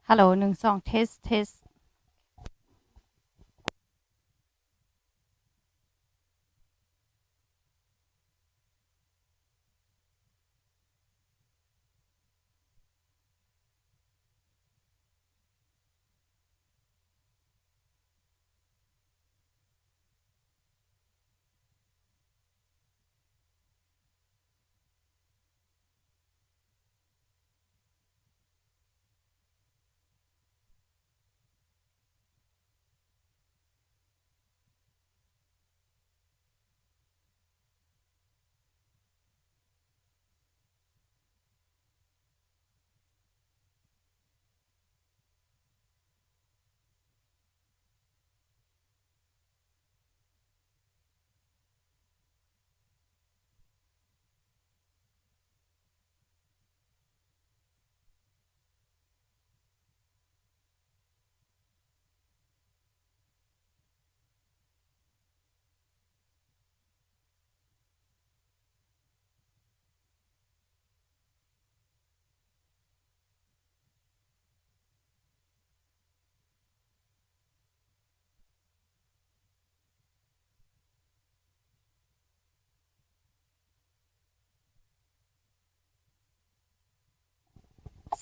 Hello, หนึ่ง สอง test test.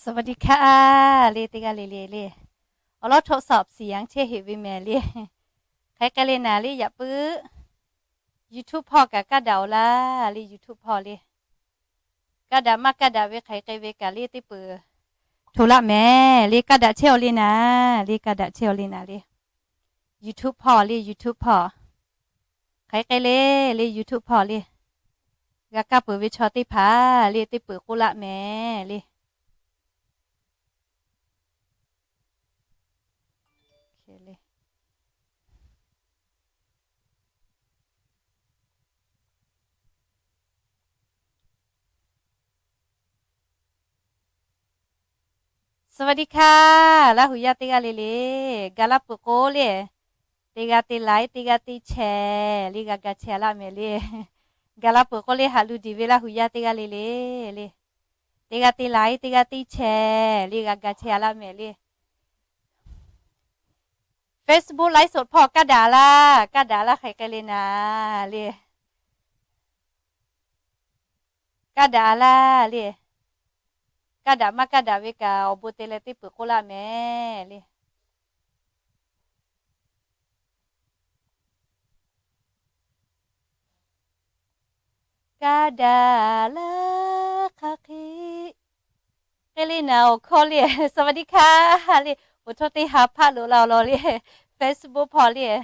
สวัสดีค่ะ le teˇ g'aˇ le le le. Awˬ lawn ทดสอบเสียง chehˇ heꞈ ve mehˍ le. Hk'aˬ hk'e le naˍ le, yaꞈ puiˉ YouTube hpawˇ kaꞈ kaˇ daꞈ-oˬ laˇ le, YouTube hpawˇ le. Kaˇ daꞈ maˇ kaˇ daꞈ ve hk'aˬ hk'e ve kaꞈ le teˇ peuˍ hto laˇ mehˍ le. Kaˇ daꞈ chehˇ-aw le naˍ le, kaˇ daꞈ chehˇ-aw le naˍ le. YouTube hpawˇ le, YouTube hpawˇ. Hk'aˬ hk'e le le, YouTube hpawˇ le. G'a kaˇ peuˬ ve chaw teˇ hpaˍ le teˇ peuˍ k'oˆ laˇ mehˍ le. Sawadikha, Laˇ huˍ yaˇ teˇ g'aˇ le le, gaˬ laˇ peuˬ k'o le, teˇ g'aˇ te ไลค์, teˇ g'aˇ te แชร์ le g'a ga chehˇ-a laˇ mehˍ le. Gaˬ laˇ peuˬ k'o le, haꞈ lu diˬ ve Laˇ huˍ yaˇ teˇ g'aˇ le le le. Teˇ g'aˇ te ไลค์, teˇ g'aˇ te แชร์ le g'a ga chehˇ-a laˇ mehˍ le. Facebook ไลฟ์สด hpawˇ kaˇ daꞈ laˇ, kaˇ daꞈ laˇ hk'aˬ hk'e le naˍ le. Kaˇ daꞈ-a laˇ le. Kaˇ daꞈ maˇ kaˇ daꞈ ve kaꞈ awˬ bon te leh teˇ peuˍ k'oˆ laˇ mehˍ le. Kaˇ daꞈ laˇ hk'aˬ hk'e hk'e le naˍ awˬ hkawˇ le. Sawadikha le. Awˬ htawˇ teˇ ha hpaˆ loꞈ la awˬ lawn le. Facebook hpawˇ le.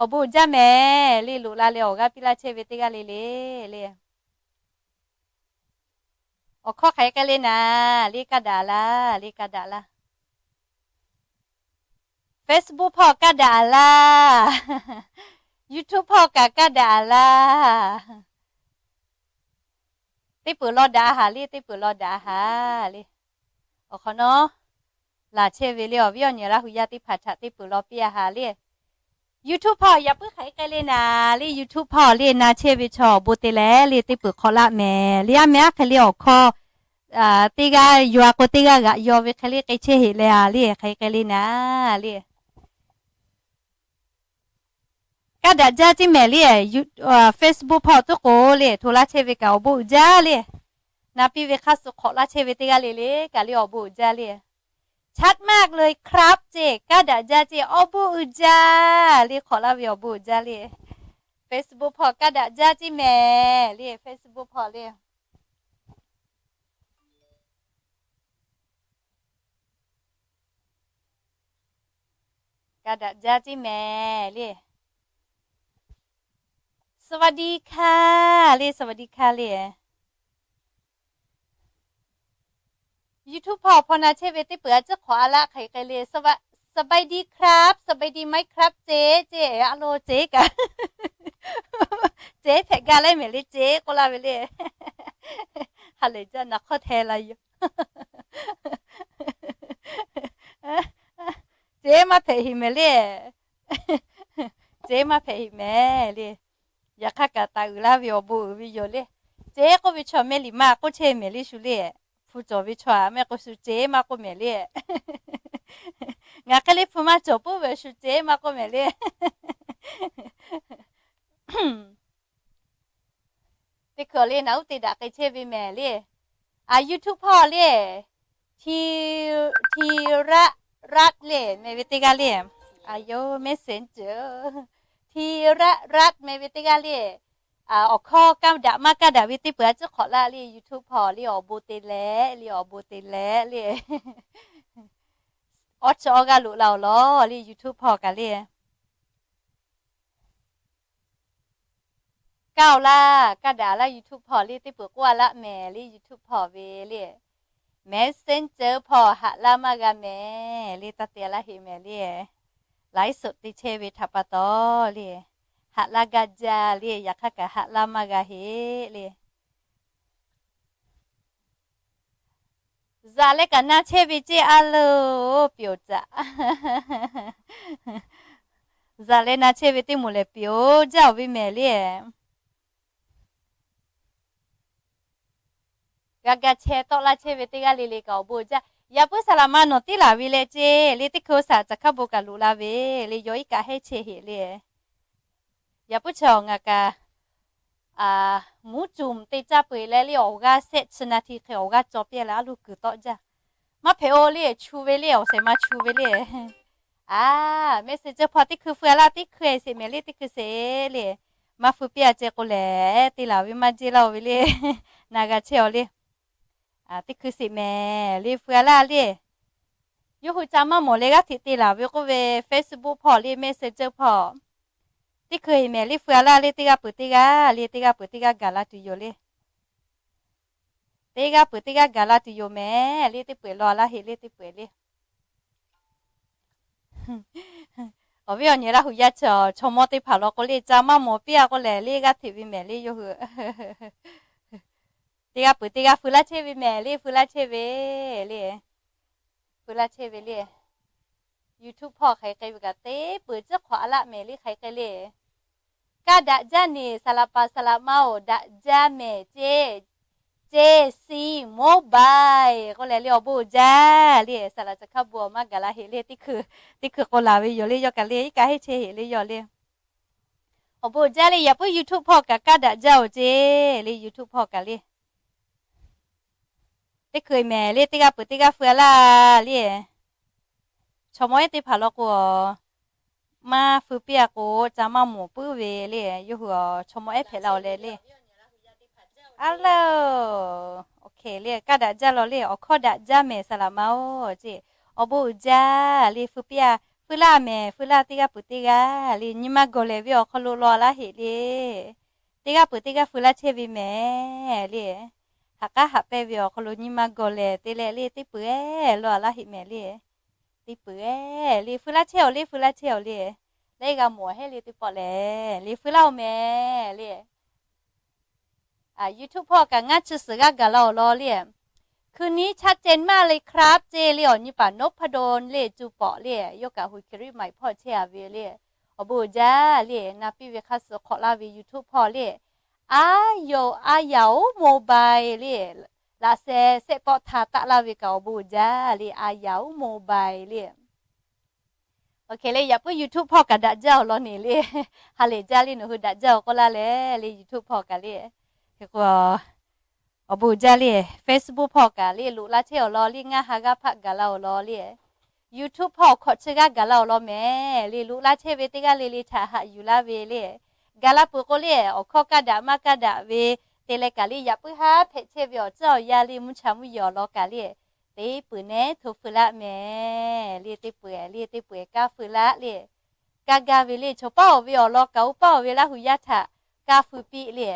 Awˬ bon uiˍ jaˇ mehˍ le, loꞈ la leh awˬ g'aˇ piˇ laˇ chehˇ ve teˇ g'aˇ le le le. Awˬ hkawˇ hk'aˬ hk'e le naˍ le, kaˇ daꞈ laˇ le, kaˇ daꞈ laˇ. Facebook hpawˇ kaˇ daꞈ laˇ. YouTube hpawˇ kaꞈ kaˇ daꞈ laˇ. Teˇ peuˍ law daꞈ-a haˍ le, teˇ peuˍ law daꞈ-a haˍ le. Awˬ hk'awꞈ nawˉ laˬ chehˇ ve le, awˬ viˉ awˬ nyi Laˇ huˍ yaˇ teˇ hpaˍ htaꞈ teˇ peuˍ law piˇ-a haˍ le. YouTube hpawˇ yaꞈ puiˉ hk'aˬ hk'e le naˍ le, YouTube hpawˇ le na chehˇ ve chaw awˬ bon te leh le teˇ peuˍ hk'awꞈ laˇ mehˍ le. A mehˍ aˉ hk'e le awˬ hkawˇ teˇ g'aˇ yaw-a k'o teˇ g'aˇ g'aꞈ yaw ve hk'e le k'e chehˇ heꞈ leh a le, hk'aˬ hk'e le naˍ le. Kaˇ daꞈ jaˇ ceˇ mehˍ le. Facebook hpawˇ tuˉ k'o le hto laˇ chehˇ ve kaꞈ awˬ bon uiˍ jaˇ le. Na piˇ ve hk'aˇ suh hk'awꞈ laˇ chehˇ ve teˇ g'aˇ le le kaꞈ le awˬ bon uiˍ jaˇ le. Chaꞈ maˇ le hk'aˬ ceˇ, kaˇ daꞈ jaˇ ceˇ, awˬ bon uiˍ jaˇ le, hk'awꞈ laˇ ve awˬ bon uiˍ jaˇ le. Facebook hpawˇ kaˇ daꞈ jaˇ ceˇ mehˍ le, Facebook hpawˇ le. Kaˇ daꞈ jaˇ ceˇ mehˍ le. Sawadikha le, sawadikha le. YouTube hpawˇ awˬ hpaw na chehˇ ve teˇ peuˍ a ciˉ hk'awꞈ a laˇ hk'aˬ hk'e le. Sawadikha, sawadikha ceˇ ceˇ a lo ceˇ kaꞈ, ceˇ hpehꞈ gaˇ leh mehˍ le, ceˇ k'oˆ laˇ ve le. Ha lehˬ jaˇ naˍ hk'awˇ hte la yoˬ. Ceˇ maˇ hpehꞈ heꞈ mehˍ le. Ceˇ maˇ hpehꞈ heꞈ mehˍ le. Yaꞈ hk'aˇ kaꞈ taˍ uiˍ laˇ ve awˬ bon uiˍ ve yoˬ le. Ceˇ k'oˆ ve chaw mehˆ liꞈ maˇ k'oˆ chehˇ mehˍ le shu le. Hpu cawˬ ve chaw a mehˆ k'o shu ceˇ maˇ k'oˆ mehˍ le. Ngaˬ hk'e le hpu maˇ cawˬ puiˉ ve shu ce maˇ k'oˆ mehˍ le. Teˇ hkui awˬ le naˬ uˉ te daꞈ k'ai chehˇ ve mehˍ le. A, YouTube hpawˇ le, Ti, Tirarat le meh ve teˇ g'aˇ le. A, yoˬ Messenger, Tirarat meh ve teˇ g'aˇ le. Awˬ hkawˇ kaˇ daꞈ maˇ kaˇ daꞈ ve teˇ peuˬ a ciˉ hk'awꞈ laˇ le. YouTube hpawˇ le awˬ bon te leh le, awˬ bon te leh le. Awˬ chi awˬ g'a loꞈ la awˬ lawn le YouTube hpawˇ kaꞈ le. Kaˇ-oˬ laˇ, kaˇ daꞈ laˇ YouTube hpawˇ le teˇ peuˬ k'oˆ a laˇ mehˍ le. YouTube hpawˇ ve le, Messenger hpawˇ haꞈ laˇ maˇ g'a mehˍ le. Taˇ te laˇ heˆ mehˍ le. Laiˉ suhˍ te chehˇ ve htaꞈ pa taw le, haꞈ laˇ gaˇ jaˇ le. Yaꞈ hk'aˇ kaꞈ haꞈ laˇ maˇ g'a heˆ le. Zaꞈ leh kaꞈ na chehˇ ve ceˇ a loˬ, pyeˬ-oˬ caꞈ. Zaꞈ leh na chehˇ ve teˇ moˍ lehˬ pyeˬ-oˬ jaˇ-oˬ ve mehˍ le. G'a ga chehˇ tawˆ laˇ chehˇ ve teˇ g'aˇ le le kaꞈ awˬ bon jaˇ. Yaꞈ puiˉ saˍ laꞈ ma nawˬ teˇ laˬ ve leh ceˇ le, teˇ hkui saˍ caˬ hkaˇ bon kaꞈ loꞈ la ve le, yawˇ iˉ kaꞈ hehnˇ chehˇ heꞈ le. Yaꞈ puiˉ chi awˬ ngaˬ kaꞈ mvuhˇ cuˬ teˇ caˇ peu-eˬ leh le awˬ g'aˇ shehˆ chi na hti hk'e awˬ g'aˇ caw piˇ leh a loˬ kuiˬ tawˆ jaˇ. Maˇ hpehꞈ-oˬ le, chu ve le awˬ shehˍ ma chu ve le. A, Messenger hpawˇ teˇ hkui feu a laˇ, teˇ hkui sheˍ mehˍ le, teˇ hkui sheˍ le. Maˇ feu piˇ a ceh k'o lehˬ te laˬ ve maˇ jeˇ laˇ-oˬ ve le. Na g'a chehˇ-oˬ le. Teˇ hkui sheˍ mehˍ le, feu a laˇ le. Yawˇ hui ca maˇ mawˬ leh g'aˇ hteꞈ te laˬ ve k'oˆ ve, Facebook hpawˇ le Messenger hpawˇ teˇ hkui heˍ mehˍ le, feu a laˇ le. Teˇ g'aˇ peuˬ teˇ g'aˇ le, teˇ g'aˇ peuˬ teˇ g'aˇ gaˬ la tuˬ yoˬ le. Teˇ g'aˇ peuˬ teˇ g'aˇ gaˬ la tuˬ yoˬ mehˍ le. Teˇ peuˬ law a laˇ heˆ le, teˇ peuˬ le. Awˬ viˉ awˬ nyi Laˇ hu yaˇ chaw, chaw mawˇ teˇ hpaˍ law k'o le, ca maˇ mawˬ piˇ a k'o lehˬ le g'aˇ hteꞈ ve mehˍ le yawˇ hui. Teˇ g'aˇ peuˬ teˇ g'aˇ feu laˇ chehˇ ve mehˍ le, feu laˇ chehˇ ve le. Feu laˇ chehˇ ve le. YouTube hpawˇ hk'aˬ hk'e ve kaꞈ teˇ peuˬ ciˉ hk'awꞈ a laˇ mehˍ le, hk'aˬ hk'e le. Kaˇ daꞈ jaˇ neˬ, saˍ laꞈ paˍ saˍ laꞈ ma-oˬ, daꞈ jaˇ mehˍ ceˇ. Ceˇ si mobile k'oˆ leh le awˬ bon jaˇ le. Saˍ laꞈ caˬ hkaˇ bon awˬ maˇ gaˬ la heˆ le. Teˇ hkui k'o laˬ ve yoˬ le, yawˇ kaꞈ le iˉ kaˆ hehnˇ chehˇ heˆ le yawˇ le. Awˬ bon jaˇ le. Yaꞈ puiˉ YouTube hpawˇ kaꞈ kaˇ daꞈ jaˇ-oˬ ceˇ le. YouTube hpawˇ kaꞈ le teˇ hkui mehˍ le, teˇ g'aˇ peuˬ teˇ g'aˇ feu a laˇ le. Chaw mawˇ ehˉ teˇ hpaˍ law k'o, maˇ feu piˇ a k'o ca maˇ mawˬ puiˉ ve le. Yawˇ hui chaw mawˇ ehˉ hpehꞈ la-oˬ leh le. A le, OK le, kaˇ daꞈ jaˇ law le. Awˬ hkawˇ daꞈ jaˇ mehˍ saˍ laꞈ ma-oˬ ceˇ. Awˬ bon uiˍ jaˇ le. Feu piˇ a, feu laˇ mehˍ, feu laˇ teˇ g'aˇ peuˬ teˇ g'aˇ le. Nyi ma gawˬ lehˬ ve awˬ hk'aw lo law a laˇ heˆ le. Teˇ g'aˇ peuˬ teˇ g'aˇ feu laˇ chehˇ ve mehˍ le. Haꞈ k'aˉ haꞈ pehnˇ ve awˬ hk'aw lo nyi ma gawˬ lehˬ te leh le, teˇ peuˬ ehˉ law a laˇ heˆ mehˍ le. Teˇ peuˬ ehˉ le, feu laˇ chehˇ-oˬ le, feu laˇ chehˇ-oˬ le. Leh g'a mawˬ heˆ le teˇ pawˆ lehˬ le, feu laˇ-oˬ mehˍ le. YouTube hpawˇ kaꞈ ngaˇ chi suhˍ g'aˇ gaˬ la awˬ lawn le. คืนนี้ชัดเจนมากเลยครับ ceˇ le. Awˬ nyi paˍ นพดล le, cuˇ pawꞈ le, yawˇ kaꞈ hui hkiˬ riˆ maiˍ hpawˇ chehˇ a ve le. Awˬ bon uiˍ jaˇ le. Na piˇ ve hk'a suhˍ hk'awꞈ laˇ ve YouTube hpawˇ le. A yoˬ, a yaˍ-oˬ mobile le. Laꞈ sheh shehˆ pawˆ htaˇ taˆ laˇ ve kaꞈ awˬ bon uiˍ jaˇ le. A yaˍ-oˬ mobile le. OK le, yaꞈ puiˉ YouTube hpawˇ kaꞈ daꞈ jaˇ awˬ lawn neˬ le. Ha lehˬ jaˇ le, nawˬ hui daꞈ jaˇ-oˬ k'oˆ laˇ leh le YouTube hpawˇ kaꞈ le. Hk'e k'o, awˬ bon uiˍ jaˇ le. Facebook hpawˇ kaꞈ le loꞈ la chehˇ awˬ lawn le, ngaˇ ha g'aˇ hpaˆ gaˬ la awˬ lawn le. YouTube hpawˇ awˬ hkawꞈ chi g'aˇ gaˬ la awˬ lawn mehˍ le. Loꞈ la chehˇ ve teˇ g'aˇ le le htaꞈ haꞈ yuˬ laˇ ve le. Gaˬ la peuˬ k'o le, awˬ hkawˇ kaˇ daꞈ maˇ kaˇ daꞈ ve te leh kaꞈ le, yaꞈ puiˉ haˉ hpehꞈ chehˇ ve awˬ tcuhˉ awˬ yanˇ le, mvuhˇ cha mvuhˇ yehˬ awˬ lawn kaꞈ le, teˇ peuˬ nehˉ hto feu laˇ mehˍ le. Teˇ peuˬ le, teˇ peuˬ kaˇ feu laˇ le. Kaˇ gaˇ ve le, chaw paˉ-oˬ ve awˬ lawn kaꞈ, oˇ paˉ-oˬ ve Laˇ hu yaˇ htaꞈ kaˇ feu piˇ le.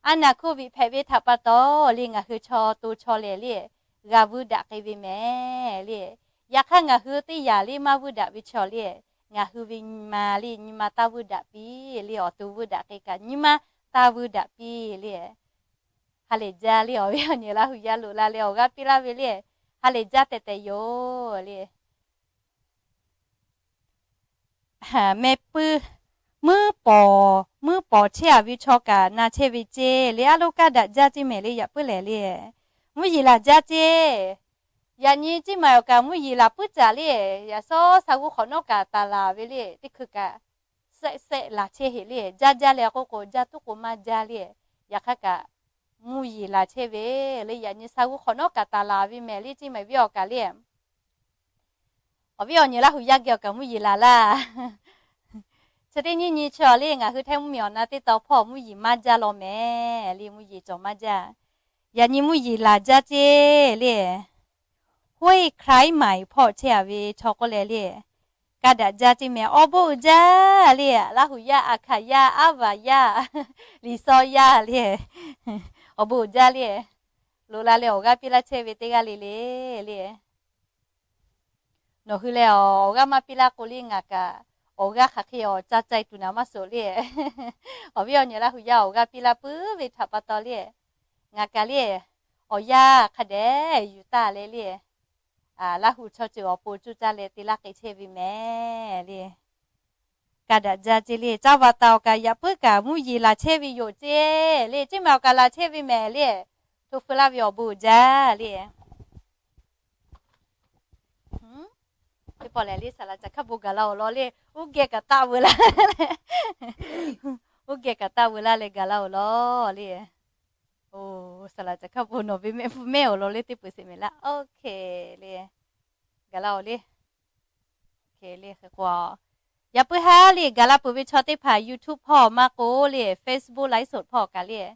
A naˬ โควิด hpehꞈ ve htaꞈ pa taw le, ngaˬ hui chaw to chaw lehˬ le, g'a vuiˇ daꞈ k'ai ve mehˍ le. Yaꞈ hk'aˇ ngaˬ hui teˇ yanˍ le maˇ vuiˇ daꞈ ve chaw le, ngaˬ hui ve nyi ma le, nyi ma taˇ vuiˇ daꞈ piˇ le. Awˬ to vuiˇ daꞈ k'ai kaꞈ nyi ma taˇ vuiˇ daꞈ piˇ le. Ha lehˬ jaˇ le, awˬ viˉ awˬ nyi Laˇ hu yaˇ loꞈ la leh awˬ g'aˇ piˇ laˇ ve le. Ha lehˬ jaˇ tehꞈ tehꞈ yoˬ le. Meh puiˇ, muiˉ pawˍ muiˉ pawˍ chehˇ a ve chaw kaꞈ na chehˇ ve ceˇ le. A loˇ kaˇ daꞈ jaˇ ceˇ mehˍ le, yaꞈ puiˉ lehˬ le. Mvuhˇ yeˬ laˬ jaˇ ceˇ. Yaꞈ nyi Ceˇ maˍ awˬ kaꞈ mvuhˇ yeˬ laˬ puiˉ caˍ le. Yaꞈ shawˉ sha g'uˇ hk'awꞈ nawˉ kaꞈ taˍ laˬ ve le. Teˇ hkui kaꞈ sehˆ sehˆ laˬ chehˇ heˆ le. Jaˇ jaˇ leh k'oˆ k'o, jaˇ tuˉ k'o maˇ jaˇ le. Yaꞈ hk'aˇ kaꞈ mvuhˇ yeˬ laˬ chehˇ ve le. Yaꞈ nyi sha g'uˇ hk'awꞈ nawˉ kaꞈ taˍ laˬ ve mehˍ le, Ceˇ maˍ viˉ awˬ kaꞈ le. Awˬ viˉ awˬ nyi Laˇ huˍ yaˇ geh awˬ kaꞈ mvuhˇ yeˬ laˬ laˇ. Chi teˇ nyiˇ nyi chi awˬ le, ngaˬ hui Htaiˇ mvuhˇ miˬ awˬ na teˇ tawn hpawˇ mvuhˇ yeˬ maˇ jaˇ law mehˍ le. Mvuhˇ yeˬ cawˬ maˇ jaˇ. Yaꞈ nyi mvuhˇ yeˬ laˬ jaˇ ceˇ le. Hoˆ e hk'laiˉ maiˍ hpawˇ chehˇ a ve chaw k'oˆ leh le, ka daꞈ jaˇ ceˇ mehˍ. Awˬ bon uiˍ jaˇ le. Laˇ huˍ yaˇ, Aˍ hkaˍ yaˇ, Aˉ vaˬ yaˇ, Liˬ saw yaˇ le, awˬ bon uiˍ jaˇ le. Loꞈ la leh awˬ g'aˇ piˇ laˇ chehˇ ve teˇ g'aˇ le le le. Nawˬ hui leh awˬ g'aˇ maˇ piˇ laˇ k'o le, ngaˬ kaꞈ awˬ g'aˇ hk'aˬ hk'e awˬ ca ca e tuˬ naˍ maˇ suhˍ le. Awˬ viˉ awˬ nyi Laˇ huˍ yaˇ awˬ g'aˇ piˇ laˇ puiˉ ve htaꞈ pa taw le, ngaˬ kaꞈ le awˬ yanˇ hk'a dehꞈ yuˬ taˍ leh le, Laˇ huˍ chaw ceuˬ awˬ pon coˇ caˇ leh te laˇ k'ai chehˇ ve mehˍ le. Ka daꞈ jaˇ ceˇ le. Caˇ vaꞈ taˍ awˬ kaꞈ yaꞈ puiˉ kaꞈ mvuhˇ yeˬ laˬ chehˇ ve yoˬ ceˇ le. Ceˇ maˍ awˬ kaꞈ laˬ chehˇ ve mehˍ le. To feu laˇ ve awˬ bon uiˍ jaˇ le. Teˇ pawˆ lehˬ le, saˍ laˍ caˬ hkaˇ bon gaˬ la awˬ lawn le. Uˉ geh kaꞈ taˆ veu laˇ, uˉ geh kaꞈ taˆ veu laˇ leh gaˬ la awˬ lawn le. Oˬ, saˍ laˍ caˬ hkaˇ bon nawˬ ve mehˆ hpu mehˆ awˬ lawn le teˇ peuˬ sheˍ mehˍ laˇ. Oˇ hk'e le, gaˬ la awˬ le. Oˇ hk'e le hk'e k'o, yaꞈ puiˉ haˉ le gaˬ la peuˬ ve chaw teˇ hpaˍ YouTube hpawˇ maˇ k'oˆ le, Facebook ไลฟ์สด hpawˇ kaꞈ le,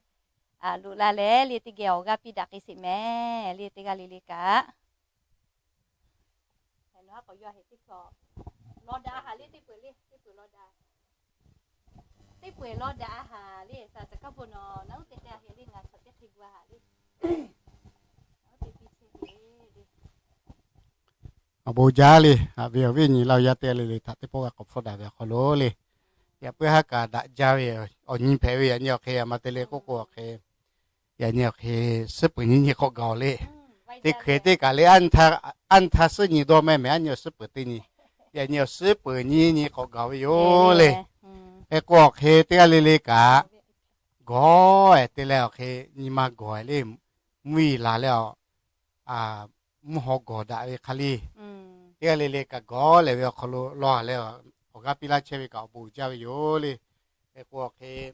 loꞈ la leh le teˇ geh awˬ g'aˇ piˇ daꞈ k'ai sheˍ mehˍ le teˇ g'aˇ le le kaꞈ. Law daꞈ a haˍ le teˇ peuˬ le, teˇ peuˬ law daꞈ. Teˇ peuˬ law daꞈ a haˍ le, saˍ laˍ caˬ hkaˇ bon nawˬ na uˉ te k'ai a hk'e le, ngaˬ chaw teˇ hk'e gu a haˍ le. Awˬ bon jaˇ le. Haꞈ ve awˬ viˉ awˬ nyi Laˇ huˍ yaˇ teˇ g'aˇ le le htaꞈ teˇ pawˆ g'a k'awꞈ hpfuhˆ daꞈ ve awˬ hk'aw lo le, yaꞈ puiˉ haˉ kaꞈ daꞈ jaˇ ve awˬ nyi hpehꞈ ve yaꞈ nyi awˬ hk'e a ma te le k'oˆ k'o awˬ hk'e, yaꞈ nyi awˬ hk'e suhˉ peuˬ nyi nyi k'awꞈ gaˬ le. Teˇ hkui teˇ kaꞈ le, anˇ htaˇ suhˉ nyi dawˇ mehˆ mehˍ, anˇ nyi awˬ suhˉ peuˬ teˇ nyi, yaꞈ nyi awˬ suhˉ peuˬ nyi nyi k'awꞈ gaˬ ve yoˬ le. Hk'e k'o awˬ hk'e teˇ g'aˇ le le kaꞈ gawˬ te leh awˬ hk'e nyi ma gawˬ le, mvuhˇ yeˬ laˬ leh a mvuhˇ haw gawˬ daꞈ ve hk'a le, teˇ g'aˇ le le kaꞈ gawˬ lehˬ ve awˬ hk'aw lo law leh awˬ g'aˇ piˇ laˇ chehˇ ve kaꞈ awˬ bon uiˍ jaˇ ve yoˬ le. Hk'e k'o awˬ hk'e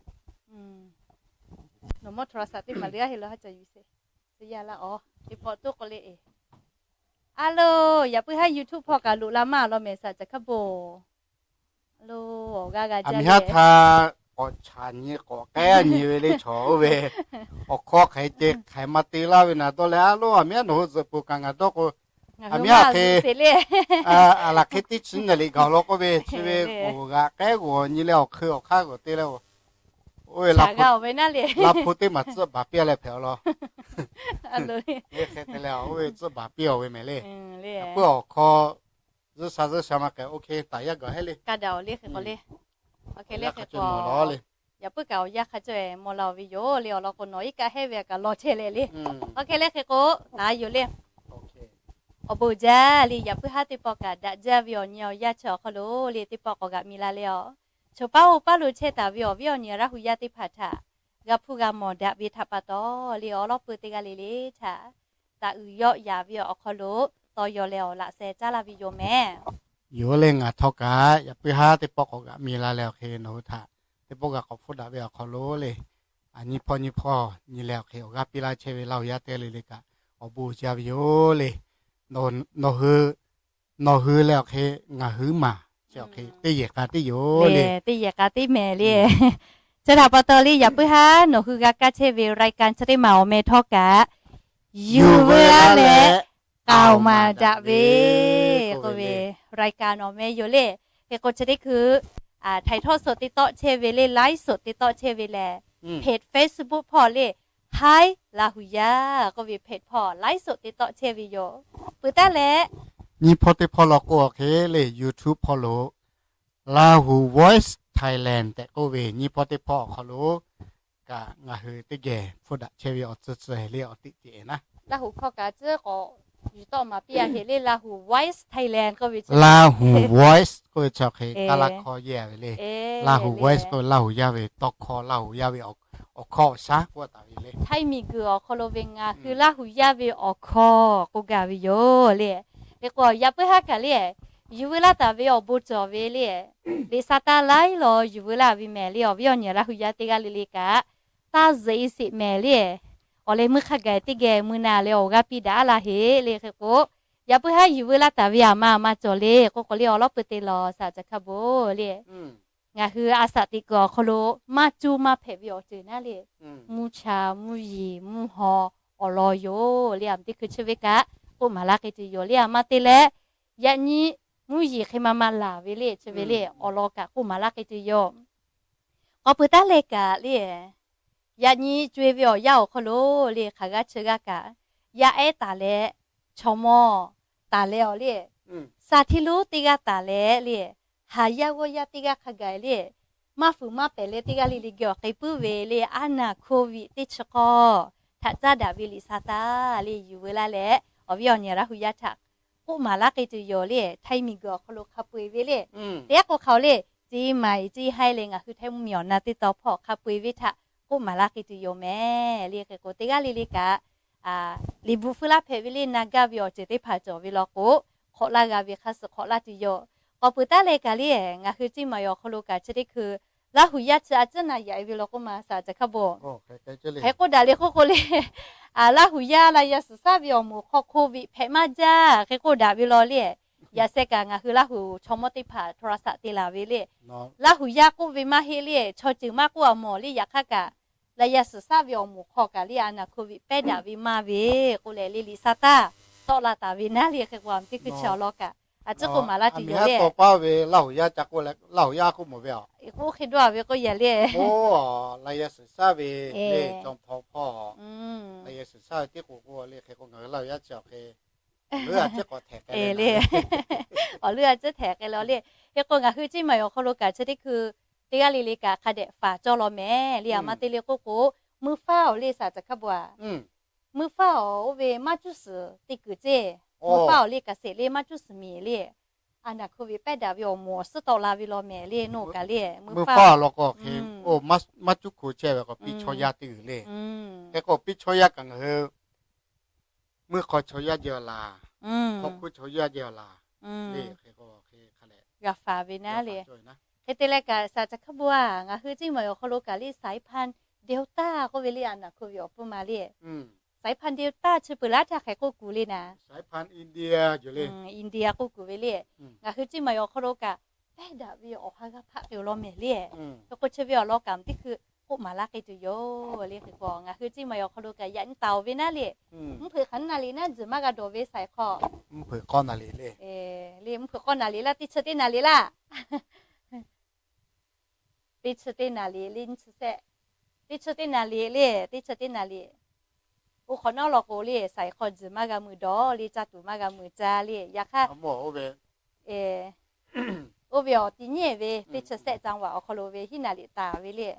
nawˬ mawˇ htaw la saˍ teˇ maˬ le a he lo ha ca yuˬ se, te yaˇ laˇ a, teˇ pawˆ toˆ k'o le e. A lo, yaꞈ puiˉ haˉ YouTube hpawˇ kaꞈ loꞈ la maˇ law mehˍ saˍ laˍ caˬ hkaˇ bon. A lo, awˬ g'aˇ g'a jaˇ le. Aˬ miˇ haˉ htaˇ k'awꞈ chaꞈ nyi k'awꞈ k'ehˉ nyi ve le chaw oˇ ve, awˬ hkawˇ hk'aˬ hk'e ceh hk'aˬ hk'e ma te laˇ ve naˍ dawˇ leh, a lo, aˬ miˇ haˉ nawˬ hui zuhꞈ peuˬ kaꞈ ngaˬ dawˇ k'o, aˬ miˇ haˉ hk'e, aˬ laˬ hk'e teˇ chi nyi liꞈ gaˬ law k'oˆ ve chi ve g'oˬ g'aꞈ k'ehˉ g'oˬ nyi leh awˬ hk'ui awˬ hk'aˇ g'oˬ te leh, oˇ ve la hpu teˇ maˬ tcuhˆ baˬ piˇ a leh hpehꞈ a law. Hk'e te leh oˇ ve tcuhˆ baˬ piˇ a ve mehˍ le. Puiˉ awˬ hk'aw zuhˇ sha zuhˇ sha ma k'ai, oˇ hk'e taˍ yaˇ gaˬ heˉ le. Ka daꞈ awˬ le hk'e k'o le. Oˇ hk'e le hk'e k'o, yaꞈ puiˉ kaꞈ awˬ yanˇ hk'a caweh mawˬ la awˬ ve yoˬ le. Awˬ lawn k'o nawˬ iˉ kaˆ hehˉ ve kaꞈ lawˬ chehˇ leh le. Oˇ hk'e le hk'e k'o, taˍ yoˬ le. Awˬ bon jaˇ le. Yaꞈ puiˉ haˉ teˇ pawˆ kaꞈ daꞈ jaˇ ve awˬ nyi awˬ yanˇ chi awˬ hk'aw lo le teˇ pawˆ k'awꞈ g'aꞈ mi la le a. Choˬ paˉ oˇ paˉ lo chehˇ taˍ ve awˬ viˉ awˬ nyi Laˇ huˍ yaˇ teˇ hpaˍ htaꞈ g'a hpuˇ g'a mawˬ daꞈ ve htaꞈ pa taw le, awˬ lawn peu teˇ g'aˇ le le htaꞈ taˍ uiˍ yawˆ yaˍ ve awˬ hk'aw lo taw yaw leh awˬ laꞈ sheh caˉ laˇ ve yoˬ mehˍ. Yoˬ le, ngaˬ htawˇ kaꞈ yaꞈ puiˉ haˉ teˇ pawˆ k'awꞈ g'aꞈ mi la leh awˬ hk'e nawˬ hui htaꞈ teˇ pawˆ g'a k'awꞈ hpfuhˆ daꞈ ve awˬ hk'aw lo le, a nyi hpawˇ nyi hpawˇ nyi leh awˬ hk'e awˬ g'aˇ piˇ laˇ chehˇ ve Laˇ huˍ yaˇ teˇ g'aˇ le le kaꞈ awˬ bon jaˇ ve yoˬ le. Nawˬ hui, nawˬ hui leh awˬ hk'e ngaˬ hui maˬ chi awˬ hk'e teˇ yehˬ k'a teˇ yoˬ le. Teˇ yehˬ k'a teˇ mehˍ le. Chi htaꞈ pa taw le, yaꞈ puiˉ haˉ nawˬ hui g'a kaˇ chehˇ ve รายการ chi teˇ maˬ awˬ meh htawˇ kaꞈ yuˬ veu laˇ leh k'aoˍ maˍ daꞈ ve k'oˆ ve รายการ awˬ meh yoˬ le. Hk'e k'o chi teˇ hkui htaiˍ htawˇ suhˍ te tawˆ chehˇ ve le, ไลฟ์สด te tawˆ chehˇ ve lehˬ, page Facebook hpawˇ le, Htaiˇ Laˇ huˍ yaˇ k'oˆ ve page hpawˇ ไลฟ์สด te tawˆ chehˇ ve yoˬ. Peuˬ taˉ leh, nyi hpawˇ teˇ hpawˇ law k'o awˬ hk'e le YouTube hpawˇ lo Lahu Voice Thailand tehꞈ k'oˆ ve nyi hpawˇ teˇ hpawˇ awˬ hk'aw lo kaꞈ ngaˬ hui teˇ geh hpfuhˆ daꞈ chehˇ ve awˬ tcuhˇ tcuhˇ le awˬ teꞈ ceꞈ na. Laˇ huˍ hkawˇ kaꞈ tcuhˉ k'awꞈ yuˬ tawˆ maˍ piˇ a heꞈ le, Lahu Voice Thailand k'oˆ ve chi, Lahu Voice k'oˆ ve chi awˬ hk'e kaˇ laˇ hkawˇ yehˇ ve le. Lahu Voice k'oˆ ve Laˇ huˍ yaˇ ve tawˇ hkawˇ, Laˇ huˍ yaˇ ve awˬ awˬ hkawˇ awˬ shaˉ k'oˆ taˍ ve le. Htaiˇ miˬguiˬ awˬ hk'aw lo ve ngaˬ hui Laˇ huˍ yaˇ ve awˬ hkawˇ k'oˆ gaˇ ve yoˬ le. Hk'e k'o, yaꞈ puiˉ haˉ kaꞈ le, yuˬ veu laˇ taˍ ve awˬ bon cawˬ ve le, liꞈ sa taˇ laiˉ law yuˬ veu laˇ ve mehˍ le. Awˬ viˉ awˬ nyi Laˇ huˍ yaˇ teˇ g'aˇ le le kaꞈ, taˇ zeꞈ e sheˍ mehˍ le. Awˬ leh meuˇ hk'a gaˬ teˇ geh mui na leh awˬ g'aˇ piˇ daꞈ laˇ heˆ le. Hk'e k'o, yaꞈ puiˉ haˉ yuˬ veu laˇ taˍ ve aˬ ma aˬ ma cawˬ le k'oˆ k'o le, awˬ lawˉ peuˬ te lawˬ saˍ caˬ hkaˇ bon le. Ngaˬ hui a shaꞈ teꞈ kuiˬ awˬ hk'aw lo maˇ cuˇ maˇ hpehꞈ ve awˬ ceuˬ naˉ le, mvuhˇ cha mvuhˇ yeˬ mvuhˇ haw awˬ lawn yoˬ le. Aˬ miˍ teˇ hkui chi ve kaꞈ k'oˆ maˍ laˇ k'ai tuˬ yoˬ le. Aˬ ma te leh, yaꞈ nyi mvuhˇ yeˬ hk'e ma ma laˬ ve le, chi ve le awˬ lawn kaꞈ k'oˆ maˍ laˇ k'ai tuˬ yoˬ. K'awꞈ peuˬ taˉ leh kaꞈ le, yaꞈ nyi co-e ve awˬ yanˇ awˬ hk'aw lo le, hk'aˬ g'aˇ chi g'aˇ kaꞈ yaˇ ehˉ taˍ leh, chaw mawˇ taˍ leh awˬ le, sha htiˇ lonˉ teˇ g'aˇ taˍ leh le, haˍ yaˇ g'awˇ yaˇ teˇ g'aˇ hk'a gaˬ le, maˇ fuiˍ maˇ pehˍ leh teˇ g'aˇ le le geh awˬ k'ai puiˉ ve le, aˉ naˬ hkoˇ viꞈ teˇ chi k'awˇ htaꞈ caˉ daꞈ ve liꞈ sa taˇ le yuˬ veu laˇ leh, awˬ viˉ awˬ nyi Laˇ huˍ yaˇ htaꞈ k'oˆ maˍ laˇ k'ai tuˬ yoˬ le. Htaiˇ miˬguiˬ awˬ hk'aw lo hk'a peu-eˬ ve le, teˇ g'aˇ k'o hk'aˬ le, Ceˇ maiˍ Ceˇ haiˇ leh ngaˬ hui Htaiˇ mvuhˇmiˬ awˬ na teˇ taw hpawˇ hk'a peu-eˬ ve htaꞈ k'oˆ maˍ laˇ k'ai tuˬ yoˬ mehˍ le. Hk'e k'o, teˇ g'aˇ le le kaꞈ liꞈ bvuhꞈ feuˉ laˇ hpehꞈ ve le, na gaˇ ve awˬ ceuˬ teˇ hpaˍ cawˬ ve law k'o, hk'awꞈ laˇ g'a ve hk'a suh hk'awꞈ laˇ tuˬ yoˬ. K'awꞈ peuˬ taˉ leh kaꞈ le, ngaˬ hui Ceˇ maiˍ awˬ hk'aw lo kaꞈ chi teˇ hkui Laˇ huˍ yaˇ chi a ciˉ na yaꞈ e ve law k'oˆ ma saˍ caˬ hkaˇ bon. Hk'e k'oˆ daꞈ le k'oˆ k'o le, Laˇ huˍ yaˇ la yaˇ suhˍ shaˉ ve awˬ moˍ hk'aw hk'oˆ ve hpehꞈ maˇ jaˇ hk'e k'oˆ daꞈ ve law le. Yaꞈ sheh kaꞈ ngaˬ hui Laˇ huˍ chaw mawˇ teˇ hpaˍ htaꞈ htaw la saꞈ te laˬ ve le. Laˇ huˍ yaˇ k'oˆ ve maˇ heˆ le, chaw ceuˬ maˇ k'oˆ awˬ moˍ le. Yaꞈ hk'aˇ kaꞈ la yaˇ suhˍ shaˉ ve awˬ moˍ hk'aw kaꞈ le, a naˬ hkoˇ viꞈ pehˉ daꞈ ve maˇ ve k'oˆ leh le, liꞈ sa taˇ tawˆ la taˍ ve naˉ le. Hk'e k'o, aˬ miˍ teˇ hkui chi awˬ lawn kaꞈ a ciˉ k'oˆ maˍ laˇ tuˬ yoˬ le. Laˇ huˍ yaˇ ca k'oˆ, Laˇ huˍ yaˇ k'oˆ mawˬ ve a, k'oˆ hk'e dawˇ ve k'oˆ yehˬ le. Oˇ, la yaˇ suhˍ shaˉ ve le, caw htaw hpawˇ la yaˇ suhˍ shaˉ ve tiˉ k'o k'o le. Hk'e k'o, ngaˬ hui Laˇ huˍ yaˇ chi awˬ hk'e le, awˬ leuˉ a ciˉ htehꞈ k'ai law le. Hk'e k'o, ngaˬ hui Ceˇ maiˍ awˬ hk'aw lo kaꞈ chi teˇ hkui teˇ g'aˇ le le kaꞈ hk'a dehꞈ faˍ cawˇ law mehˍ le. Aˬ ma te le k'oˆ k'o, meuˇ faˉ awˬ le saˍ caˬ hkaˇ bon a, meuˇ faˉ awˬ oˇ ve maˇ cuˉ suhˍ teˇ kuiˬ ceˇ, meuˇ faˉ awˬ le kaꞈ sheˍ le maˇ cuˉ suhˍ miˬ le, a naˬ hkoˇ viꞈ pehˉ daꞈ ve awˬ moˍ awˬ suhˉ tawˆ la ve law mehˍ le. Nawˬ kaꞈ le meuˇ faˉ awˬ lawn k'o hk'e, oˇ maˇ cuˉ hkoˍ chehˇ ve k'o, piˇ chaw yaˇ teˇ g'uiˬ le. Hk'e k'o, piˇ chaw yaˇ kaꞈ ngaˬ hui meuˇ hk'aw chaw yaˇ jehˇ laˬ, hk'aw hkuˇ chaw yaˇ jehˇ laˬ le. Hk'e k'o, hk'e hk'a leh g'a faˍ ve naˉ le. Hk'e te leh kaꞈ saˍ caˬ hkaˇ bon a, ngaˬ hui Ceˇ maiˍ awˬ hk'aw lo kaꞈ le saiˍ hpanˍ Delta k'oˆ ve le, a naˬ hkoˇ viꞈ awˬ pon ma le. Saiˍ hpanˍ Delta chi peuˬ laˇ htaˇ hk'e k'oˆ kuˬ le naˍ, India k'oˆ kuˬ ve le. Ngaˬ hui Ceˇ maiˍ awˬ hk'aw lo kaꞈ pehˉ daꞈ ve awˬ ha g'aˇ hpaˆ k'ai law mehˍ le. Hk'e k'o, chi ve awˬ lawn kaꞈ teˇ hkui k'oˆ maˍ laˇ k'ai tuˬ yoˬ le. Hk'e k'o, ngaˬ hui Ceˇ maiˍ awˬ hk'aw lo kaꞈ yaꞈ nyi taˍ oˬ ve naˉ le. Mvuhˇ hpeuꞈ hk'aˬ naˉ le naˉ, tzuhˬ maˇ g'a dawˬ ve saiˍ hk'aw, mvuhˇ hpeuꞈ k'awˇ naˍ le le. Mvuhˇ hpeuꞈ k'awˇ naˍ le laˇ, teˇ chi teˇ naˍ le laˇ. Teˇ chi teˇ naˍ le le, nyiˇ chi sehˆ, teˇ chi teˇ naˍ le le, teˇ chi teˇ naˍ le. Oˇ hk'awꞈ nawˉ law k'o le, saiˍ hk'aw tzuhˬ maˇ g'a mui dawˬ le, caˇ tuˬ maˇ g'a mui caˇ le. Yaꞈ hk'aˇ, oˇ ve awˬ ti nyi ve teˇ chi sehˆ caˇ vaꞈ awˬ hk'aw lo ve hiˉ naˍ le taˍ ve le.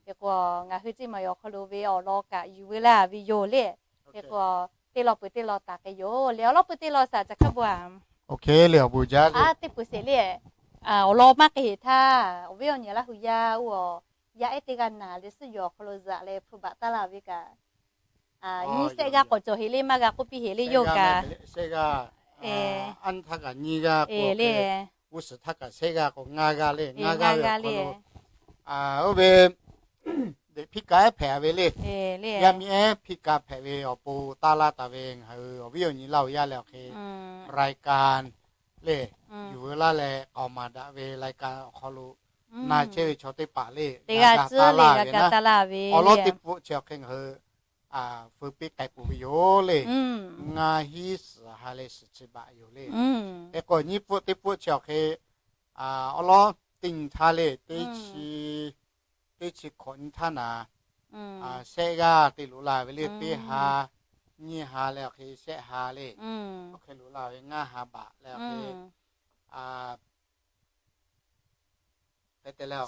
Hk'e k'o, ngaˬ hui Ceˇ maiˍ awˬ hk'aw lo ve awˬ lawn kaꞈ yuˬ veu laˇ ve yoˬ le. Hk'e k'o, teˇ lawn peuˬ teˇ lawn taˍ k'ai yoˬ le. Awˬ lawn peuˬ teˇ lawn saˍ caˬ hkaˇ bon a, teˇ peuˬ sheˍ le, awˬ lawn maˇ k'ai heˍ htaˇ, awˬ viˉ awˬ nyi Laˇ huˍ yaˇ oˇ a, yaˇ ehˉ teˇ g'aˇ naˬ leh suhˉ yawˬ awˬ hk'aw lo zuhꞈ leh hpu baꞈ taˍ laˇ ve kaꞈ, nyiˇ sehˆ g'aˇ k'awꞈ cawˬ heˍ le, maˇ g'a k'oˆ piˇ heˍ le yoˬ kaꞈ. Aˉ nyi htaˇ kaꞈ nyiˇ g'aˇ k'o le, g'uˇ suhˍ htaˇ kaꞈ sehˆ g'aˇ k'o ngaˇ g'aˇ le, ngaˇ g'aˇ ve awˬ hk'aw lo, oˇ ve deꞈ hpiˇ kaˍ ehˉ hpehꞈ ve le. Yaˇ miˇ ehˉ hpiˇ kaˍ hpehꞈ ve awˬ pon taˇ laˇ taˍ ve ngaˬ hui awˬ viˉ awˬ nyi Laˇ huˍ yaˇ leh awˬ hk'e รายการ le, yuˬ veu laˇ leh k'aoˍ maˍ daꞈ ve รายการ awˬ hk'aw lo na chehˇ ve chaw teˇ hpaˍ le, teˇ g'aˇ taˇ laˇ ve naˉ, awˬ lawn teˇ pfuhˆ chi awˬ hk'e ngaˬ hui feu piˇ k'ai peuˬ ve yoˬ le. Ngaˇ hinˉ suhˍ ha leh suhˍ chi baꞈ yoˬ le. Hk'e k'o, nyiˇ pfuhˆ teˇ pfuhˆ chi awˬ hk'e awˬ lawn teˇ nyi htaˇ le, teˇ chi hkawꞈ nyi htaˇ naˍ, sehˆ g'aˇ te loꞈ la ve le. Teˇ ha, nyiˇ ha leh awˬ hk'e sehˆ ha le, awˬ hk'e loꞈ la ve ngaˇ ha baꞈ leh awˬ hk'e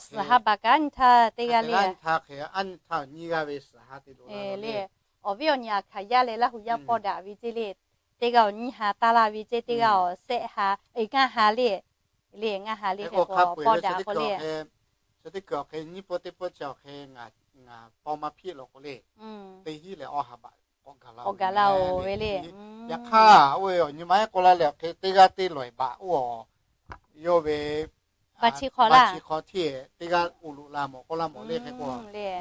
suhˍ ha baꞈ kaꞈ aˉ nyi htaˇ teˇ g'aˇ le, aˉ nyi htaˇ hk'e aˉ nyi htaˇ nyiˇ g'aˇ ve suhˍ ha te loꞈ la le. Awˬ viˉ awˬ nyi aˬ hkaˍ yaˇ leh Laˇ huˍ yaˇ pawˇ daꞈ ve ceˇ le, teˇ g'aˇ awˬ nyiˇ ha taˇ laˇ ve ceˇ, teˇ g'aˇ awˬ sehˆ ha, ngaˇ ha le, le ngaˇ ha le. Hk'e k'o, pawˇ daꞈ k'o le, chi teˇ kuiˬ awˬ hk'e nyiˇ pfuhˆ teˇ pfuhˆ chi awˬ hk'e ngaˬ Tawˇ maˇ hpiˆ law k'o le, teˇ hinˉ leh awˇ ha baꞈ k'awꞈ gaˬ la-oˬ ve le. Yaꞈ hk'aˇ, oˇ ve awˬ nyi ma ehˉ k'oˆ laˇ leh awˬ hk'e teˇ g'aˇ teˇ lawˬ baꞈ oˇ a, yawˇ ve chi hk'aw teˇ g'aˇ uˬ loꞈ la mawˬ k'oˆ laˇ mawˬ le. Hk'e k'o,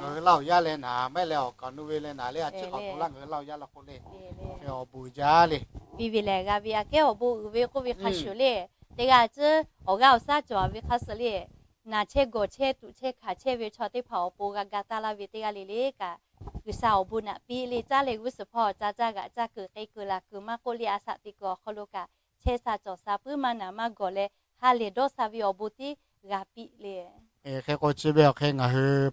ngaˬ hui Laˇ huˍ yaˇ leh naˍ maˇ heˆ leh awˬ kaˍ nu ve leh naˍ le, a ciˉ hk'awꞈ htoꞈ laˇ ngaˬ hui Laˇ huˍ yaˇ law k'o le, hk'e awˬ bon jaˇ le. Piˇ ve lehˬ g'a ve aꞈ kehˉ awˬ bon uiˍ ve k'oˆ ve hk'a shuˍ le, teˇ g'aˇ ciˉ awˬ g'aˇ awˬ saˉ cawˬ ve hk'a shuˍ le, naˬ chehˇ gawˬ chehˇ tuꞈ chehˇ hkanˍ chehˇ ve chaw teˇ hpaˍ awˬ pon g'a ga taˇ laˇ ve teˇ g'aˇ le le kaꞈ, G'uiˬsha awˬ bon naꞈ piˇ le, caˇ leh g'uˇ suhˍ hpawˇ ca caˇ g'aꞈ caˇ kuiˬ k'e kuiˬ laˬ kuiˬ maˇ k'oˆ le, a shaꞈ teꞈ kuiˬ awˬ hk'aw lo kaꞈ chehˇ sha cawˬ sha puiˉ maˇ naˍ maˇ gawˬ leh, ha lehˬ dawˇ sha ve awˬ bon tiˉ g'a piˇ le. Hk'e k'o chi ve awˬ hk'e ngaˬ hui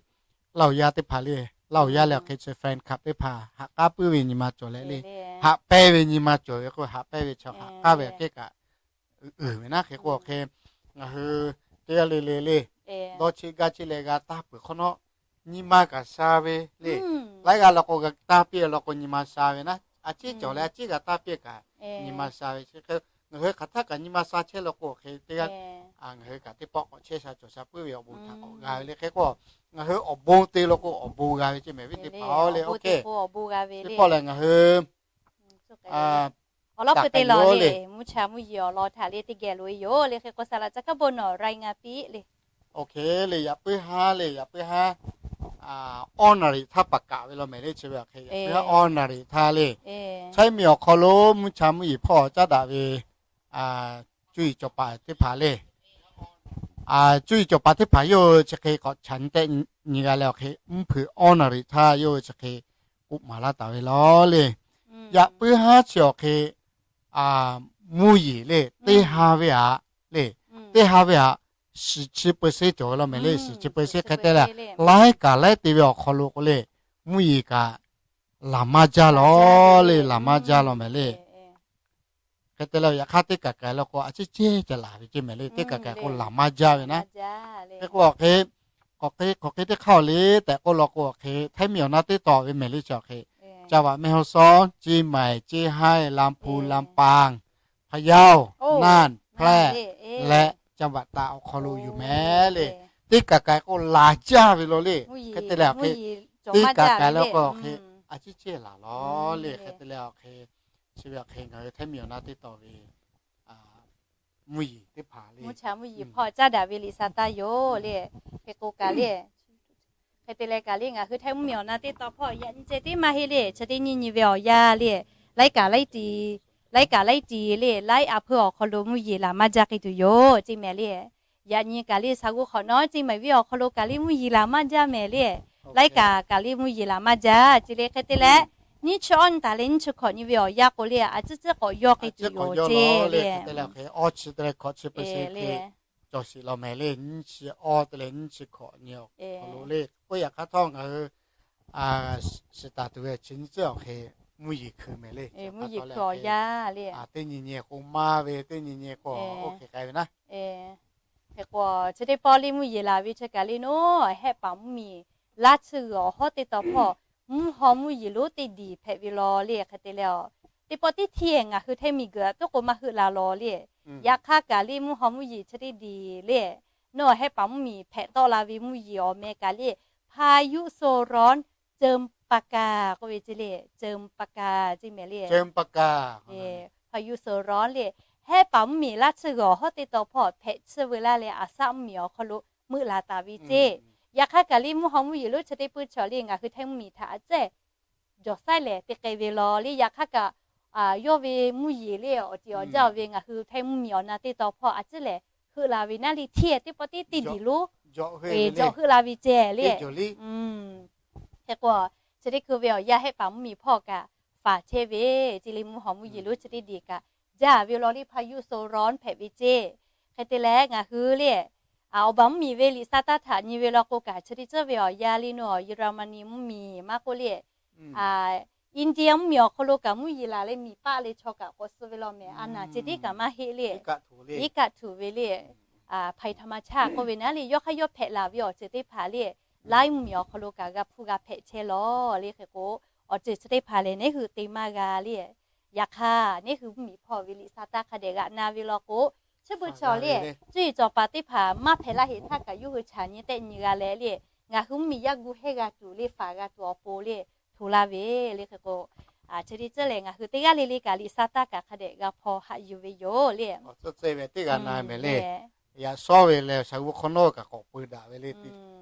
Laˇ huˍ yaˇ teˇ hpaˍ le, Laˇ huˍ yaˇ leh awˬ hk'e chi friend club teˇ hpaˍ haꞈ k'aˉ puiˉ ve nyi ma cawˬ leh le, haꞈ pehnˇ ve nyi ma cawˬ ve k'o, haꞈ pehnˇ ve chaw haꞈ k'aˉ ve aꞈ kehˉ kaꞈ uiˍ ve naˉ. Hk'e k'o awˬ hk'e ngaˬ hui teˇ g'aˇ le le le dawˇ cheˆ gaˇ cheˆ leh g'a taˇ peuˬ hk'awꞈ nawˉ, nyi ma kaꞈ sha ve le. Laiˉ g'aˇ law k'o g'a taˇ piˇ law k'o nyi ma sha ve naˉ. A ciˉ cawˬ leh a ciˉ g'a taˇ piˇ kaꞈ nyi ma sha ve chi hk'e, ngaˬ hui hk'aˬ htaˇ kaꞈ nyi ma sha chehˇ law k'o hk'e teˇ g'aˇ ngaˬ hui kaꞈ teˇ pawˆ k'awꞈ chehˇ sha cawˬ sha puiˉ ve awˬ bon htaꞈ k'awꞈ g'a ve le. Hk'e k'o ngaˬ hui awˬ bon te law k'o awˬ bon g'a ve ceˇ mehˍ viˉ teˇ hpaˍ le. Teˇ pawˆ lehˬ ngaˬ hui awˬ lawn hk'e te law le, mvuhˇ cha mvuhˇ yeˬ awˬ lawn htaꞈ le teˇ geh loꞈ e yoˬ le. Hk'e k'o saˍ laꞈ ca hkaˉ bon nawˬ รายงาน piˇ le. Oˇ hk'e le, yaꞈ puiˉ haˉ le, yaꞈ puiˉ haˉ awˬ naˍ riˍ htaˇ paˍ kaꞈ ve law mehˍ le. Chi ve awˬ hk'e yaꞈ puiˉ haˉ awˬ naˍ riˍ htaˇ le, Chaiˇ miˬ awˬ hk'aw lo mvuhˇ cha mvuhˇ yeˬ hpawˇ caˉ daꞈ ve cuˇ yiˍ cawˬ paˍ teˇ hpaˍ le, cuˇ yiˍ cawˬ paˍ teˇ hpaˍ yawˇ hui chi hk'e k'awꞈ chaꞈ nyi tehˆ nyi g'a leh awˬ hk'e mvuhˇ hpeuꞈ awˬ naˍ riˍ htaˇ yawˇ hui chi hk'e k'oˆ maˍ laˇ taˍ ve law le. Yaꞈ puiˉ haˉ chi awˬ hk'e mvuhˇ yeˬ le, teˇ ha ve aꞈ le, teˇ ha ve aꞈ shiˍ chi peu se cawˬ ve law mehˍ le. Shiˍ chi peu se hk'e te leh laiˉ kaꞈ laiˉ te ve awˬ hk'aw lo k'o le, mvuhˇ yeˬ kaꞈ laˬ maˇ jaˇ law le, laˬ maˇ jaˇ law mehˍ le. Hk'e te leh yaꞈ hk'aˇ teˇ kaˬ kaˬ law k'o a ciˉ cehˇ ca laˬ ve ceˇ mehˍ le. Teˇ kaˬ kaˬ k'o laˬ maˇ jaˇ ve naˉ. Hk'e k'o awˬ hk'e, k'awꞈ hk'e k'awꞈ hk'e teˇ hk'aˇ le tehꞈ k'oˆ law k'o awˬ hk'e Htaiˇ miˬ awˬ na teˇ taw ve mehˍ le chi awˬ hk'e, จังหวัดแม่ฮ่องสอน, เชียงใหม่, เชียงราย, ลำพูน, ลำปาง, พะเยา, น่าน, แพร่ leh จังหวัดตาก awˬ hk'aw lo yoˬ mehˍ le. Teˇ kaˬ kaˬ k'o laˬ jaˇ ve law le. Hk'e te leh awˬ hk'e teˇ kaˬ kaˬ law k'o awˬ hk'e a ciˉ cehˇ laˬ law le. Hk'e te leh awˬ hk'e chi ve awˬ hk'e ngaˬ hui Htaiˇ miˬ awˬ na teˇ taw ve mvuhˇ yeˬ teˇ hpaˍ le, mvuhˇ cha mvuhˇ yeˬ hpawˇ caˉ daꞈ ve liꞈ sa taˇ yoˬ le. Hk'e k'o kaˬ le, hk'e te leh kaˬ le ngaˬ hui Htaiˇ mvuhˇ miˬ awˬ na teˇ taw hpawˇ yaꞈ nyi ceh tiˉ maˇ heˆ le. Chi teˇ nyi nyi ve awˬ yanˇ le, laiˉ kaꞈ laiˉ ti, laiˉ kaꞈ laiˉ ti le, laiˉ a hpeuˇ awˬ hk'aw lo mvuhˇ yeˬ laˬ maˇ jaˇ k'ai tuˬ yoˬ ceˇ mehˍ le. Yaꞈ nyi kaˬ le Saˍ g'uˇ hk'awꞈ nawˉ ceˇ maˬ viˉ awˬ hk'aw lo kaˬ le mvuhˇ yeˬ laˬ maˇ jaˇ mehˍ le. Laiˉ kaꞈ kaˬ le mvuhˇ yeˬ laˬ maˇ jaˇ ceˇ le. Hk'e te leh nyiˇ chi awˇ nyi taˍ leh nyiˇ chi hkawꞈ nyi ve awˬ yanˇ k'o le, a ciˉ ciˉ k'awꞈ yawˇ k'ai tuˬ yoˬ ceˇ le. Hk'e te leh hk'e awˇ chi te leh hkawꞈ chi peu se hk'e cawˬ sheˍ law mehˍ le. Nyiˇ chi awˇ te leh nyiˇ chi hkawꞈ nyi awˬ hk'aw lo le k'oˆ yaꞈ hk'aˇ htawˇ ngaˬ hui shiˍ taˍ tuˬ ve chi nyiˇ ceuˬ awˬ hk'e mvuhˇ yeˬ hkui mehˍ le. Mvuhˇ yeˬ hkui awˬ yanˇ le, teˇ nyi nyi k'o maˇ ve, teˇ nyi nyi k'o oˇ hk'e k'ai ve naˉ. Hk'e k'o chi teˇ pawˆ le mvuhˇ yeˬ laˬ ve chi kaˬ le naˉ, hehˆ paˍ mvuhˇ miˬ laˇ tsuhˇ g'uiˬ awˬ hawˉ teˇ taw hpawˇ mvuhˇ haw mvuhˇ yeˬ lonˉ teˇ diˬ hpehꞈ ve law le. Hk'e te leh, teˇ pawˆ teˇ hteˇ ngaˬ hui Htaiˇ miˬ guiˬ aꞈ toˉ k'o maˇ heuˆ la law le. Yaꞈ hk'aˇ kaˬ le mvuhˇ haw mvuhˇ yeˬ chi teˇ diˬ le, nawˬ hehˆ paˍ mvuhˇ miˬ hpehꞈ tawˆ la ve mvuhˇ yeˬ awˬ meh kaˬ le พายุโซนร้อน เจิมปากา k'oˆ ve ceˇ le. เจิมปากา ceˇ mehˍ le. Hpaˍ yuˬ suhˍ rawˉ le, hehˆ paˍ mvuhˇ miˬ laˇ tsuhˇ g'uiˬ awˬ hawˉ teˇ taw hpawˇ hpehꞈ tsuhˇ veu laˇ leh, aˬ saˆ mvuhˇ miˬ awˬ hk'aw lo meuˆ laˬ taˍ ve ceˇ. Yaꞈ hk'aˇ kaˬ liˇ mvuhˇ haw mvuhˇ yeˬ lonˉ chi teˇ puiˇ chaw le ngaˬ hui Htaiˇ mvuhˇ miˬ htaꞈ a tcuhˉ jawˬ saiˉ lehˬ te k'ai ve law le. Yaꞈ hk'aˇ kaꞈ yawˇ ve mvuhˇ yeˬ le awˬ ceˬ awˬ jaˇ ve ngaˬ hui Htaiˇ mvuhˇ miˬ awˬ na teˇ taw hpawˇ a tcuhˉ lehˬ heuˆ la ve naˉ le. Hteˇ teˇ pawˆ teˇ teˇ diˬ lonˉ jawˬ heuˆ la ve ceˇ le. Hk'e k'o, chi teˇ hkui ve awˬ yanˇ hehˆ paˍ mvuhˇ miˬ hpawˇ kaꞈ faˍ chehˇ ve ceˇ le. Mvuhˇ haw mvuhˇ yeˬ lonˉ chi teˇ diˬ kaꞈ jaˇ ve law le, พายุโซนร้อน hpehꞈ ve ceˇ. Hk'e te leh ngaˬ hui le awˬ baˬ mvuhˇ miˬ ve liꞈ sa taˇ htaꞈ nyi ve law k'o kaꞈ, chi teˇ tcuhˉ ve awˬ yanˇ le naw Yeˍraˍmaˍniˆ mvuhˇ miˬ maˇ k'oˆ le, India mvuhˇ miˬ awˬ hk'aw lo kaꞈ mvuhˇ yeˬ laˬ leh miˬ paˆ le chaw kaꞈ k'awꞈ suh ve law mehˍ. A naˬ ceh tiˉ kaꞈ maˇ heˆ le. Iˉ kaˆ htuꞈ ve le, hpaˍ htaꞈ ma chaˇ k'oˆ ve naˉ le. Yawˇ hk'aˇ yawˇ hpehꞈ laˬ ve awˬ ceuˬ teˇ hpaˍ le, laiˉ mvuhˇ miˬ awˬ hk'aw lo kaꞈ g'a hpuˇ g'a hpehꞈ chehˇ law le. Hk'e k'o, awˬ ceuˬ chi teˇ hpaˍ lehˬ neˉ hui te maˇ g'a le. Yaꞈ hk'aˇ neˉ hui mvuhˇ miˬ hpawˇ ve liꞈ sa taˇ hk'a dehꞈ g'aꞈ na ve law k'o, chi beuꞈ chaw le, cuˇ yiˍ cawˬ paˍ teˇ hpaˍ maˇ hpehꞈ laˇ heꞈ htaˇ kaꞈ yawˇ hui chaꞈ nyi tehˆ nyi g'a leh le, ngaˬ hui mvuhˇmiˬ yaˇ gu hehˇ g'a tuˬ le, faˍ g'a tuˬ awˬ pon le, hto laˇ ve le. Hk'e k'o, chi teˇ ceuˬ lehˬ ngaˬ hui teˇ g'aˇ le le kaꞈ liꞈ sa taˇ kaꞈ hk'a dehꞈ g'a hpaw haꞈ yuˬ ve yoˬ le. Teˇ g'aˇ na mehˍ le. Yaꞈ shawˉ ve lehˬ shaˍ g'u hk'awꞈ nawˉ kaꞈ k'awꞈ peu daꞈ ve le.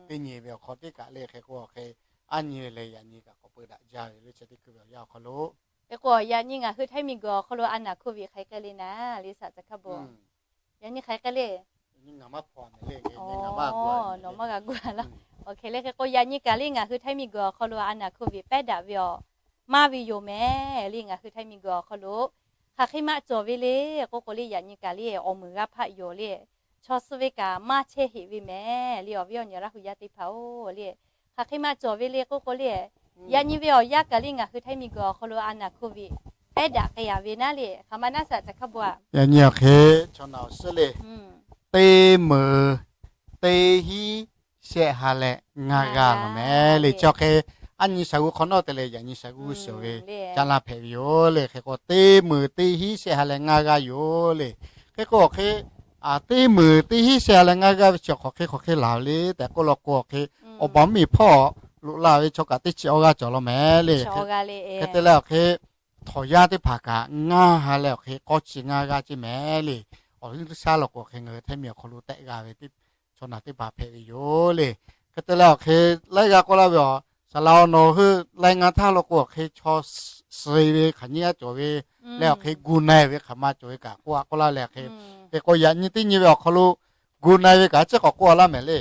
Teˇ nyi ve awˬ hk'aw teˇ kaꞈ le. Hk'e k'o hk'e, aˉ nyi ve lehˬ yaꞈ nyi kaꞈ k'awꞈ peu daꞈ jaˇ ve le. Chi teˇ hkui ve awˬ yanˇ awˬ hk'aw lo, hk'e k'o yaꞈ nyi ngaˬ hui htaiˇ miˬguiˬ awˬ hk'aw lo a naˬ hko viꞈ hk'aˬ hk'e le naˍ le, saˍ caˬ hkaˇ bon. Yaꞈ nyi hk'aˬ hk'e le. Nawˬ maˇ g'a gu a laˇ. Oˇ hk'e le. Hk'e k'o yaꞈ nyi kaꞈ le ngaˬ hui htaiˇ miˬguiˬ awˬ hk'aw lo a naˬ hko viꞈ pehˉ daꞈ ve awˬ maˇ ve yoˬ mehˍ le. Ngaˬ hui htaiˇ miˬguiˬ awˬ hk'aw lo hk'aˬ hk'e maˇ cawˬ ve le k'oˆ k'o le, yaꞈ nyi kaꞈ le awˬ meunˍ g'a hpaˆ yoˬ le. Chaw suh ve kaꞈ maˇ chehˇ heꞈ ve mehˍ le. Awˬ viˉ awˬ nyi Laˇ hu yaˇ teˇ hpaˍ-oˬ le, hk'aˬ hk'e maˇ cawˬ ve le k'oˆ k'o le, yaꞈ nyi ve awˬ yanˇ kaꞈ le ngaˬ hui htaiˇ miˬguiˬ awˬ hk'aw lo a naˬ hko viꞈ pehˉ daꞈ k'ai yaꞈ ve naˉ le. Hk'aˬ ma naˉ saˍ caˬ hkaˇ bon a. Yaꞈ nyi awˬ hk'e chaw naˬ awˬ suhˉ le, teˇ meunˍ teˇ hinˉ shehˆ ha leh ngaˇ g'aˇ laˬ mehˍ le. Chi awˬ hk'e, aˉ nyi shaˍ g'u hk'awꞈ nawˉ te leh yaꞈ nyi shaˍ g'u shiˍ ve caˇ laˇ hpehꞈ ve yoˬ le. Hk'e k'o teˇ meunˍ teˇ hinˉ shehˆ ha leh ngaˇ g'aˇ yoˬ le. Hk'e k'o awˬ hk'e, teˇ meunˍ teˇ hinˉ shehˆ ha leh ngaˇ g'aˇ ve chi hk'aˬ hk'e hk'aˬ hk'e laˬ ve le tehꞈ k'oˆ law k'o awˬ hk'e, awˬ baˬ mvuhˇmiˬ hpawˇ loꞈ la ve chaw kaꞈ teˇ chi awˇ g'aˇ cawˬ law mehˍ le. Hk'e te leh awˬ hk'e, htawnˍ yaˇ teˇ hpaˍ kaꞈ ngaˇ ha leh awˬ hk'e k'awˇ chi ngaˇ g'aˇ ceˇ mehˍ le. Awˬ viˉ teˇ shaˉ law k'o awˬ hk'e ngaˬ hui htaiˇ miˬ awˬ hk'aw lo tehˆ g'a ve chaw naˬ teˇ hpaˍ hpehꞈ ve yoˬ le. Hk'e te leh awˬ hk'e, laiˉ g'aˇ k'oˆ laˇ ve, aˬ, saˍ laꞈ awˬ nawˬ hui laiˉ ngaˇ htaˇ law k'o awˬ hk'e chaw suh ve hk'aˬ nyiˇ g'aˇ cawˬ ve leh awˬ hk'e gu na ve hk'aˬ ma cawˬ ve kaꞈ k'oˆ a k'oˆ laˇ leh hk'e, hk'e k'o yaꞈ nyi teˇ nyi ve awˬ hk'aw lo gu na ve kaꞈ chi k'awꞈ k'oˆ a laˇ mehˍ le.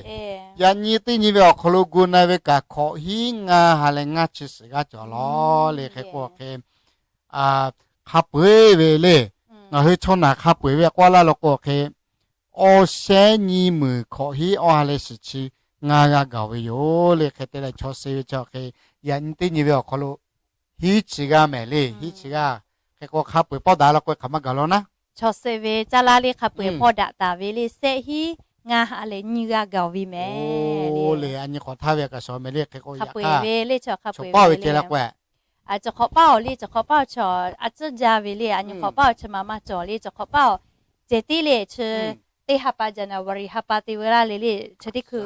Yaꞈ nyi teˇ nyi ve awˬ hk'aw lo gu na ve kaꞈ hkawꞈ hinˉ ngaˇ ha leh ngaˇ chi suhˍ g'aˇ cawˬ law le. Hk'e k'o awˬ hk'e, hk'a peu-eˬ ve le. Ngaˬ hui chaw naˬ hk'a peu-eˬ ve k'oˆ laˇ law k'o awˬ hk'e, awˇ shehˉ nyiˇ meunˍ hkawꞈ hinˉ awˇ ha leh shiˍ chi ngaˇ g'aˇ gaˬ ve yoˬ le. Hk'e te leh chaw suh ve chi awˬ hk'e, yaꞈ nyi teˇ nyi ve awˬ hk'aw lo hiˉ chi g'aˇ mehˍ le, hiˉ chi g'aˇ. Hk'e k'o hk'a peu-eˬ pawˇ daꞈ law k'o hk'aˬ ma gaˬ law naˉ, chaw suh ve caˇ laˇ le hk'a peu-eˬ pawˇ daꞈ taˍ ve le, shehˆ hinˉ ngaˇ ha leh nyiˇ g'aˇ gaˬ ve mehˍ le. A nyi k'awꞈ htaˇ ve kaꞈ shawˍ mehˍ le. Hk'e k'o yaꞈ hk'aˇ ve le, chi hk'a peu-eˬ ve le. Cawˬ hk'awꞈ paˇ oˬ le, cawˬ hk'awꞈ paˇ oˬ chi a ciˉ jaˇ ve le. A nyi k'awꞈ paˇ oˬ chi ma maˇ cawˬ le. Cawˬ hk'awꞈ paˇ oˬ ceh tiˉ le chi teˇ ha pa January ha pa te ve laˇ le le, chi teˇ hkui,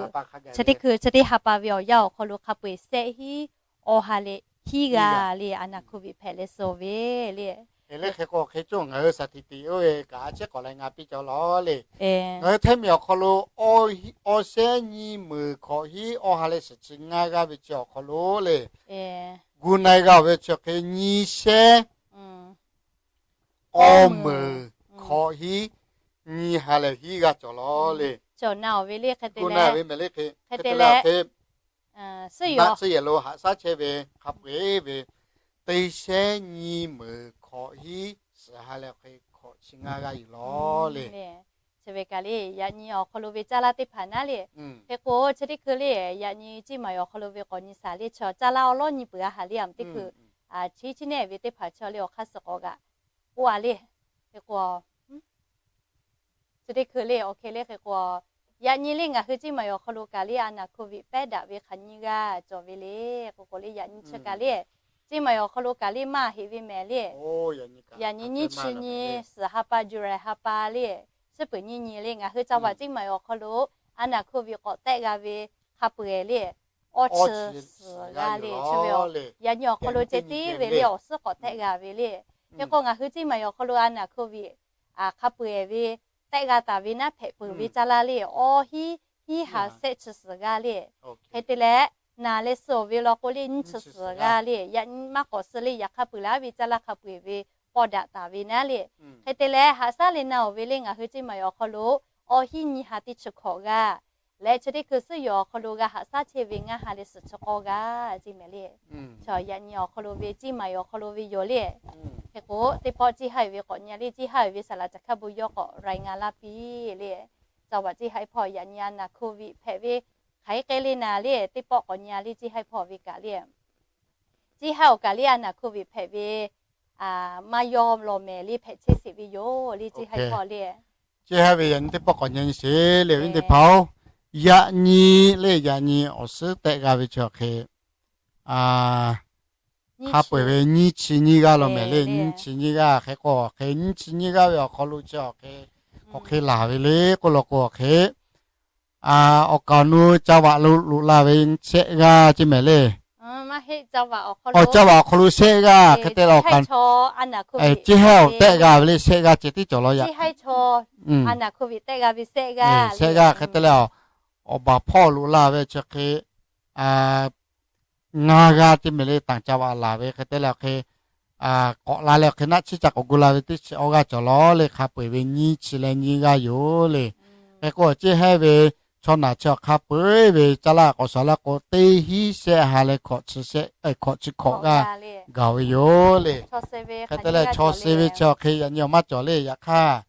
chi teˇ hkui chi teˇ ha pa ve awˬ yanˇ awˬ hk'aw lo hk'a peu-eˬ shehˆ hinˉ awˇ ha leh hiˉ g'aˇ le a naˬ hko viꞈ hpehꞈ leh suh ve le. Hk'e k'o hk'e cawˬ ngaˬ hui saˍ tiꞈ tiꞈ oˇ ve kaꞈ a ciˉ k'awꞈ la nga piˇ cawˬ law le. Ngaˬ hui htaiˇ miˬ awˬ hk'aw lo awˇ shehˉ nyiˇ meunˍ hkawꞈ hinˉ awˇ ha leh shiˍ chi ngaˇ g'aˇ ve chi awˬ hk'aw lo le, gu na g'a ve chi hk'e nyiˇ shehˉ awˇ meunˍ hkawꞈ hinˉ nyiˇ ha leh hiˉ g'aˇ cawˬ law le. Cawˬ na-oˬ ve le. Hk'e te leh, hk'e te leh suhˉ yehˬ lo haꞈ shaˉ chehˇ ve hk'a peu-eˬ ve teˇ shehˉ nyiˇ meunˍ hkawꞈ hinˉ suhˍ ha leh hk'e hkawꞈ chi ngaˇ g'aˇ yuˬ law le. Chi ve kaꞈ le yaꞈ nyi awˬ hk'aw lo ve caˇ laˇ teˇ hpaˍ naˉ le. Hk'e k'o chi teˇ hkui le yaꞈ nyi Ciˇ maˬ yawˬ awˬ hk'aw lo ve k'awꞈ nyi shaˍ le, chaw caˇ laˇ awˬ lawˉ nyi peuˬ a haˍ le. Aˬ teˇ hkui chi chiˉ neˉ ve teˇ hpaˍ chaw le awˬ hk'aˇ suh k'awꞈ g'aꞈ k'oˆ a le. Hk'e k'o chi teˇ hkui le awˬ hk'e le hk'e k'o, yaꞈ nyi le ngaˬ hui Ciˇ maˬ yawˬ awˬ hk'aw lo kaꞈ le a naˬ hko viꞈ pehˉ daꞈ ve hk'aˬ nyi g'aˇ cawˬ ve le. K'o k'o le yaꞈ nyi chi kaꞈ le Ciˇ maˬ yawˬ awˬ hk'aw lo kaꞈ le maˇ heˆ ve mehˍ le. Yaꞈ nyi nyiˇ chi nyi suhˍ ha pa July ha pa le, suhˉ peuˬ nyiˇ nyi le ngaˬ hui ca vaꞈ Ciˇ maˬ yawˬ awˬ hk'aw lo a naˬ hko viꞈ k'awꞈ tehˆ g'a ve hk'a peu-eˬ le, awˇ chi suhˍ g'aˇ le chi ve yoˬ. Yaꞈ nyi awˬ hk'aw lo ceh tiˉ ve le awˬ suhˉ k'awꞈ tehˆ g'a ve le. Hk'e k'o ngaˬ hui Ciˇ maˬ yawˬ awˬ hk'aw lo a naˬ hko viꞈ hk'a peu-eˬ ve tehˆ g'a taˍ ve naˉ hpehꞈ peuˬ ve caˇ laˇ le, awˇ hinˉ hinˉ ha shehˆ chi suhˍ g'aˇ le. Hk'e te leh, naˬ leh suh-oˬ ve law k'o le nyiˇ chi suhˍ g'aˇ le. Yaꞈ nyi maˇ k'awꞈ suh le yaꞈ hk'a peu-eˬ laˇ ve caˇ laˇ hk'a peu-eˬ ve pawˇ daꞈ taˍ ve naˉ le. Hk'e te leh haꞈ shaˉ leh na-oˬ ve le ngaˬ hui Ciˇ maˬ yawˬ awˬ hk'aw lo awˇ hinˉ nyiˇ ha teˇ chi hkawꞈ g'aˇ leh chi teˇ hkui suhˉ yawˬ awˬ hk'aw lo g'a haꞈ shaˉ chehˇ ve ngaˇ ha leh suhˍ chi k'awˇ g'aˇ ceˇ mehˍ le. Yaꞈ nyi awˬ hk'aw lo ve Ciˇ maˬ yawˬ awˬ hk'aw lo ve yoˬ le. Hk'e k'o teˇ pawˆ Ciˇ ha-eˬ ve k'awꞈ nyi le, Ciˇ ha-eˬ ve saˍ laꞈ caˬ hkaˇ bon yawˇ k'awꞈ รายงาน laˇ piˇ le. Ca vaꞈ Ciˇ ha-eˬ hpawˇ yaꞈ nyi a naˬ hko viꞈ hpehꞈ ve hk'aˬ hk'e k'ai le naˍ le, teˇ pawˆ k'awꞈ nyi le Ciˇ ha-eˬ hpawˇ ve kaꞈ le. Ciˇ ha-oˬ kaꞈ le a naˬ hko viꞈ hpehꞈ ve maˇ yawˇ lawˬ mehˍ le hpehꞈ chehˇ sheˍ ve yoˬ le Ciˇ ha-eˬ hpawˇ le. Ciˇ ha ve yaꞈ nyi teˇ pawˆ k'awꞈ nyi sheˍ le awˬ viˉ teˇ hpaˍ-oˬ. Yaꞈ nyi le yaꞈ nyi awˬ suhˉ tehˆ g'a ve chi awˬ hk'e hk'a peu-eˬ ve nyiˇ chi nyiˇ g'aˇ law mehˍ le. Nyiˇ chi nyiˇ g'aˇ hk'e k'o awˬ hk'e nyiˇ chi nyiˇ g'aˇ ve awˬ hk'aw lo chi awˬ hk'e k'awꞈ hk'e laˬ ve le k'oˆ law k'o awˬ hk'e awˬ kaˍ awˬ nu ca vaꞈ lo loꞈ la ve shehˆ g'aˇ ceˇ mehˍ le. Awˬ ca vaꞈ awˬ hk'aw lo shehˆ g'aˇ hk'e te leh awˬ kaˍ, ceˇ hehˉ awˬ tehˆ g'a ve le shehˆ g'aˇ ceh tiˉ cawˬ law yaꞈ. Shehˆ g'aˇ hk'e te leh, awˬ baˬ hpawˇ loꞈ la ve chi hk'e ngaˇ g'aˇ ceˇ mehˍ le. Tanˬ ca vaꞈ laˬ ve hk'e te leh awˬ hk'e k'awꞈ la leh awˬ hk'e naˆ chiˇ ca k'awꞈ gu la ve teˇ chi awˇ g'aˇ cawˬ law le. Hk'a peu-eˬ ve nyiˇ chi leh nyiˇ g'aˇ yoˬ le. Hk'e k'o ceˇ hehˉ ve chaw naˬ chi awˬ hk'a peu-eˬ ve caˇ laˇ k'awꞈ shawˍ laˇ k'o, teˇ hinˉ shehˆ ha leh hkawꞈ chi hkawꞈ g'aˇ gaˬ ve yoˬ le. Hk'e te leh chaw suh ve chi awˬ hk'e yaꞈ nyi awˬ maˇ cawˬ le. Yaꞈ hk'aˇ,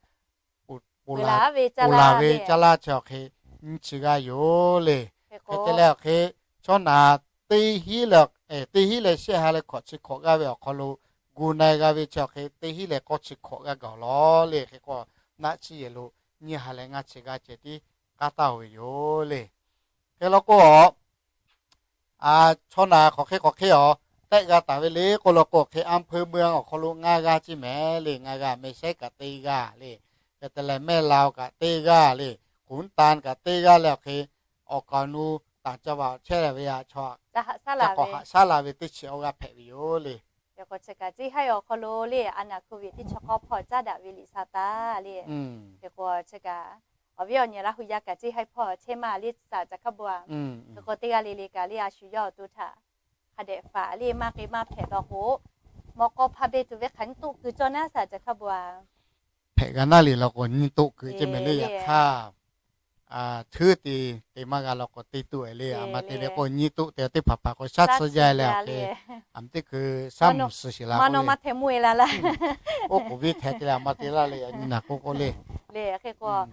ponˬ laˬ ve caˇ laˇ chi awˬ hk'e nyiˇ chi g'aˇ yoˬ le. Hk'e te leh awˬ hk'e chaw naˬ teˇ hinˉ leh, teˇ hinˉ leh shehˆ ha leh hkawꞈ chi hkawꞈ g'aˇ ve awˬ hk'aw lo gu na-e g'a ve chi awˬ hk'e teˇ hinˉ leh k'awˇ chi hkawꞈ g'aˇ gaˬ law le. Hk'e k'o naˆ chiˇ yehˬ lo nyiˇ ha leh ngaˇ chi g'aˇ ceh tiˉ k'aˉ taˇ-oˬ ve yoˬ le. Hk'e law k'o, chaw naˬ hk'aˬ hk'e hk'aˬ hk'e awˬ tehˆ g'a taˍ ve le k'oˆ law k'o, hk'e อำเภอเมือง awˬ hk'aw lo ngaˇ g'aˇ ceˇ mehˍ le. Ngaˇ g'aˇ, แม่สาย kaꞈ teˇ g'aˇ le. Hk'e te leh แม่ลาว kaꞈ teˇ g'aˇ le. ขุนตาล kaꞈ teˇ g'aˇ leh awˬ hk'e awˬ kaˍ awˬ nu tanˬ ca vaꞈ chehˇ ve a chaw, ca k'awꞈ haꞈ shaˉ la ve teˇ chi awˇ g'aˇ hpehꞈ ve yoˬ le. Hk'e k'o chi kaꞈ ceˇ haiˉ awˬ hk'aw lo le, a naˬ hk'oˆ ve teˇ chi k'awˇ hpawˇ caˉ daꞈ ve liꞈ sa taˍ le. Hk'e k'o chi kaꞈ awˬ viˉ awˬ nyi Laˇ hu yaˇ kaꞈ ceˇ haiˉ hpawˇ chehˇ maˇ le, saˍ caꞈ hkaˇ bo a. Hk'e k'o teˇ g'aˇ le le kaꞈ le a shu yawˇ awˬ to htaꞈ hk'a dehꞈ faˍ le maˇ k'e maˇ hpehꞈ law k'o, mawꞈ k'aw hpa beh tuˬ ve hk'aˬ nyiˇ toˆ kuiˬ cawˇ naˉ, saˍ caꞈ hkaˇ bo a. Hpehꞈ g'a naˉ le law k'o nyiˇ toˆ kuiˬ ceˇ mehˍ le. Yaꞈ hk'aˇ, htuˉ te te maˇ g'a law k'o teˇ toˆ-e le. A ma te le k'o nyiˇ toˆ te teˇ hpaˍ hpaˍ k'o shaˉ tcuh jaˇ leh awˬ hk'e, a ma teˇ hkui shaˉ mvuhˬ suh sheˍ la k'o le. Oˇ k'oˍ viˉ hkeh te leh a ma te laˇ le, a nyi naˬ k'oˆ k'oˆ le. Hk'e k'o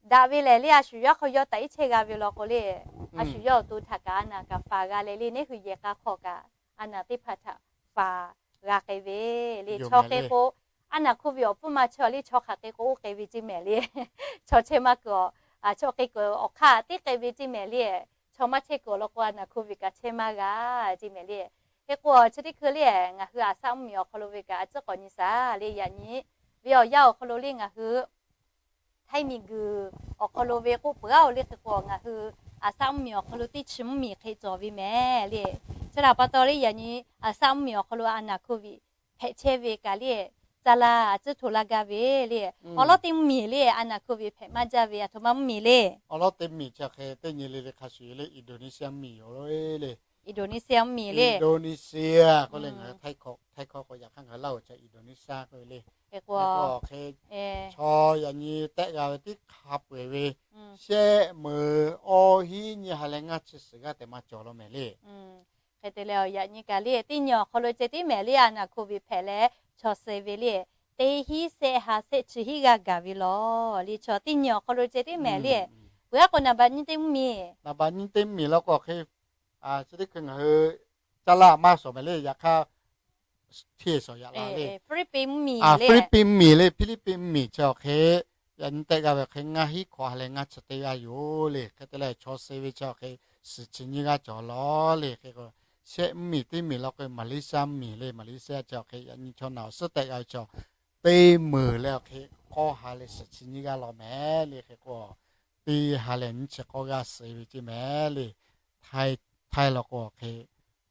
daꞈ ve lehˬ le, a shu yawˇ hk'aw yawˇ taꞈ iˉ chehˇ g'a ve law k'o le, a shu yawˇ awˬ to htaꞈ kaꞈ a naˬ kaꞈ faˍ g'a leh le, neˇ hui yehˬ k'a hk'aw kaꞈ a naˬ teˇ hpaˍ htaꞈ faˍ g'a k'ai ve le. Chaw hk'e k'o a naˬ hk'oˆ ve awˬ pfuhˇ ma chehˇ le, chaw hk'aˬ hk'e k'o oˇ k'ai ve ceˇ mehˍ le. Chaw chehˇ maˇ kuiˬ, chaw hk'e kuiˬ awˬ hk'aˇ tiˉ k'ai ve ceˇ mehˍ le. Chaw maˇ chehˇ kuiˬ law k'o a naˬ hk'oˆ ve kaꞈ chehˇ maˇ g'a ceˇ mehˍ le. Hk'e k'o chi teˇ hkui le, ngaˬ hui a shaꞈ mvuhˇmiˬ awˬ hk'aw lo ve kaꞈ a ciˉ k'awꞈ nyi shaˍ le. Yaꞈ nyi ve awˬ yanˇ awˬ hk'aw lo le ngaˬ hui Htaiˇ miˬguiˬ awˬ hk'aw lo ve k'oˆ peuˬ-oˬ le. Hk'e k'o ngaˬ hui a shaꞈ mvuhˇmiˬ awˬ hk'aw lo teˇ chi mvuhˇmiˬ hk'e cawˬ ve mehˍ le. Chi htaꞈ pa taw le, yaꞈ nyi a shaꞈ mvuhˇmiˬ awˬ hk'aw lo a naˬ hk'oˆ ve hpehꞈ chehˇ ve kaꞈ le, ca la a ciˉ hto la gaˇ ve le. Awˬ lawˉ teˇ mvuhˇmiˬ le, a naˬ hk'oˆ ve hpehꞈ maˇ jaˇ ve aˬ htoꞈ ma mvuhˇmiˬ le. Awˬ lawˉ teˇ mvuhˇmiˬ chi hk'e teˇ nyi le le hk'a shuˍ le, Indonesia mvuhˇmiˬ yoˬ le. Indonesia mvuhˇmiˬ le. Indonesia k'oˆ le, ngaˬ hui Htaiˇ hkawˇ k'o yaꞈ hk'aˇ ngaˬ hui Laˇ hoˍ ca Indonesia k'oˆ ve le. Hk'e k'o hk'e chaw yaꞈ nyi tehˆ g'a ve teˇ hk'a peu-eˬ ve shehˆ meuˍ awˇ hinˉ nyiˇ ha leh ngaˇ chi suhˍ g'aˇ tehꞈ maˇ cawˬ law mehˍ le. Hk'e te leh yaꞈ nyi kaꞈ le, teˇ nyi awˬ hk'aw lo ceh tiˉ mehˍ le, a naˬ hk'oˆ ve hpehꞈ leh chaw suh ve le, teˇ hinˉ shehˆ ha shehˆ chi hinˉ g'aˇ gaˬ ve law le. Chaw teˇ nyi awˬ hk'aw lo ceh tiˉ mehˍ le. Peuˬ aˉ k'o naˍ baꞈ nyiˇ teˇ mvuhˇmiˬ, naˍ baꞈ nyiˇ teˇ mvuhˇmiˬ law k'o hk'e, chi teˇ hkui ngaˬ hui caˇ laˇ maˇ shawˍ mehˍ le. Yaꞈ hk'aˇ, hteˇ shawˍ yaꞈ la le. Philippines mvuhˇmiˬ le, Philippines mvuhˇmiˬ chi awˬ hk'e yaꞈ nyi tehˆ g'a ve awˬ hk'e ngaˇ hinˉ hkawꞈ ha leh ngaˇ chi teˇ g'aˇ yoˬ le. Hk'e te leh chaw suh ve chi awˬ hk'e suhˍ chi nyiˇ g'aˇ cawˬ law le. Hk'e k'o shehˆ mvuhˇmiˬ teˇ mvuhˇmiˬ law k'o Malaysia mvuhˇmiˬ le. Malaysia chi awˬ hk'e yaꞈ nyi chaw naˬ awˬ suhˉ tehˆ g'a ve chaw teˇ meuˍ leh awˬ hk'e k'awˇ ha leh suhˍ chi nyiˇ g'aˇ law mehˍ le. Hk'e k'o teˇ ha leh nyiˇ chi k'awˇ g'aˇ suh ve ceˇ mehˍ le. Htaiˇ law k'o awˬ hk'e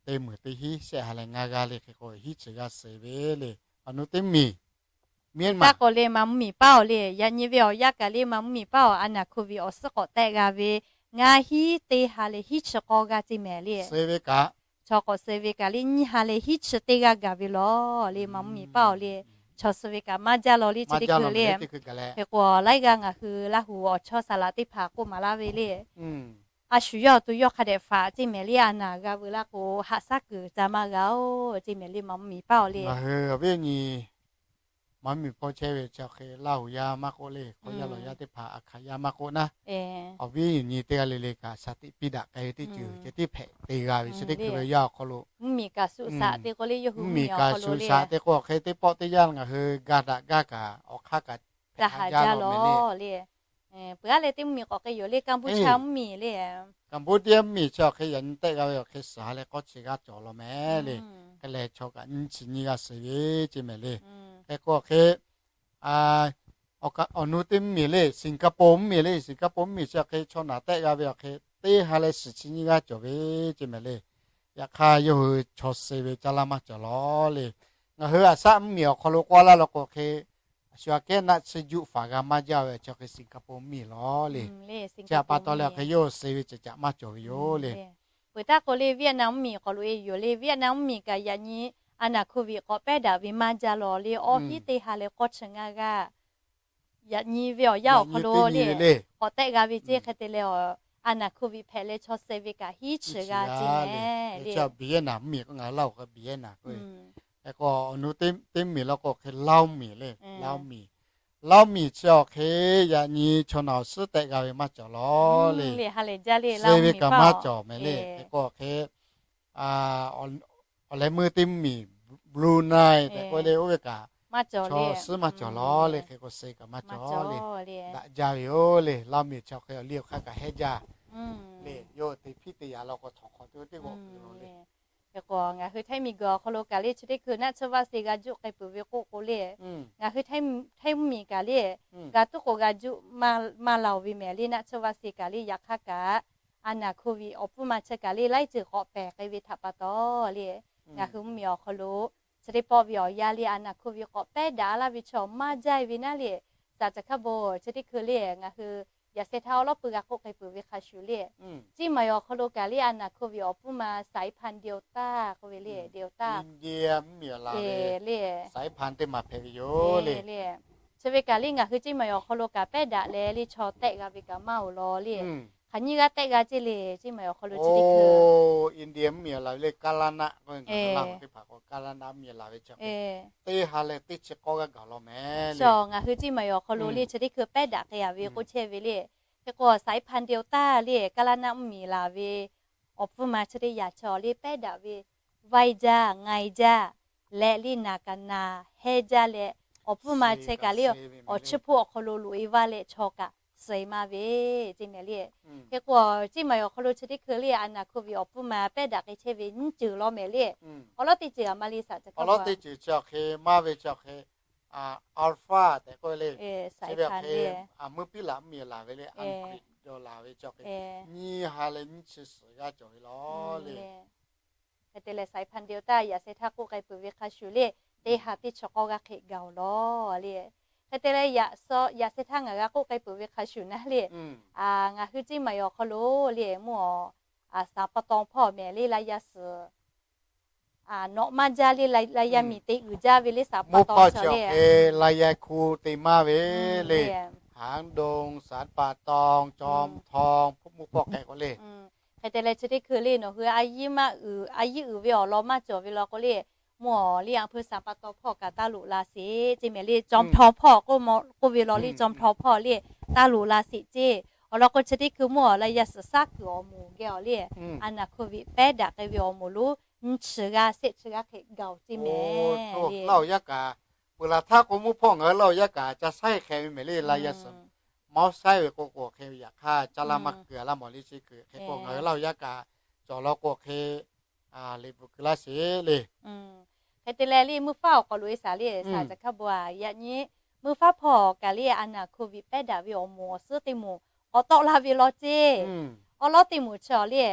teˇ meuˍ teˇ hinˉ shehˆ ha leh ngaˇ g'aˇ le. Hk'e k'o hinˉ chi g'aˇ suh ve le. Awˬ nu teˇ mvuhˇmiˬ, Myanmar k'o le, Manˇ mvuhˇmiˬ paˉ-oˬ le. Yaꞈ nyi ve awˬ yanˇ kaꞈ le Manˇ mvuhˇmiˬ paˉ-oˬ, a naˬ hk'oˆ ve awˬ suhˉ k'awꞈ tehˆ g'a ve ngaˇ hinˉ teˇ ha leh hinˉ chi k'awˇ g'aˇ ceˇ mehˍ le. Chaw k'awꞈ suh ve kaꞈ le nyiˇ ha leh hinˉ chi teˇ g'aˇ gaˬ ve law le. Manˇ mvuhˇmiˬ paˉ-oˬ le, chaw suh ve kaꞈ maˇ jaˇ law le. Chi teˇ hkui le, hk'e k'o laiˉ g'aˇ ngaˬ hui Laˇ huˍ awˬ chawˇ saˍ laꞈ teˇ hpaˍ k'oˆ maˍ laˇ ve le, a shu yawˇ awˬ to yawˇ hk'a dehꞈ faˍ ceˇ mehˍ le. A naˬ g'a veu laˇ k'o haꞈ shaˉ kuiˬ ca maˇ g'a-oˬ ceˇ mehˍ le. Manˇ mvuhˇmiˬ paˉ-oˬ le, ngaˬ hui awˬ viˉ awˬ nyi Manˇ mvuhˇmiˬ hpawˇ chehˇ ve chi awˬ hk'e Laˇ huˍ yaˇ maˇ k'oˆ le, hk'aw yaˇ lawˬ yaˇ teˇ hpaˍ, Aˬ hkaˍ yaˇ maˇ k'oˆ naˉ, awˬ viˉ awˬ nyi teˇ g'aˇ le le kaꞈ shaˍ tiꞈ piˇ daꞈ k'ai ve teˇ ceuˬ ceh tiˉ hpehꞈ te g'a ve chi teˇ hkui ve yaˇ awˬ hk'aw lo, mvuhˇmiˬ kaꞈ shu shaꞈ teˇ k'o le, yawˇ hui mvuhˇmiˬ kaꞈ shu shaꞈ teˇ k'o hk'e teˇ pawˆ teˇ yanˇ ngaˬ hui ga daꞈ gaˇ kaꞈ awˬ hk'aˇ kaꞈ hpehꞈ haꞈ jaˇ law mehˍ le. Peuˬ aˉ leh teˇ mvuhˇmiˬ k'awꞈ hk'e yoˬ le, Cambodia mvuhˇmiˬ le. Cambodia mvuhˇmiˬ chi awˬ hk'e yaꞈ nyi tehˆ g'a ve awˬ hk'e suhˍ ha leh k'awˇ chi g'aˇ cawˬ law mehˍ le. Hk'e leh chaw kaꞈ nyiˇ chi nyiˇ g'aˇ suh ve ceˇ mehˍ le. Hk'e k'o awˬ hk'e awˬ nu teˇ mvuhˇmiˬ le, Singapore mvuhˇmiˬ le, Singapore mvuhˇmiˬ chi awˬ hk'e chaw naˬ tehˆ g'a ve awˬ hk'e teˇ ha leh shiˍ chi nyiˇ g'aˇ cawˬ ve ceˇ mehˍ le. Yaꞈ hk'aˇ yawˇ hui chaw suh ve caˇ laˇ maˇ cawˬ lawˬ le. Ngaˬ hui aˬ shaˆ mvuhˇmiˬ awˬ hk'aw lo k'oˆ laˇ law k'o hk'e, shu aꞈ kehˉ naˆ tsuhˇ juˆ faˍ g'a maˇ jaˇ ve chi hk'e Singapore mvuhˇmiˬ lawˬ le. Chi htaꞈ pa taw leh awˬ hk'e yawˇ hui suh ve cawˬ caꞈ maˇ cawˬ ve yoˬ le. Peuˬ taˉ k'o le Vietnam mvuhˇmiˬ k'awꞈ loꞈ e yoˬ le. Vietnam mvuhˇmiˬ kaꞈ yaꞈ nyi a naˬ hk'oˆ viꞈ k'awꞈ pehˉ daꞈ ve maˇ jaˇ lawˬ le. Awˇ hiˉ teˇ ha leh k'awˇ chi ngaˇ g'aˇ yaꞈ nyi ve awˬ yanˇ awˬ hk'aw lo le k'awꞈ tehˆ g'a ve ceˇ. Hk'e te leh a naˬ hk'oˆ viꞈ hpehꞈ leh chaw suh ve kaꞈ hiˉ chi g'a ceˇ mehˍ le. Vietnam mvuhˇmiˬ k'o ngaˬ hui laˇ k'o Vietnam k'o, hk'e k'o awˬ nu teˇ mvuhˇmiˬ law k'o hk'e Laoˇ mvuhˇmiˬ le, Laoˇ mvuhˇmiˬ. Laoˇ mvuhˇmiˬ chi awˬ hk'e yaꞈ nyi chaw naˬ awˬ suhˉ tehˆ g'a ve maˇ cawˬ lawˬ le. Suh ve kaꞈ maˇ cawˬ mehˍ le. Hk'e k'o hk'e awˬ leh meuˇ teˇ mvuhˇmiˬ Brunei tehꞈ k'oˆ le, oˇ ve kaꞈ chaw suhˉ maˇ cawˬ lawˬ le. Hk'e k'o suh kaꞈ maˇ cawˬ le. Daꞈ jaˇ ve yoˬ le. Laoˇ mvuhˇmiˬ chi awˬ hk'e awˬ liˇ awˬ hk'aˇ kaꞈ hehnˇ jaˇ le. Yawˇ hui te hpiˇ te yaꞈ law k'o htawnˍ hk'awꞈ te teˇ g'awˬ peuˬ lawˬ le. Hk'e k'o ngaˬ hui Htaiˇ miˬguiˬ awˬ hk'aw lo kaꞈ le chi teˇ hkui naˆ tsuhˇ vaˆ se g'a juˆ k'ai peuˬ ve k'oˆ k'o le, ngaˬ hui Htaiˇ mvuhˇmiˬ kaꞈ le g'a tuˉ k'o g'a juˆ maˇ laˬ ve mehˍ le. Naˆ tsuhˇ vaˆ se kaꞈ le yaꞈ hk'aˇ kaꞈ a naˬ hk'oˆ viꞈ awˬ pfuhˇ ma chi kaꞈ le laiˉ ceuˬ k'awꞈ pehˬ k'ai ve htaꞈ pa taw le, ngaˬ hui mvuhˇmiˬ awˬ hk'aw lo chi teˇ pawˆ ve awˬ yanˇ le a naˬ hk'oˆ viꞈ k'awꞈ pehˉ daꞈ laˇ ve chaw maˇ jaˇ ve naˉ le. Saˍ caˬ hkaˇ bon chi teˇ hkui le ngaˬ hui yaꞈ sheh htaˇ awˉ lawˉ pui g'a k'oˆ k'ai peuˬ ve hk'a shuˍ le, Ciˇ maˬ awˬ hk'aw lo kaꞈ le a naˬ hk'oˆ viꞈ awˬ pfuhˇ ma saiˍ hpan Delta k'oˆ ve le, Delta le, saiˍ hpan teˇ maˬ hpehꞈ ve yoˬ le. Chi ve kaꞈ le ngaˬ hui Ciˇ maˬ awˬ hk'aw lo kaꞈ pehˉ daꞈ leh le chaw tehˆ g'a ve kaꞈ maˇ oˬ lawˬ le. Hk'aˬ nyiˇ g'aˇ tehˆ g'a ceˇ le Ciˇ maˬ awˬ hk'aw lo chi teˇ hkui India mvuhˇmiˬ laˬ ve le, Kaˇlaˇ naˆ k'o ngaˬ hui laˇ teˇ hpaˍ k'o Kaˇlaˇ naˆ mvuhˇmiˬ laˬ ve chi teˇ ha leh teˇ chi k'awˇ g'aˇ gaˬ lawˬ mehˍ le. Ngaˬ hui Ciˇ maˬ awˬ hk'aw lo le chi teˇ hkui pehˉ daꞈ k'ai a ve k'oˆ chehˇ ve le. Hk'e k'o saiˍ hpan Delta le Kaˇlaˇ naˆ mvuhˇmiˬ laˬ ve awˬ pfuhˇ ma chi teˇ yaꞈ chaw le pehˉ daꞈ ve vaiˇ jaˇ ngaiˍ jaˇ leh le naˍ kaꞈ naˍ hehˇ jaˇ leh awˬ pfuhˇ ma chi kaꞈ le awˬ chiˇ hpoˆ awˬ hk'aw lo loꞈ e vaˇ leh chaw kaꞈ suh e maˇ ve ceˇ mehˍ le. Hk'e k'o Ciˇ maˬ awˬ hk'aw lo chi teˇ hkui le a naˬ hk'oˆ viꞈ awˬ pfuhˇ ma pehˉ daꞈ k'ai chehˇ ve nyiˇ ceuˬ lawˬ mehˍ le. Awˬ lawˉ teˇ ceuˬ a ma le saˍ caˬ hkaˇ bon a, awˬ lawˉ teˇ ceuˬ chi awˬ hk'e maˇ ve chi awˬ hk'e alpha tehꞈ k'oˆ ve le, chi ve awˬ hk'e meuˇ piˉ laꞈ mvuhˇmiˬ laˬ ve le, Aˍgric dawˬ laˬ ve chi awˬ hk'e nyiˇ ha leh nyiˇ chi suhˍ g'aˇ cawˬ ve lawˬ le. Hk'e te leh saiˍ hpan Delta yaꞈ sheh htaˇ k'oˆ k'ai peuˬ ve hk'a shuˍ le, teˇ ha teˇ chi k'awˇ g'aˇ hk'e gaˬ oˬ lawˬ le. Hk'e te leh yaꞈ sheh htaˇ ngaˬ g'a k'oˆ k'ai peuˬ ve hk'a shuˍ naˉ le, ngaˬ hui Ciˇ maˬ awˬ hk'aw lo le mvuhˇ awˬ, saˍ pa taw hpawˇ mehˍ le la yaˇ suhˍ nawꞈ maˇ jaˇ le, la yaˇ miˬ te uiˍ jaˇ ve le saˍ pa taw chi le, la yaˇ hku te maˇ ve le, haˉ dong saˍ pa taw caw htaw mvuhˇ hpawˇ hk'e k'o le. Hk'e te leh chi teˇ hkui le nawˬ hui a yiˇ maˇ uiˍ, a yiˇ uiˍ ve awˬ lawn maˇ cawˬ ve law k'o le, mvuhˇ awˬ le a hpui saˍ pa taw hpawˇ kaꞈ taˇ loꞈ la sheˍ ceˇ mehˍ le, caw htaw hpawˇ k'oˆ ve law le, caw htaw hpawˇ le taˇ loꞈ la sheˍ ceˇ. Awˬ lawn k'o chi teˇ hkui mvuhˇ awˬ la yaˇ suhˍ shaˉ kuiˬ awˬ moˍ geh awˬ le, a naˬ hk'oˆ viꞈ pehˉ daꞈ k'ai ve awˬ moˍ lonˉ nyiˇ chi g'aˇ shehˆ chi g'aˇ hk'e gaˬ oˬ ceˇ mehˍ le. Laˇ oˬ yaˇ kaꞈ, peuˬ laˬ htaˇ k'o mvuhˇ hpawˇ ngaˬ hui laˇ oˬ yaˇ kaꞈ ca shaiˉ hk'e ve mehˍ le la yaˇ suhˍ mawˇ shaiˉ ve k'o k'o hk'e ve yaꞈ hk'aˇ caˇ laˇ maˇ kuiˬ a laˇ mawˬ le chi kuiˬ hk'e k'o ngaˬ hui laˇ oˬ yaˇ kaꞈ cawˬ law k'o hk'e liꞈ bvuhꞈ kuiˬ laˇ sheˍ le. Hk'e te leh le mvuhˇ faˉ awˬ k'awꞈ loꞈ e shaˍ le saˍ caˬ hkaˇ bon a, yaꞈ nyi mvuhˇ faˉ hpawˇ kaꞈ le a naˬ hk'oˆ viꞈ pehˉ daꞈ ve awˬ moˍ awˬ suhˉ teˇ moˍ k'awꞈ tawˆ la ve law ceˇ. Awˬ lawˉ teˇ moˍ chi awˬ le,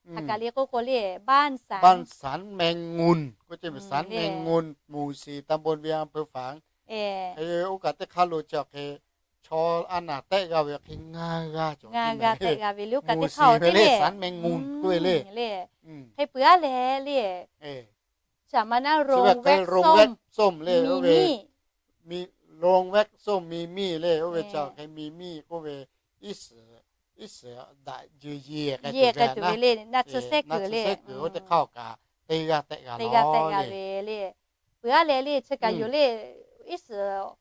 hk'aˬ kaꞈ le k'oˆ k'o le, บ้านสัน แมงงุน k'o ceˇ, บ้านสันแมงงุน หมู่สี่ ตำบลเวียง อำเภอฝาง oˇ kaꞈ teˇ hk'aˇ lo chi awˬ hk'e chaw a naˬ tehˆ g'a ve hk'e ngaˇ g'aˇ cawˬ, ngaˇ g'aˇ tehˆ g'a ve le, oˇ kaꞈ teˇ hk'aˇ awˬ te le สันแมงงุน k'oˆ ve le. Hk'e peuˬ a leh le, chaꞈ ma naˉ โรงแว็กซ์ส้ม le, โรงแว็กซ์ส้ม มีมี่ le, oˇ ve chi awˬ hk'e มีมี่ k'oˆ ve, iˉ suhˍ daꞈ jeu yeˬ k'ai tuˬ ve le, naˆ tsuhˇ sehˉ kuiˬ le, oˇ teˇ hk'aˇ awˬ kaꞈ teˇ g'aˇ tehˆ g'a ve le. Peuˬ a leh le chi kaꞈ yoˬ le, iˉ suhˍ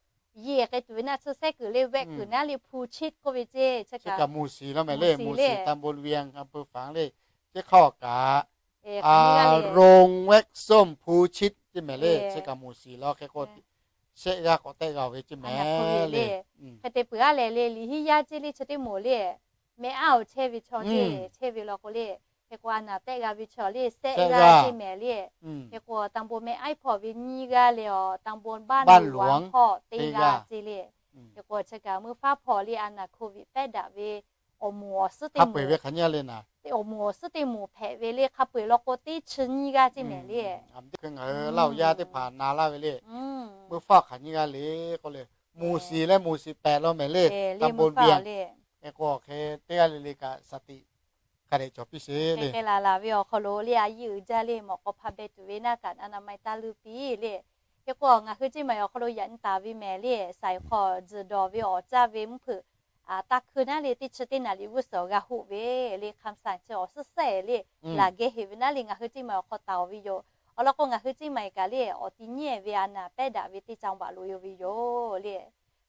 yeˬ k'ai tuˬ ve naˆ tsuhˇ sehˉ kuiˬ le, แว็กซ์ kuiˬ naˉ le ภูชิต k'oˆ ve ceˇ, chi kaꞈ หมู่สี่ laˇ mehˍ le, หมู่สี่ ตำบลเวียง อำเภอฝาง le, chi hk'aˇ awˬ kaꞈ โรงแว็กซ์ส้ม ภูชิต ceˇ mehˍ le, chi kaꞈ หมู่สี่ law hk'e k'o shehˆ g'aˇ k'awꞈ tehˆ g'a ve ceˇ mehˍ le. Hk'e te peuˬ a leh le liꞈ hiˉ yaˇ ceˇ le chi teˇ moˍ le, mehˆ aˉ awˬ chehˇ ve chaw ceˇ chehˇ ve law k'o le, hk'e k'o a naˬ tehˆ g'a ve chaw le shehˆ g'aˇ ceˇ mehˍ le. Hk'e k'o ตำบล mehˆ aˉ hpawˇ ve nyiˇ g'aˇ le, ตำบล บ้านหลวง hpawˇ teˇ g'aˇ ceˇ le. Hk'e k'o chi kaꞈ meuˇ faˉ hpawˇ le a naˍ โควิด pehˉ daꞈ ve awˬ moˍ awˬ suhˉ teˇ moˍ, awˬ moˍ awˬ suhˉ teˇ moˍ hpehꞈ ve le hk'a peu-eˬ law k'o teˇ chi nyiˇ g'aˇ ceˇ mehˍ le. Ngaˬ hui Laˇ huˍ yaˇ teˇ hpaˍ na laˇ ve le, meuˇ faˉ hk'aˬ nyiˇ g'aˇ le k'oˆ le, moˍ shiˍ leh moˍ shiˍ pehꞈ law mehˍ le, Tamboˍ Bian. Hk'e k'o hk'e teˇ g'aˇ le le kaꞈ shaˍ tiꞈ hk'a dehꞈ cawˬ piˇ sheˍ le. Hk'e la la ve awˬ hk'aw lo le a yiˇ uiˍ jaˇ le mawꞈ k'aw hpa beh tuˬ ve naˆ kaꞈ a na ma taˇ luˇ piˇ le. Hk'e k'o ngaˬ hui Ciˇ Maˍ awˬ hk'aw lo yaꞈ nyi taˍ ve mehˍ le, saiˍ hk'aw tzuhˬ dawˬ ve awˬ caˇ ve mvuhˇ hpeuꞈ taˇ hkui naˉ le teˇ chi teˇ naˍ liꞈ g'uˇ suhˍ g'a hoꞈ ve le คำสั่ง chi awˬ suhˉ sehˍ le laˬ geh heꞈ ve naˉ le ngaˬ hui Ciˇ Maˍ awˬ hk'aw taˍ ve yoˬ. Awˬ lawn k'o ngaˬ hui Ciˇ Maˍ kaꞈ le awˬ ti nyiˉ ve a naˍ pehˉ daꞈ ve teˇ caˇ baˬ loꞈ e ve yoˬ le.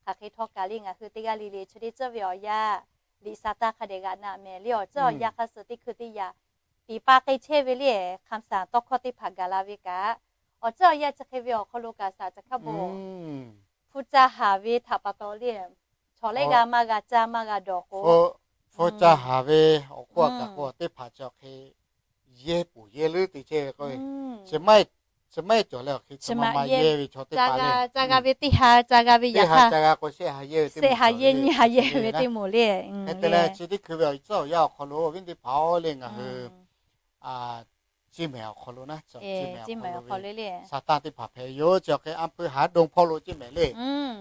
Hk'aˬ hk'e htawˇ kaꞈ le ngaˬ hui teˇ g'aˇ le le chi teˇ ceuˬ ve awˬ yanˇ liꞈ sa taˇ hk'a dehꞈ g'aꞈ naꞈ mehˍ le awˬ ceuˬ awˬ yanˇ hk'a suh teˇ hkui teˇ yaꞈ tiꞈ pa k'e chehˇ ve le คำสั่ง tawˇ hkawˇ teˇ hpaˍ gaˬ la ve kaꞈ, awˬ ceuˬ awˬ yanˇ chi hk'e ve awˬ hk'aw lo kaꞈ saˍ ca hkaˇ bon hpu ca haˍ ve htaꞈ pa taw le, chaw lehˉ g'a maˇ g'a caˇ maˇ g'a dawˬ k'o, hpu ca haˍ ve awˬ hk'oˆ kaꞈ k'o teˇ hpaˍ chi awˬ hk'e yehˇ puˍ yehˇ leuˉ te chehˇ ve k'o, chi maˇ heˆ cawˬ leh awˬ hk'e chi ma ma yehˇ ve chaw teˇ hpaˍ le, ca g'a ve teˇ ha ca g'a ve yaꞈ hk'aˇ ca g'a k'o shehˆ ha yehˇ ve teˇ shehˆ ha yehˇ nyiˇ ha yehˇ ve teˇ moˍ le. Hk'e te leh chi teˇ hkui ve awˬ ceuˬ awˬ yanˇ awˬ hk'aw lo awˬ viˉ teˇ hpaˍ-oˬ le ngaˬ hui Ciˇ Maˍ awˬ hk'aw lo naˉ, Ciˇ Maˍ awˬ hk'aw lo le Saˍtanˍ teˇ hpaˍ hpehꞈ yoˬ. Chi awˬ hk'e a pui haˉ dongˇ hpawˇ lo ceˇ mehˍ le.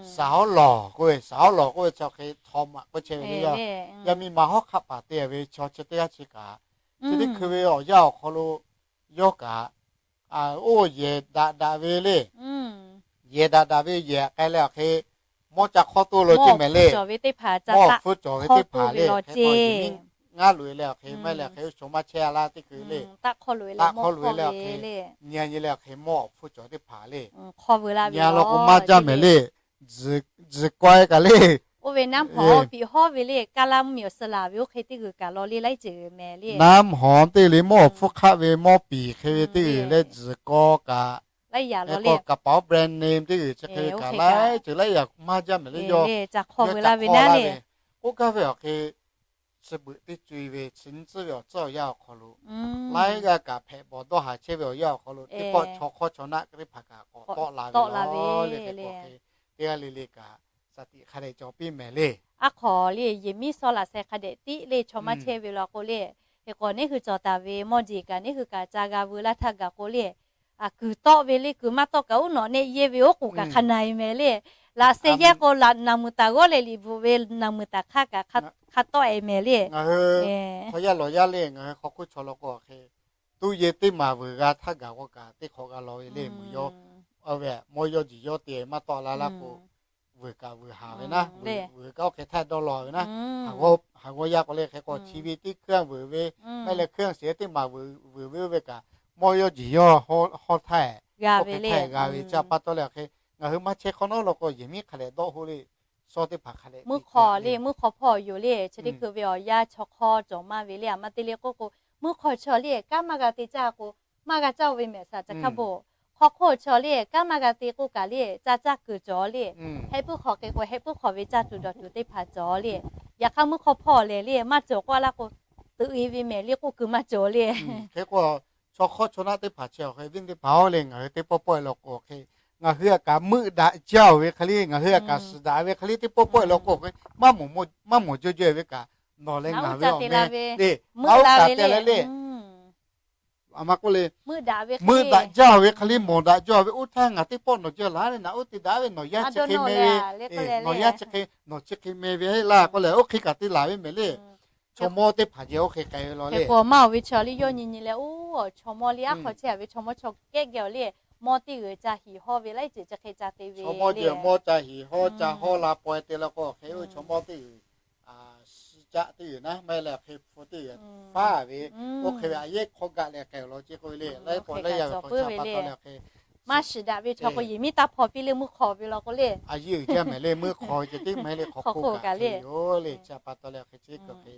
Saˍ hawˉ lawˬ k'oˆ ve, saˍ hawˉ lawˬ k'oˆ ve chi awˬ hk'e htaw maꞈ k'oˆ chehˇ ve le. Yaˇ miˇ ma hawˉ hk'aˆ paˍ te ve chaw chi teˇ g'aˇ chi kaꞈ, chi teˇ hkui ve awˬ yanˇ awˬ hk'aw lo yawˇ kaꞈ oˇ yehˬ daꞈ daꞈ ve le. Yehˬ daꞈ daꞈ ve yehˬ k'ai leh awˬ hk'e mawˇ ca hk'awˇ toˆ lo ceˇ mehˍ le. Mawˇ awˬ hpfuhˇ cawˬ ve teˇ hpaˍ le, hk'e k'o yehˬ miˉ ngaˉ loꞈ e leh awˬ hk'e maˇ heˆ leh awˬ hk'e chaw maˇ chehˇ a laˇ teˇ hkui le. Taˆ hk'awˇ loꞈ e leh awˬ hk'e nyi a nyi leh awˬ hk'e mawˇ awˬ hpfuhˇ cawˬ teˇ hpaˍ le. Nyi a law k'o maˇ jaˇ mehˍ le. Tzuhˬ kawehˇ kaꞈ le, oˇ ve naˉ hawˍ piˍ hawˉ ve le, kaˇ laˇ mvuhˇmiˬ awˬ suh laˬ ve oˇ hk'e teˇ g'uiˬ kaꞈ law le laiˉ ceuˬ mehˍ le. Naˉ hawˍ teˇ le mawˇ awˬ hpfuhˇ hk'aˆ ve mawˇ piˍ hk'e ve teˇ g'uiˬ leh tzuhˬ kaw kaꞈ, laiˉ yaꞈ law le, kaˍ paˍ-oˬ brand name teˇ g'uiˬ chi hk'e ve kaꞈ laiˉ ceuˬ laiˉ yaꞈ maˇ jaˇ mehˍ le. Yawˇ ca hk'awˇ ve laˇ ve naˉ le, k'oˆ gaˇ ve awˬ hk'e chi beuꞈ teˇ co-e ve chi nyiˇ tcuhˉ ve awˬ tcuhˉ awˬ yanˇ awˬ hk'aw lo laiˉ g'aˇ kaꞈ hpehꞈ bawˬ dawˇ haˍ chehˇ ve awˬ yanˇ awˬ hk'aw lo teˇ pawˆ chaw hk'awˇ chaw naˆ teˇ hpaˍ kaꞈ k'awꞈ tawˆ la ve le. Teˇ g'aˇ le le kaꞈ shaˍ tiꞈ hk'a dehꞈ cawˬ piˇ mehˍ le. Aˉ hk'aw le yehˬ miˉ sawˉ laꞈ sheh hk'a dehꞈ tiˉ le chaw maˇ chehˇ ve law k'o le, hk'e k'o neˇ hui cawˬ taˍ ve mawˇ jeˬ kaꞈ neˇ hui kaꞈ ca g'a veu laˇ htaˇ gaˬ k'o le, kuiˬ tawˆ ve le kuiˬ maˇ tawˆ kaꞈ uˉ nawꞈ neˆ yehˇ ve oˉ k'oˍ kaꞈ hk'a na-e mehˍ le. Laꞈ sheh yehˇ k'o laꞈ naˬ muiˬ taˍ g'awˇ leh liꞈ bvuhꞈ ve naˬ muiˬ taˍ hk'aˇ kaꞈ hk'a tawˆ-e mehˍ le. Ngaˬ hui hk'aw yaˇ lawˬ yaˇ le ngaˬ hui hk'aw hk'oˆ chaw law k'o awˬ hk'e tuˇ yehˇ teˇ maˬ vuiˬ g'a htaˇ gaˬ k'o kaꞈ teˇ hk'awꞈ g'a law ve le meuˬ yawˇ, mawˇ yawˇ jeˬ yawˇ te maˇ tawˆ la laˇ k'o, vuiˬ kaꞈ vuiˬ haˍ ve naˉ, vuiˬ kaꞈ oˇ hk'e htaˇ dawˇ law ve naˉ. Haˍ g'awˇ yaˇ k'o le hk'e k'o chi ve teˇ hkuiˉ vuiˬ ve, maˇ heˆ leh hkuiˉ shiˍ teˇ maˬ vuiˬ ve oˇ ve kaꞈ, mawˇ yawˇ jeˬ yawˇ hawˇ htaˇ, oˇ hk'e htaˇ g'a ve chi pa taw leh awˬ hk'e, ngaˬ hui maˇ chehˇ hk'awꞈ nawˉ law k'o yehˬ miˉ hk'a dehꞈ dawˆ hoˆ le, suh teˇ hpaˍ hk'a dehꞈ meuˇ hk'aw le meuˇ hk'aw hpawˇ yoˬ le chi teˇ hkui ve awˬ yanˇ chaw hk'awˇ cawˬ maˇ ve le. A maˇ te le k'oˆ k'o, meuˇ hk'aw chaw le kanˉ maˇ g'a te caˇ k'o, maˇ g'a caˇ-o ve mehˍ saˍ ca hkaˇ bon. Hk'aw hk'oˆ chaw le kanˉ maˇ g'a te k'oˆ kaꞈ le ca caˇ kuiˬ cawˬ le. Heh puiˉ hk'awꞈ hk'e k'o heh puiˉ hk'awꞈ ve caˇ tuˬ dawˬ tuˬ teˇ hpaˍ cawˬ le. Yaꞈ hk'aˇ meuˇ hk'aw hpawˇ lehˬ le maˇ cawˬ k'oˆ laˇ k'o, tuꞈ-e ve mehˍ le k'oˆ kuiˬ maˇ cawˬ le. Hk'e k'o chaw hk'awˇ chaw naˆ teˇ hpaˍ chi awˬ hk'e viˉ teˇ hpaˍ-oˬ le ngaˬ hui teˇ pawˆ pawˆ-e law k'o awˬ hk'e, ngaˬ hui a kaꞈ meuˆ daꞈ jaˇ-oˬ ve hk'e le ngaˬ hui a kaꞈ suhˍ daꞈ ve hk'e le teˇ pawˆ pawˆ-e law k'o awˬ hk'e, maˇ mawˬ jawˇ jawˇ-e ve kaꞈ nawˬ leh ngaˬ ve awˬ meh le, a oˇ kaꞈ te leh le, a ma k'oˆ le, meuˆ daꞈ jaˇ ve hk'e le mawˬ daꞈ jaˇ ve oˇ htaˇ ngaˬ teˇ pawˆ nawˬ jawˇ laˬ leh naꞈ oˇ te daꞈ ve nawˬ yaˇ chi hk'e meh ve, nawˬ yaˇ chi hk'e nawˬ chi hk'e meh ve laˇ k'oˆ leh oˇ hk'e kaꞈ te laˬ ve mehˍ le. Chaw mawˇ teˇ hpaˍ jehˬ oˇ hk'e k'ai ve law le. Maˇ-oˬ ve chaw le yawˇ nyi nyi leh oˇ chaw mawˇ le aˉ hk'aw chehˇ-a ve chaw mawˇ chaw kehˉ geh awˬ le, mawˇ teˇ g'uiˬ ca hiˍ hawˇ ve laiˉ ceuˬ chi hk'e ca te ve, mawˇ jeˬ mawˇ ca hiˍ hawˇ ca hawˇ la paweh te la k'o awˬ hk'e oˇ chaw mawˇ teˇ g'uiˬ suh caˆ teˇ g'uiˬ naˉ maˇ heˆ leh awˬ hk'e hpu teˇ g'uiˬ faˉ ve, oˇ hk'e ve a yehˉ hk'awˇ gaˆ leh k'ai awˬ lawn ce k'oˆ ve le. Laiˉ k'awꞈ laiˉ yaˇ ve hk'aw ca pa taw leh awˬ hk'e maˇ shiˍ daꞈ ve chaw k'o yehˬ miˉ taˇ hpaw piˇ le meuˇ hk'aw ve law k'o le, a yehˬ uiˍ jaˇ mehˍ le meuˇ hk'aw ceh tiˉ maˇ heˆ le hk'aw hk'oˆ kaꞈ le yoˬ le. Chi pa taw leh awˬ hk'e chi hk'e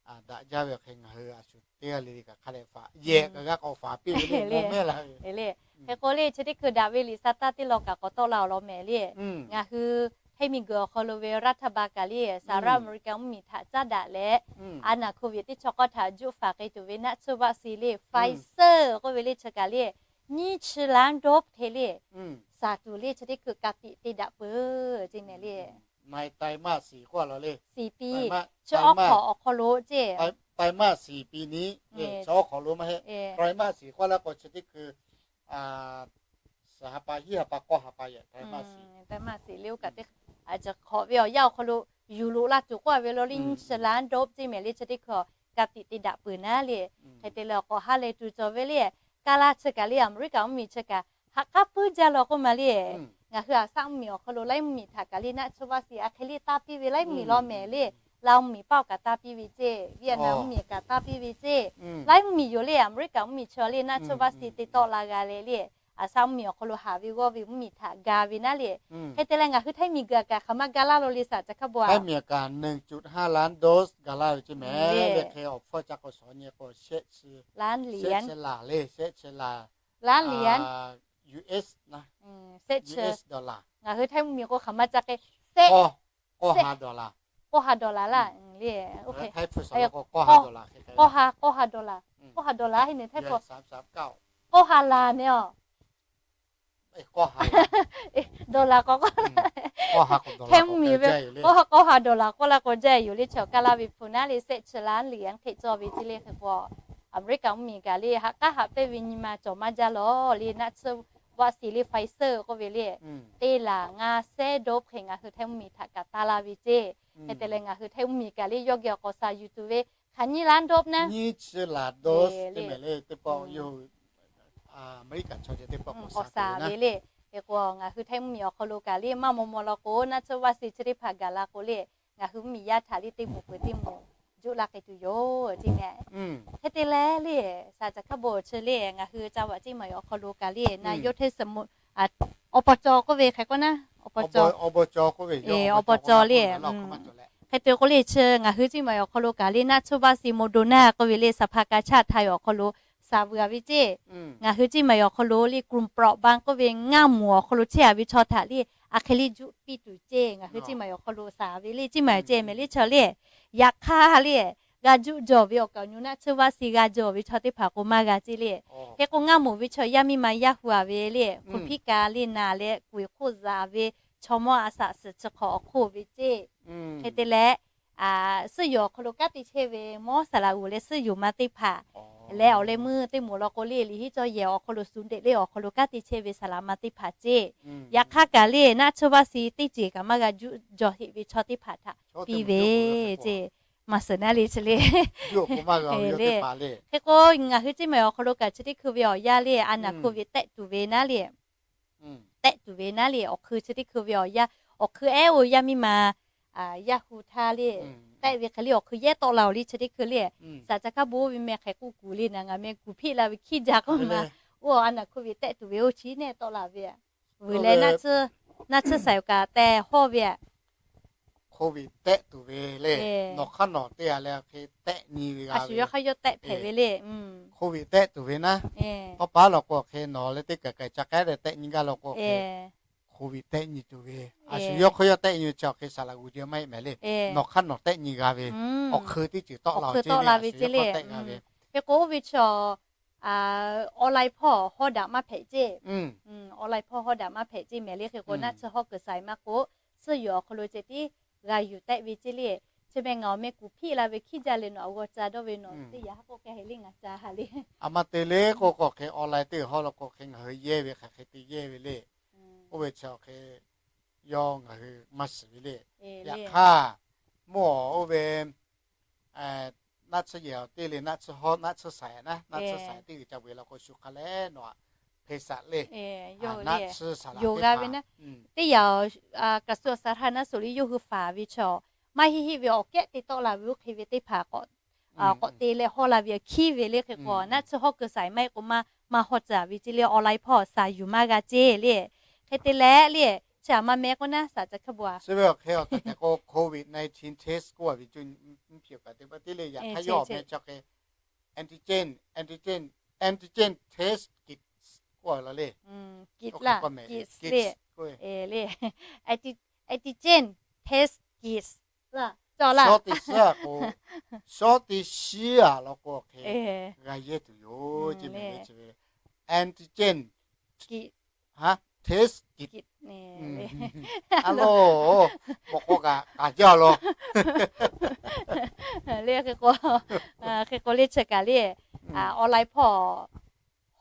daꞈ jaˇ ve awˬ hk'e ngaˬ hui a shu teˇ g'aˇ le le kaꞈ hk'a dehꞈ faꞈ yehˬ kaꞈ g'a k'awꞈ faˍ piˇ ve le mawˇ mehˉ la ve le. Hk'e k'o le chi teˇ hkui daꞈ ve liꞈ sa taˇ teˇ law kaꞈ k'awꞈ tawˆ la awˬ lawn mehˍ le. Ngaˬ hui ให้มี g'uiˬ awˬ hk'aw lo ve รัฐบาล kaꞈ le สหรัฐอเมริกา mvuhˇmiˬ htaꞈ caˉ daꞈ leh อาณา โควิด teˇ chaw k'awˇ htaꞈ juˆ faˍ k'ai tuˬ ve naˆ tsuhˇ vaˆ si le Pfizer k'oˆ ve le chi kaꞈ le nyiˇ chi ล้าน โดส hk'e le saˍ tuˬ le chi teˇ hkui ka tiꞈ te daꞈ peuˬ ce mehˍ le. ไตรมาสสี่ k'oˆ a law le. สี่ปี chi awˉ hk'awꞈ awˬ hk'aw lo ceˇ. ไตรมาสสี่ ปีนี้ chi awˉ hk'awꞈ lo maˇ heˆ. ไตรมาสสี่ k'oˆ laˇ k'o chi teˇ hkui suhˍ ha pa hiˉ ha pa k'awˇ ha pa yehˬ ไตรมาสสี่ le oˇ kaꞈ teˇ hk'awꞈ ve awˬ yanˇ awˬ hk'aw lo yuˬ loꞈ la tuˬ k'oˆ a ve law le, nyiˇ chi ล้านโดส ceˇ mehˍ le chi teˇ hkui a ka tiꞈ te daꞈ peuˬ naˉ le. Hk'e te leh awˬ k'awꞈ ha lehˬ tuˬ cawˬ ve le. Kaˇ laˇ chi kaꞈ le Aˍmeˍriˆkaꞈ mvuhˇmiˬ chi kaꞈ haꞈ k'aˉ puiˉ jaˇ law k'oˆ ma le. Ngaˬ hui aˬ saˉ mvuhˇmiˬ awˬ hk'aw lo laiˉ mvuhˇmiˬ htaꞈ kaꞈ le naˆ tsuhˇ vaˆ si a hk'e le taˇ piˇ ve laiˉ mvuhˇmiˬ law mehˍ le. Laˇ mvuhˇmiˬ paˆ kaꞈ taˇ piˇ ve ceˇ, Vietnam mvuhˇmiˬ kaꞈ taˇ piˇ ve ceˇ. Laiˉ mvuhˇmiˬ yoˬ le. Aˍmeˍriˆkaꞈ mvuhˇmiˬ chi le naˆ tsuhˇ vaˆ si te tawˆ la g'a leh le, aˬ saˉ mvuhˇmiˬ awˬ hk'aw lo haˍ ve g'awˇ ve mvuhˇmiˬ htaꞈ ga ve naˉ le. Hk'e te leh ngaˬ hui Htaiˇ miˬguiˬ kaꞈ hk'aˬ ma ga laˇ lo le สหรัฐ kaꞈ bvuhꞈ a. ไทย อเมริกา หนึ่งจุดห้าล้านโดส ga laˇ ve ceˇ mehˍ le. Hk'e awˬ hpawˇ ca k'o shawˍ nyi k'o shehˆ chi, ล้านเหรียญ shehˆ chi laˬ le, shehˆ chi laˬ, ล้านเหรียญ US na, US dollar. Ngaˬ hui Htaiˇ mvuhˇmiˬ k'o hk'aˬ ma ca k'e sehˆ, k'awˇ ha dollar, k'awˇ ha dollar laˇ le. K'awˇ ha, k'awˇ ha dollar, k'awˇ ha dollar he ne Htaiˇ hpawˇ k'awˇ ha laˬ ne a. Dollar k'o, Htaiˇ mvuhˇmiˬ ve k'awˇ ha dollar k'oˆ laˇ k'o jaˇ yoˬ le. Chi awˬ kaˇ laˇ ve hpu naˉ le, shehˆ chi ล้านเหรียญ hk'e cawˬ ve ceˇ le. Hk'e k'o Aˍmeˍriˆkaꞈ mvuhˇmiˬ kaꞈ le haꞈ k'aˉ haꞈ pehnˇ ve nyi ma cawˬ maˇ jaˇ law le. Naˆ tsuhˇ vaˆ si le Pfizer k'oˆ ve le, teˇ laˬ ngaˇ sehˉ โดส hk'e ngaˬ hui Htaiˇ mvuhˇmiˬ htaꞈ kaꞈ ta la ve ceˇ. Hk'e te leh ngaˬ hui Htaiˇ mvuhˇmiˬ kaꞈ le yawˇ geh awˬ k'awꞈ shaˍ yuˬ tuˬ ve hk'aˬ nyiˇ ล้านโดส naˉ, nyiˇ chi laˬ โดส teˇ mehˍ le teˇ pawˆ yoˬ. Aˍmeˍriˆkaꞈ chaw ceh teˇ pawˆ k'awꞈ shaˍ ve le. Hk'e k'o ngaˬ hui Htaiˇ mvuhˇmiˬ awˬ hk'aw lo kaꞈ le maˇ maw maw law k'o naˆ tsuhˇ vaˆ si chi teˇ hpaˍ gaˬ la k'o le, ngaˬ hui mvuhˇmiˬ yaˇ htaꞈ le teˇ moˍ peuˬ teˇ moˍ juˆ laˇ k'ai tuˬ yoˬ ceˇ mehˍ. Hk'e te leh le, สหรัฐ kaꞈ bvuhꞈ chi le ngaˬ hui ca vaꞈ ceˇ maˬ awˬ hk'aw lo kaꞈ le naˬ yawˇ hteˇ suhˍ mo, awˬ paw caw k'oˆ ve hk'e k'o naˉ, awˬ paw caw, awˬ paw caw le. Hk'e te k'o le chi ngaˬ hui ceˇ maˬ awˬ hk'aw lo kaꞈ le naˆ tsuhˇ vaˆ si Moderna k'oˆ ve le สภากาชาดไทย awˬ hk'aw lo shaˍ vuiˬ a ve ceˇ. Ngaˬ hui ceˇ maˬ awˬ hk'aw lo le กลุ่มเปราะบาง k'oˆ ve ngaˇ moˍ awˬ hk'aw lo chehˇ a ve chaw htaꞈ le a hk'e le juˆ piˇ tuˬ ceˇ ngaˬ hui ceˇ maˬ awˬ hk'aw lo shaˍ ve le ceˇ maˬ ceˇ mehˍ le chi le. Yaꞈ hk'aˇ le g'a juˆ jawˬ ve awˬ kaˍ awˬ nyi naˆ tsuhˇ vaˆ si g'a jawˬ ve chaw teˇ hpaˍ k'o maˇ g'a ceˇ le. Hk'e k'o ngaˇ moˍ ve chaw yaˇ miˇ ma yaˇ hu a ve le, hkunˍ hpiˇ ka le naˬ leh k'oˍ hk'oˆ zaꞈ ve chaw mawˇ a shaꞈ suhˍ chi hk'awꞈ awˬ hk'oˆ ve ceˇ. Hk'e te leh suhˉ yoˬ awˬ hk'aw lo kanˉ te chehˇ ve mawˇ saˍ laꞈ g'uˬ leh suhˉ yoˬ ma teˇ hpaˍ leh awˬ leh meuˇ teˇ moˍ law k'o le liꞈ hiˉ cawˇ yehˬ awˬ hk'aw lo suhˍ deꞈ le awˬ hk'aw lo kanˉ te chehˇ ve saˍ laꞈ ma teˇ hpaˍ ceˇ. Yaꞈ hk'aˇ kaꞈ le naˆ tsuhˇ vaˆ si teˇ ceuˬ kaꞈ maˇ g'a juˆ jawˬ heˆ ve chaw teˇ hpaˍ htaꞈ piˇ ve ceˇ. Maˬ suhˍ naˉ le chi le. Hk'e k'o ngaˬ hui ceˇ maˬ awˬ hk'aw lo kaꞈ chi teˇ hkui ve awˬ yanˇ le a naˬ โควิด tehˆ tuˬ ve naˉ le tehˆ tuˬ ve naˉ le awˬ hk'eun chi teˇ hkui ve awˬ yanˇ, awˬ hk'eun ehˉ oˬ yaˇ miˇ ma yaˇ hu htaˇ le tehˆ ve hk'e le awˬ hk'eun yehˇ tawˆ la oˬ le chi teˇ hkui le. Saˍ ca kaˇ bon oˇ ve meh hk'e k'oˆ kuˬ le naˬ ngaˬ meh kuˬ hpiˆ la ve hkiˇ jaˇ k'oˆ ma. Oˇ a naˬ โควิด tehˆ tuˬ ve oˇ chi nehˆ tawˆ la ve vuiˬ leh naˆ tsuhˇ saiˍ oˬ kaꞈ tehˆ hawˇ ve a. โควิด tehˆ tuˬ ve le. Nawˬ hk'aˇ nawˬ teˇ g'aˇ leh hk'e tehˆ nyi ve g'a ve, yawˇ hk'aˇ yawˇ tehˆ hpehꞈ ve le. โควิด tehˆ tuˬ ve naˉ, tawˇ pa law k'o hk'e nawˬ leh teˇ kaˬ kaˬ ca k'ehˉ leh tehˆ nyi gaˇ law k'o hk'e โควิด tehˆ nyi tuˬ ve. A shu yawˇ hk'aˇ yawˇ tehˆ nyi ve chi awˬ hk'e saˍ laꞈ g'uˬ jeh maˇ heˆ mehˍ le. Nawˬ hk'aˇ nawˬ tehˆ nyi g'a ve, awˬ hk'eun teˇ ceuˬ tawˆ la ve tehˆ g'a ve. Hk'e k'o oˇ ve chaw online hpawˇ hawˇ daꞈ maˇ hpehꞈ ceˇ. Online hpawˇ hawˇ daꞈ maˇ hpehꞈ ceˇ mehˍ le. Hk'e k'o naˆ tsuhˇ hawˇ kuiˬ saiˍ maˇ k'o, suhˉ yoˬ awˬ hk'aw lo ceh tiˉ g'a yuˬ tehˆ ve ceˇ le. Chi meh ngaˬ awˬ meh kuˬ hpiˆ la ve hkiˇ jaˇ leh nawˬ a g'aw ca dawˇ ve nawˬ teˇ yanˇ haˉ k'oˆ k'ai hk'e le ngaˬ ca ha le. A ma te le k'o k'o hk'e online teˇ hawˇ law k'o hk'e ngaˬ hui yehˇ ve hk'aˬ hk'e te yehˇ ve le. Oˇ ve chi awˬ hk'e yawˇ ngaˬ hui maˇ shiˍ ve le. Yaꞈ hk'aˇ mvuhˇ awˬ oˇ ve naˆ tsuhˇ yehˬ awˬ teˇ le naˆ tsuhˇ hawˇ naˆ tsuhˇ saiˍ naˉ, naˆ tsuhˇ saiˍ teˇ g'uiˬ ca ve law k'o shu hk'a leh nawˬ a hpeˇ saꞈ le. Naˆ tsuhˇ saiˍ laˬ teˇ hpaˍ teˇ yanˇ กระทรวงสาธารณสุข le yawˇ hui faˍ ve chaw maˇ heˆ heˆ ve awˬ kehˉ te tawˆ la ve oˇ hk'e ve teˇ hpaˍ k'awꞈ te leh hawˇ la ve hkiˇ ve le. Hk'e k'o naˆ tsuhˇ hawˇ kuiˬ saiˍ maˇ heˆ k'o maˇ maˇ hawˇ tcuh ve ceˇ le. Online hpawˇ saiˍ yuˬ maˇ g'a ceˇ le. Hk'e te leh le chi a ma meh k'o naˉ saˍ ca hk'e bon a. Chi ve awˬ hk'e awˬ tehˬ tehˬ k'o COVID nineteen test k'oˆ ve cuˇ nyiˇ piˬ kaꞈ te pa tiˉ le. Yaꞈ hk'aˇ yawˇ awˬ meh chi hk'e antigen, antigen, antigen test kit k'oˆ la le. Kit laˇ, kit le. Antigen test kit. Shawˉ teˇ shiˉ a k'o, shawˉ teˇ shiˉ a law k'o hk'e g'a yehˇ tuˬ yoˬ ceˇ mehˍ le. Chi ve antigen kit, ha, taste kit. A lo, mawꞈ k'aw kaꞈ k'aˍ jaˇ lo. Le hk'e k'o, hk'e k'o le chi kaꞈ le, online hpawˇ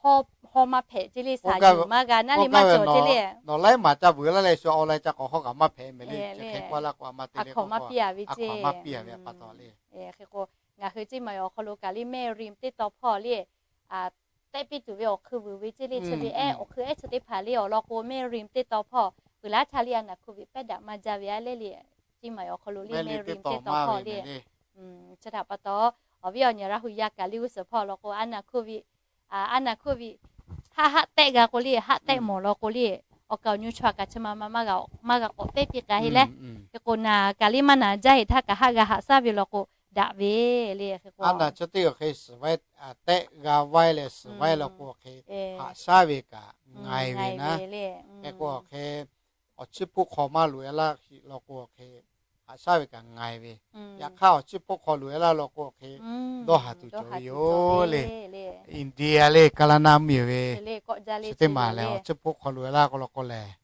hawˇ maˇ hpehꞈ ce le, saˍ yuˬ maˇ g'a naˉ le maˇ cawˬ ce le. Nawˬ laiˉ maˬ ca vuiˬ laˇ leh shu online ca k'awꞈ hawˇ kaꞈ maˇ hpehꞈ meh le. Chi hk'e k'oˆ laˇ k'o a ma te le k'o, a hkawꞈ maˇ piˇ a ve pa taw le. Hk'e k'o, ngaˬ hui Ceˇ maˍ awˬ hk'aw lo kaꞈ le, Mehˇ Rim teˇ taw hpawˇ le, tehꞈ piˇ tuˬ ve awˬ hk'eun vuiˬ ve ce le, chi ve ehˉ awˬ hk'eun ehˉ chi teˇ hpaˍ le awˬ lawn k'o, Mehˇ Rim teˇ taw hpawˇ peuˬ laˇ htaˇ le a naˍ hk'oˆ ve pehˉ daꞈ maˇ jaˇ ve a le le, Ceˇ maˍ awˬ hk'aw lo le Mehˇ Rim teˇ taw hpawˇ le. Chi htaꞈ pa taw, awˬ viˉ awˬ nyi Laˇ hu yaˇ kaꞈ le g'uˇ suhˍ hpawˇ lawn k'o, a naˍ hk'oˆ ve, a naˍ hk'oˆ ve haˆ haˆ tehˆ g'a k'o le, haˆ tehˆ mawˬ lawn k'o le, awˬ kaˍ awˬ nyu chaw kaꞈ chi ma ma maˇ g'a k'awꞈ pehˉ piˇ k'ai he leh, hk'e k'o naˍ kaꞈ le maˇ naˍ jaˇ heˆ htaˇ kaꞈ haˆ g'a haꞈ shaˉ ve lawn k'o daꞈ ve le. Hk'e k'o a naˍ chi teˇ hk'e suhˍ vaiˇ tehˆ g'a vaiˇ leh suhˍ vaiˇ lawn k'o hk'e haꞈ shaˉ ve kaꞈ ngaiˬ ve naˉ. Hk'e k'o hk'e awˬ chiˇ hpoˆ hk'aw maˇ loꞈ e laˇ lawn k'o hk'e haꞈ shaˉ ve kaꞈ ngaiˬ ve. Yaꞈ hk'aˇ awˬ chiˇ hpoˆ hk'aw loꞈ e laˇ lawn k'o hk'e dawˇ haˍ tuˬ cawˬ ve yoˬ le. India le Kaˍlaˍnaˆ mvuhˇ miˬ ve chi teˇ maˬ lehˬ awˬ chiˇ hpoˆ hk'aw loꞈ e laˇ k'o lawn k'o lehˬ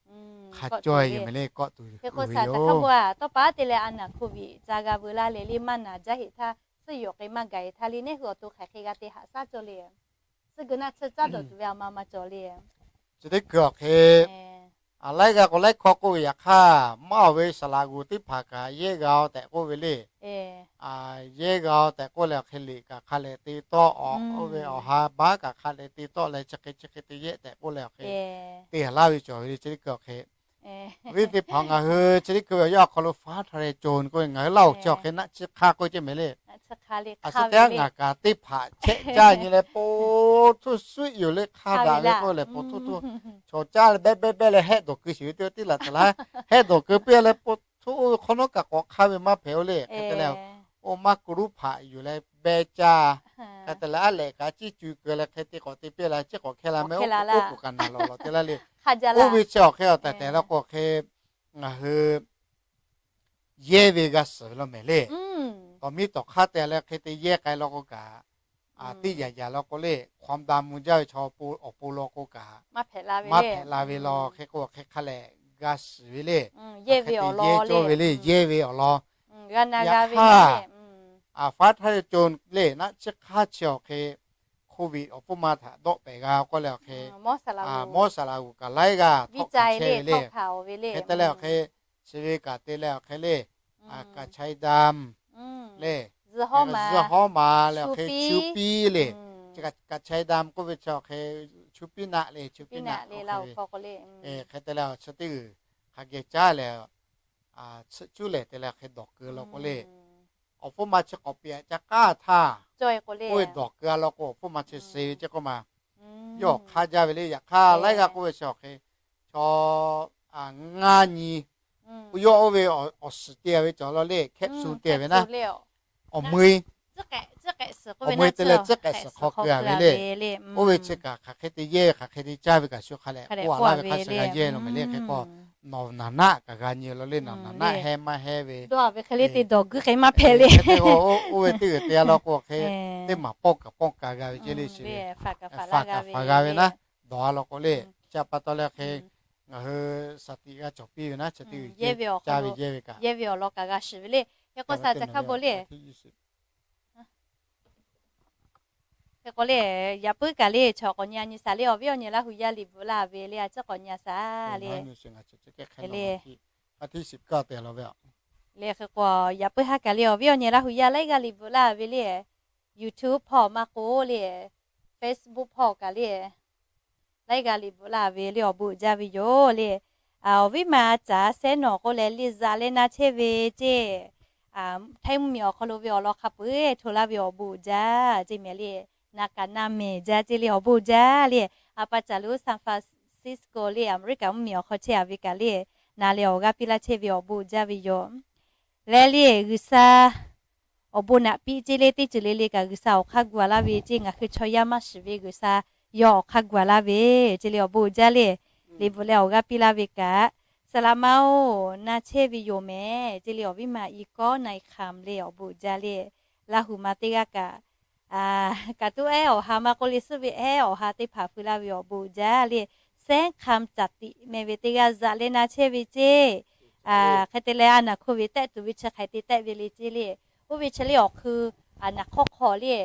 hk'a cawˇ e yoˬ meh le, kawˆ tuˬ ve yoˬ. Tawˇ pa te leh a naˍ hk'oˆ ve ca g'a veu laˇ leh le maˇ naˍ jaˇ heˆ htaˇ, suhˉ yoˬ k'e maˇ gaˬ e htaˇ le, neˇ hui awˬ to hk'aˬ hk'e g'a te haꞈ shaˉ cawˇ le. Suhˉ geu naˆ tsuhˇ caˉ dawˬ tuˬ ve a ma ma cawˬ le. Chi teˇ hkui awˬ hk'e laiˉ g'a k'o laiˉ hkawˇ k'oˆ ve yaꞈ hk'aˇ, maˇ awˬ ve saˍ laꞈ g'uˬ teˇ hpaˍ kaꞈ yehˇ g'a-o tehꞈ k'oˆ ve le. Yehˇ g'a-o tehꞈ k'oˆ leh awˬ hk'e liꞈ kaꞈ hk'a lehˬ te tawˆ, oˇ ve awˬ ha baˉ kaꞈ hk'a lehˬ te tawˆ leh chi hk'e chi hk'e te yehˆ tehꞈ k'oˆ leh awˬ hk'e te haˍ laˇ ve cawˬ ve le. Chi teˇ hkui awˬ hk'e, awˬ viˉ teˇ hpaˍ ngaˬ hui chi teˇ hkui ve awˬ yanˇ awˬ hk'aw lo faˉ htaˇ leh co k'oˆ ve ngaˬ hui Laˇ hoˍ chi awˬ hk'e naˆ tsuhˇ hk'aˇ k'oˆ ve ceh meh le. A suh teˇ g'aˇ ngaˬ kaꞈ teˇ hpaˍ chehˆ caˇ nyi leh po htuˇ suiˉ yoˬ le hk'aˇ daꞈ ve k'oˆ leh po htuˇ htuˇ chaw caˇ leh behˆ behˆ behˆ leh hehˆ dawˬ keu sheˍ ve teˇ tiˉ laꞈ te laˇ. Hehˆ dawˬ keu piˇ leh po htuˇ oˇ ve hk'awˇ nawˉ kaꞈ k'awꞈ hk'aˇ ve maˇ hpehꞈ-o le. Hk'e te leh, oˇ maˇ ku ruˉ hpaꞈ yuˬ leh behˇ caˇ, hk'e te leh aˉ lehꞈ kaꞈ ciˇ cu keu leh hk'e te k'awꞈ te piˇ la, ciˇ k'awꞈ hkehˇ la meh, oˇ k'oˍ kaꞈ naˬ lawˬ lawˬ te laˇ le. Oˇ ve chi awˬ hk'e awˬ tehˬ tehˬ law k'o hk'e, ngaˬ hui yehˇ ve g'a suhˍ ve law mehˍ le. Tawˍ miˇ tawˍ hk'aˇ te leh hk'e te yehˇ k'ai law k'o kaꞈ, teˇ yaꞈ yaꞈ law k'o le, hk'awꞈ da mvuh jaˇ ve chaw awˬ pon law k'o kaꞈ, maˇ hpehꞈ la ve law. Hk'e k'o hk'e hk'a lehˬ g'a shiˍ ve le. Yehˇ ve awˬ lawn le, yehˇ ve awˬ lawn. Yaꞈ hk'aˇ, faˉ htaˇ co le naˆ tsuhˇ hk'aˇ chi awˬ hk'e, Covid awˬ pfuhˇ ma htaꞈ dawˆ pehˍ g'a k'oˆ leh awˬ hk'e, mawˇ saˍ laꞈ g'uˬ kaꞈ laiˉ g'aˇ htawˆ kaꞈ chehˇ ve le. Hk'e te leh awˬ hk'e, chi ve kaꞈ te leh awˬ hk'e le, kaˍ chaiˇ daˇ le, zuhˇ hawˉ ma leh awˬ hk'e chu piˇ le. Kaˍ chaiˇ daˇ k'oˆ ve chi awˬ hk'e chu piˇ naˆ le, chu piˇ naˆ le. Hk'e te leh chi teˇ g'uiˬ hk'a geh caˉ leh, tsuhꞈ cuˉ lehˬ te leh hk'e dawˬ keu law k'o le, awˬ pfuhˇ ma chi k'awꞈ piꞈ ca k'aˇ htaˇ, oˇ ve dawˬ keu a law k'o awˬ pfuhˇ ma chi suh ve ceˇ k'oˆ ma, yawˇ awˬ hk'aˇ jaˇ ve le. Yaꞈ hk'aˇ laiˉ g'aˇ k'oˆ ve chi awˬ hk'e, chaw ngaˇ nyi, yawˇ oˇ ve awˬ shiˍ te ve cawˬ law le, hkehˆ su te ve naˉ, awˬ meuˇ awˬ meuˇ te leh tcuhˉ k'ehꞈ suhˍ hk'aw keu a ve le. Oˇ ve chi kaꞈ hk'aˬ hk'e te yehˇ ve hk'aˬ hk'e te caˇ ve kaꞈ shu hk'a lehˬ k'oˆ a laˇ ve hk'a shuˍ g'a yehˇ law mehˍ le. Hk'e k'o nawˬ naˍ naˆ kaꞈ g'a nyi law le, naˍ naˆ hehˇ maˇ hehˇ ve, dawˇ ve hk'e le te dawˬ guiˇ hk'e maˇ hpehꞈ le. Oˇ ve teˇ g'uiˬ te a law k'o hk'e, teˇ maˬ pawˆ kaꞈ pawˆ ka g'a ve ceˇ le. Faˍ kaꞈ faˍ g'a ve naˉ, dawˬ a law k'o le. Chi pa taw leh hk'e, ngaˬ hui shaˍ tiꞈ g'a cawˬ piˇ ve naˉ, chi teˇ g'uiˬ caˇ ve yehˇ ve kaꞈ, yehˇ ve awˬ lawn kaꞈ g'a shiˍ ve le. Hk'e k'o shaˍ caˬ hk'a bvuhꞈ le. Hk'e k'o le, yaꞈ puiˉ kaꞈ le chaw k'awꞈ nyi a nyi shaˍ le, awˬ viˉ awˬ nyi Laˇ hu yaˇ liꞈ bvuhꞈ laˇ ve le, a ciˉ k'awꞈ nyi a shaˍ le. Le, hk'e k'o yaꞈ puiˉ haˉ kaꞈ le awˬ viˉ awˬ nyi Laˇ hu yaˇ laiˉ g'aˇ liꞈ bvuhꞈ laˇ ve le, YouTube hpawˇ maˇ k'oˆ le, Facebook hpawˇ kaꞈ le, laiˉ g'aˇ liꞈ bvuhꞈ laˇ ve le awˬ bon uiˍ jaˇ ve yoˬ le. Awˬ viˉ ma caˍ sehˉ nawˬ k'oˆ leh liˇ zaꞈ leh na chehˇ ve ceˇ, Htaiˇ mvuhˇ miˬ awˬ hk'aw lo ve awˬ lawn hk'a peu-eˬ hto laˇ ve awˬ bon uiˍ jaˇ ceˇ mehˍ le. Na kaꞈ na mehˍ jaˇ ceˇ le awˬ bon uiˍ jaˇ le. A pa caˍ lo San Francisco le Aˍmeˍriˆkaꞈ mvuhˇ miˬ awˬ hk'aw chehˇ a ve kaꞈ le, na leh awˬ g'aˇ piˇ laˇ chehˇ ve awˬ bon uiˍ jaˇ ve yoˬ. Leh le G'uiˬsha awˬ bon naꞈ piˇ ceˇ le teˇ ceuˬ le le kaꞈ G'uiˬsha awˬ hk'aˇ gu a laˇ ve ceˇ, ngaˬ hui chaw yaˇ maˇ shiˍ ve G'uiˬsha yawˇ awˬ hk'aˇ gu a laˇ ve ceˇ le awˬ bon uiˍ jaˇ le. Liꞈ bvuhꞈ leh awˬ g'aˇ piˇ laˇ ve kaꞈ, saˍ laꞈ ma-oˬ, na chehˇ ve yoˬ mehˍ ceˇ le awˬ viˉ ma i kawˉ na i hk'aˬ le awˬ bon uiˍ jaˇ le. Laˇ hu ma teˇ g'aˇ kaꞈ, kaꞈ tuˉ ehˉ awˬ ha maˇ k'oˆ le suhˉ ve ehˉ awˬ ha teˇ hpaˍ feu laˇ ve awˬ bon uiˍ jaˇ le. แจ้งคำ caˍ tiꞈ meh ve teˇ g'aˇ zaꞈ leh na chehˇ ve ceˇ. Hk'e te leh a naˍ hk'oˆ ve tehˆ tuˬ ve chi hk'aˬ hk'e te tehˆ ve le ceˇ le. Oˇ ve chi le awˬ hk'eun naˍ hk'awˇ hk'aw le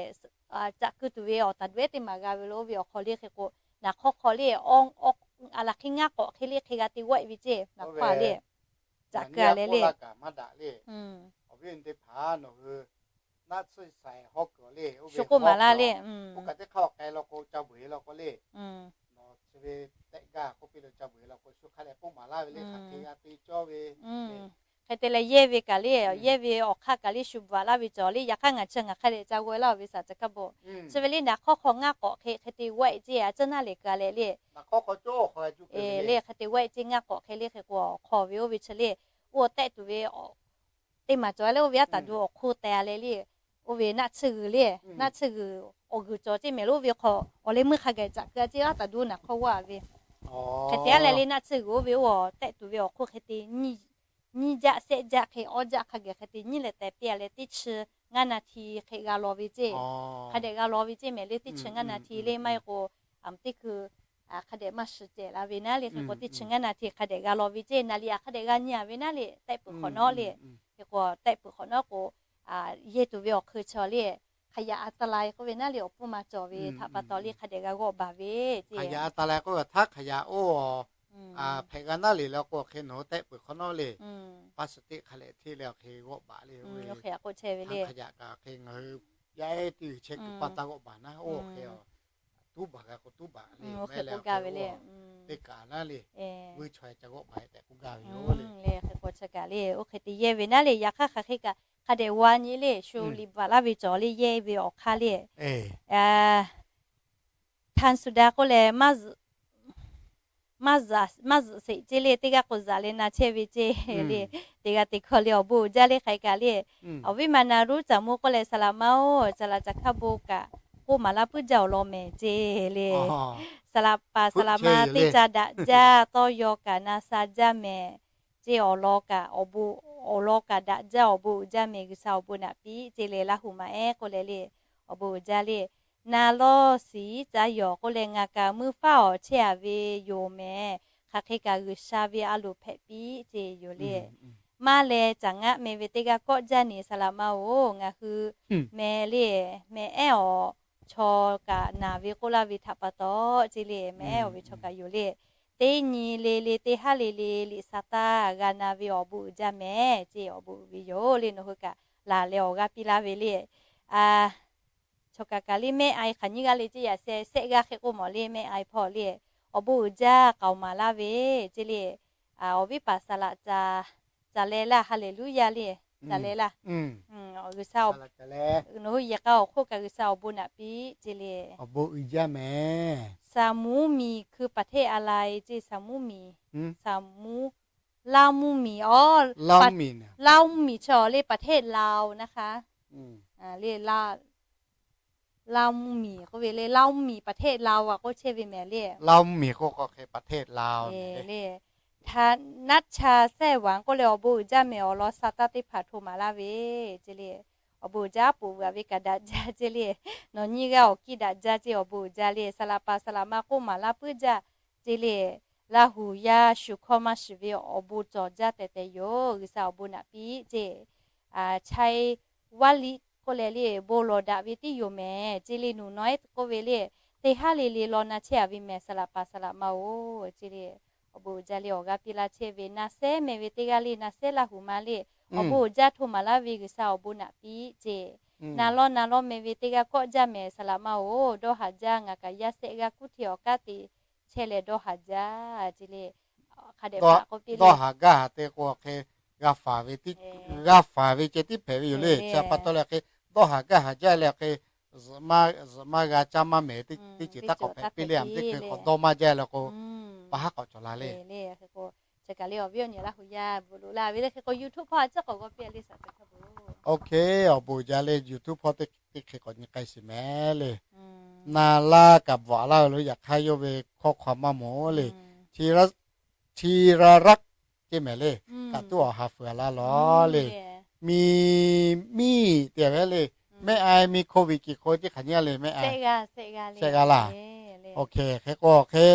caꞈ keu tuˬ ve awˬ taˍ duˬ ehˉ teˇ maˬ g'a ve lo. Oˇ ve awˬ hk'aw le hk'e k'o, naˍ hk'awˇ hk'aw le a laˬ hk'e ngaˇ k'awꞈ hk'e le hk'e g'a te g'awehˆ ve ceˇ. Naˍ hk'awˇ le caꞈ keu a leh le, shu k'oˆ maˍ laˇ le. Hk'e te leh yehˇ ve kaꞈ le, yehˇ ve awˬ hk'aˇ kaꞈ le shu bvuhꞈ laˇ ve cawˬ le. Yaꞈ hk'aˇ ngaˬ chi ngaˬ hk'a dehꞈ ca g'awehˆ laˇ ve cawˬ le. Yaꞈ hk'aˇ ngaˬ chi ngaˬ hk'a dehꞈ ca g'awehˆ laˇ ve saˍ ca hkaˇ bon, chi ve le naˍ hk'awˇ hk'aw ngaˇ k'awꞈ hk'e hk'e te g'awehˆ ceˇ, a ceuˬ naˇ le keu a leh le. Hk'e te g'awehˆ ceˇ ngaˇ k'awꞈ hk'e le hk'e k'o, hk'aw ve oˇ ve chi le, oˇ tehˆ tuˬ ve teˇ maˬ cawˬ le. Oˇ ve aˉ taˍ du awˬ hk'oˆ teh a leh le, oˇ ve naˆ tsuhˇ g'uiˬ le, naˆ tsuhˇ g'uiˬ awˬ g'uiˬ cawˬ ceˇ mehˍ lo. Oˇ ve hk'aw awˬ leh meuˇ hk'a gaˬ caꞈ keu a ceˇ, aˉ taˍ du naˍ hk'awˇ g'awˇ a ve. Hk'e te a leh le naˆ tsuhˇ g'uiˬ oˇ ve oˇ tehˆ tuˬ ve awˬ hk'oˆ hk'e te nyiˇ jaˆ shehˆ jaˆ hk'e awˇ jaˆ hk'a gaˬ hk'e te nyiˇ leh teh piˇ a leh teˇ chi ngaˇ na hti hk'e g'a law ve ceˇ. Hk'a dehꞈ g'a law ve ceˇ mehˍ le, teˇ chi ngaˇ na hti le maˇ heˆ k'o, a teˇ hkui hk'a dehꞈ maˇ shiˍ cehˬ la ve naˉ le. Hk'e k'o teˇ chi ngaˇ na hti hk'a dehꞈ g'a law ve ceˇ. Naˍ liꞈ a hk'a dehꞈ g'a nyi a ve naˉ le, tehˆ peuˬ hk'awꞈ nawˉ le. Hk'e k'o tehˆ peuˬ hk'awꞈ nawˉ k'o, yehˇ tuˬ ve awˬ hk'eun chi le, hk'aˬ yaꞈ a ta lai k'oˆ ve naˉ le awˬ pfuhˇ ma cawˬ ve htaꞈ pa taw le hk'a dehꞈ g'a g'awˆ baˬ ve ceˇ. Hk'aˬ yaꞈ a ta lai k'oˆ ve htaˇ hk'aˬ yaꞈ oˇ hpehꞈ g'a naˉ le le k'o hk'e nawˬ hui tehˆ peuˬ hk'awꞈ nawˉ le, paˍ suhˍ teˇ hk'a lehꞈ hteˇ leh awˬ hk'e g'awˆ baˬ le. Oˇ ve hk'aˬ yaꞈ k'oˆ chehˇ ve le, hk'aˬ yaꞈ kaꞈ hk'e ngaˬ hui yaˇ ehˉ teˇ g'uiˬ chehˇ kuiˬ pa taˇ g'awˆ baˬ naˉ oˇ hk'e tuˉ baˬ g'a k'o tuˉ baˬ le, oˇ hk'e k'oˆ gaˇ ve le. Teˇ kaꞈ naˉ le, g'uˇ chaweh ca g'awˆ baˬ tehꞈ k'oˆ gaˇ ve yoˬ le. Hk'e k'o chi kaꞈ le oˇ hk'e te yehˇ ve naˉ le. Yaꞈ hk'aˇ hk'aˬ hk'e kaꞈ hk'a dehꞈ g'a nyi le, shu liꞈ bvuhꞈ laˇ ve cawˬ le, yehˇ ve awˬ hk'aˇ le. Htanˍ suˍ daꞈ k'oˆ leh, maˇ zuhꞈ sheˍ ceˇ le, teˇ g'aˇ k'o zuhꞈ leh na chehˇ ve ceˇ le. Teˇ g'aˇ teˇ hkawˇ le awˬ bon uiˍ jaˇ le hk'aˬ hk'e kaꞈ le. Awˬ viˉ ma na ruˉ caˍ mo k'oˆ leh, saˍ laꞈ ma oˬ, caˍ laꞈ caˍ hkaˇ bon kaꞈ k'oˆ maˍ laˇ puiˉ jaˇ awˬ lawn mehˍ ceˇ le. Saˍ laꞈ paˍ saˍ laꞈ ma teˇ ca daꞈ jaˇ tawˇ yaw kaꞈ na sha jaˇ mehˍ ceˇ. Awˬ lawn kaꞈ awˬ bon, awˬ lawn kaꞈ daꞈ jaˇ awˬ bon uiˍ jaˇ mehˍ, G'uiˬsha awˬ bon naꞈ piˇ ceˇ le. Laˇ huˍ maꞈ ehˉ k'oˆ leh le, awˬ bon uiˍ jaˇ le. Na lawˇ shiˍ iˉ caˉ yawˬ k'oˆ leh ngaˬ kaꞈ meuˇ faˉ awˬ chehˇ a ve yoˬ mehˍ. Hk'aˬ hk'e kaꞈ G'uiˬsha ve a loˍ hpehꞈ piˇ ceˇ yoˬ le. Maˇ leh caˍ ngaˆ meh ve teˇ g'aˇ kawˆ jaˇ ne, saˍ laꞈ ma oˬ, ngaˬ hui meh le, meh ehˉ awˬ chaw kaꞈ naˬ ve k'oˆ laˇ ve htaꞈ pa taw ceˇ le, meh ehˉ awˬ ve chaw kaꞈ yoˬ le. Teˇ nyi le le teˇ haˉ le le liꞈ sa taˇ g'a na ve awˬ bon uiˍ jaˇ mehˍ ceˇ, awˬ bon uiˍ ve yoˬ le. Nawˬ hui kaꞈ laˬ leh awˬ g'aˇ piˇ laˇ ve le. Chaw kaꞈ kaꞈ le mehˆ a hk'aˬ nyiˇ g'aˇ le ceˇ, yaꞈ sheh shehˆ g'aˇ hk'e k'oˆ mawˬ le mehˆ a hpawˇ le. Awˬ bon uiˍ jaˇ k'aoˍ maˍ laˇ ve ceˇ le. Awˬ viˉ paˍ saˍ laꞈ caˍ leh laˇ, Haˍleˍluˇyaˇ le, caˍ leh laˇ. G'uiˬsha, nawˬ hui yehˬ k'a awˬ hk'oˆ kaꞈ G'uiˬsha awˬ bon naꞈ piˇ ceˇ le. Awˬ bon uiˍ jaˇ mehˍ. สมุทร miˬ คือประเทศอะไร ceˇ, สมุทร miˬ, สมุทร Laˇ mvuhˇ miˬ, Laˇ mvuhˇ miˬ chi awˬ le ประเทศลาวนะคะ le. Laˇ mvuhˇ miˬ k'oˆ ve le, Laˇ mvuhˇ miˬ ประเทศลาว a k'oˆ chehˇ ve mehˍ le. Laˇ mvuhˇ miˬ k'oˆ k'o hk'e ประเทศลาว le. Naˆ cha sehˆ waˍ k'oˆ leh awˬ bon uiˍ jaˇ mehˍ, awˬ lawn sa taˇ teˇ hpaˍ hto maˍ laˇ ve ceˇ le. Awˬ bon uiˍ jaˇ aˉ poꞈ veuꞈ ve kaꞈ daꞈ jaˇ ceˇ le. Nawˬ nyiˇ g'aˇ awˬ kiˇ daꞈ jaˇ ceˇ, awˬ bon uiˍ jaˇ le. Saˍ laꞈ paˍ saˍ laꞈ ma k'oˆ maˍ laˇ puiˉ jaˇ ceˇ le. Laˇ huˍ yaˇ shu hkawˇ maˇ shiˍ ve awˬ bon cawˬ jaˇ tehꞈ tehꞈ yoˬ. G'uiˬsha awˬ bon naꞈ piˇ ceˇ. Chaiˇ vaˇ liˇ k'oˆ leh le, bon lawˬ daꞈ ve tiˉ yoˬ mehˍ ceˇ le. Nuˬ nawˉ ehˉ k'oˆ ve le, teˇ haˉ le le law na chehˇ a ve mehˍ, saˍ laꞈ paˍ saˍ laꞈ ma oˬ ceˇ le. Awˬ bon uiˍ jaˇ le awˬ g'aˇ piˇ laˇ chehˇ ve, na sehˉ meh ve teˇ g'aˇ le, na sehˉ laˇ huˍ ma le. Awˬ bon uiˍ jaˇ hto maˍ laˇ ve G'uiˬsha awˬ bon naꞈ piˇ ceˇ. Na lawˇ na lawˇ meh ve teˇ g'aˇ kawˆ jaˇ mehˍ, saˍ laꞈ ma oˬ, dawˇ haˍ jaˇ. Ngaˬ kaꞈ yaˇ sehˆ g'aˇ kuˉ hteˇ awˬ kaˉ te chehˇ leh dawˇ haˍ jaˇ ceˇ le. Hk'a dehꞈ hpaꞈ k'oˆ piˇ le. Dawˇ haˍ gaˇ haˍ te k'o hk'e g'a faˍ ve, g'a faˍ ve ceh tiˉ hpehꞈ ve yoˬ le. Chi pa taw leh hk'e dawˇ haˍ gaˇ haˍ jaˇ leh hk'e zuhꞈ maˇ g'a caˇ maˇ mehˍ teˇ ceuˬ taˇ k'awꞈ hpehꞈ piˇ le. A teˇ hkui k'awꞈ dawˇ maˇ jaˇ leh k'o, pa haˉ k'awꞈ cawˬ la le. Chi kaꞈ le awˬ viˉ awˬ nyi Laˇ huˍ yaˇ bvuhꞈ loꞈ laˇ ve le. Hk'e k'o YouTube hpawˇ a ciˉ k'awꞈ g'aw piˇ le. Oˇ hk'e awˬ bon uiˍ jaˇ le, YouTube hpawˇ teˇ hk'e k'awꞈ nyi k'ai sheˍ mehˍ le. Na laˇ kaꞈ bvuhꞈ laˇ ve lo yaꞈ hk'aˇ yawˇ ve hkawˇ hk'aw maˇ mawˬ le. Chi ra raˆ ceˇ mehˍ le. Kaꞈ tuˉ awˬ ha fuiˍ a laˇ lawˬ le. Miˬ miˇ te ve le. Mehˆ a miˇ โควิด kiˬ hk'o teˇ hk'aˬ nyi a le mehˆ a. Shehˆ g'aˇ laˇ. Oˇ hk'e hk'e k'o hk'e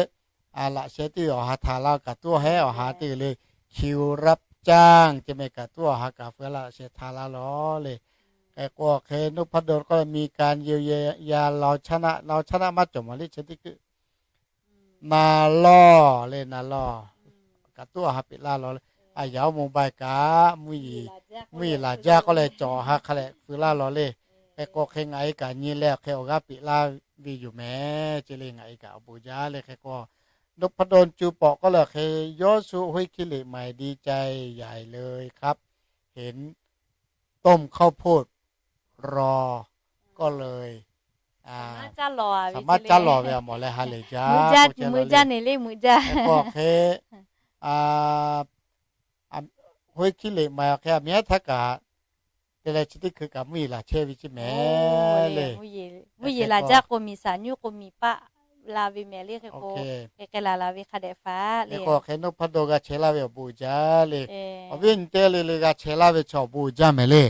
laꞈ sheh teˇ ve awˬ ha htaꞈ la kaꞈ tuˉ awˬ hehˉ awˬ ha teˇ ve le, คิวรับจ้าง ce meh kaꞈ tuˉ awˬ ha kaꞈ feu laꞈ sheh htaꞈ la lawˬ le. Hk'e k'o hk'e นพดล k'oˆ le มีการเยียวยา เราชนะ เราชนะ maˇ cawˬ maˬ le chi teˇ hkui na lawˬ le na lawˬ kaꞈ tuˉ awˬ ha peꞈ laˇ lawˬ le. A yaꞈ oˇ mobile kaꞈ mvuhˇ yeˬ laˬ jaˇ k'oˆ leh cawˬ ha hk'a leh feu laˇ lawˬ le. Hk'e k'o hk'e ngaˬ e kaꞈ nyi leh awˬ hk'e awˬ g'aˇ peꞈ laˇ ve yoˬ meh ce le ngaˬ e kaꞈ awˬ bon jaˇ le. Hk'e k'o นพดล cu pawꞈ k'oˆ le awˬ hk'e, ย้อนสู่ห้วยขี้เหล็กใหม่ ดีใจใหญ่เลยครับ เห็นต้มข้าวโพดรอ ก็เลย saˍ maˇ caˇ lawˬ ve a mawˬ leh ha lehˬ jaˇ. Meuꞈ jaˇ, meuꞈ jaˇ ne le meuꞈ jaˇ. Hk'e k'o hk'e ห้วยขี้เหล็กใหม่ awˬ hk'e a miˉ htaˇ kaꞈ te leh chi teˇ hkui kaꞈ mvuhˇ yeˬ laˬ chehˇ ve ceˇ meh le. Mvuhˇ yeˬ laˬ jaˇ k'o miˬ saˍ nyiˇ k'o miˬ paˆ la ve meh le. Hk'e k'o hk'e k'ai laˬ la ve hk'a dehꞈ faˍ le. Hk'e k'o hk'e นพดล g'a chehˇ laˇ ve awˬ bon uiˍ jaˇ le. Awˬ viˉ awˬ nyi teˇ g'aˇ le le g'a chehˇ laˇ ve chaw awˬ bon uiˍ jaˇ meh le.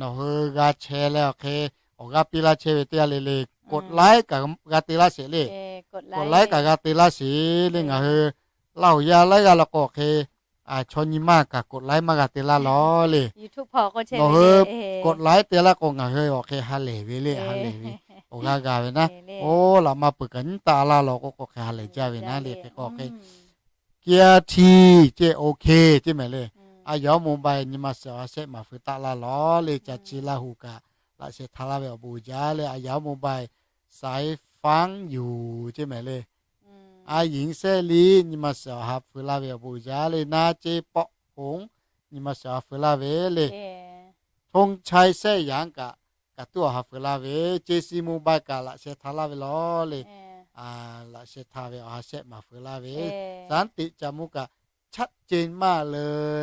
Nawˬ hui g'a chehˇ leh awˬ hk'e awˬ g'aˇ piˇ laˇ chehˇ ve teˇ g'aˇ le le กดไลค์ kaꞈ g'a te laˇ sheˍ le. กดไลค์ kaꞈ g'a te laˇ sheˍ le. Ngaˬ hui Laˇ huˍ yaˇ laiˉ g'aˇ la k'o hk'e, chaw nyi ma kaꞈ กดไลค์ maˇ g'a te laˇ lawˬ le. Nawˬ hui กดไลค์ te laˇ k'o ngaˬ hui awˬ hk'e ha lehˬ ve le, ha lehˬ ve. Awˬ g'aˇ g'a ve naˉ, oˇ laꞈ ma peuˬ kaꞈ nyiˉ taˆ laˇ lawˬ k'o k'o hk'e ha lehˬ jaˇ ve naˉ le. Hk'e k'o hk'e เกียร์ T ceˇ โอเค ceˇ meh le. A yaꞈ oˇ mobile nyi ma suhˍ awˬ ha shehˆ maˍ feu taˆ laˇ lawˬ le. Ca chi Laˇ huˍ kaꞈ laꞈ sheh htaꞈ laˇ ve awˬ bon uiˍ jaˇ le. A yaꞈ oˇ mobile สายฟ้า yuˬ ceˇ meh le. A yinˍ shehˆ liˇ nyi ma suhˍ awˬ ha feu laˇ ve awˬ bon uiˍ jaˇ le. Naˇ ceˇ pawˆ hoˍ nyi ma suhˍ awˬ ha feu laˇ ve le. ธงชัย shehˆ yanˍ kaꞈ, kaꞈ tuˉ awˬ ha feu laˇ ve. Ceˇ shi mobile kaꞈ laꞈ sheh htaꞈ laˇ ve lawˬ le. Laꞈ sheh htaꞈ ve awˬ ha shehˆ maˍ feu laˇ ve. สันติ ca mvuhˇ kaꞈ ชัดเจนมากเล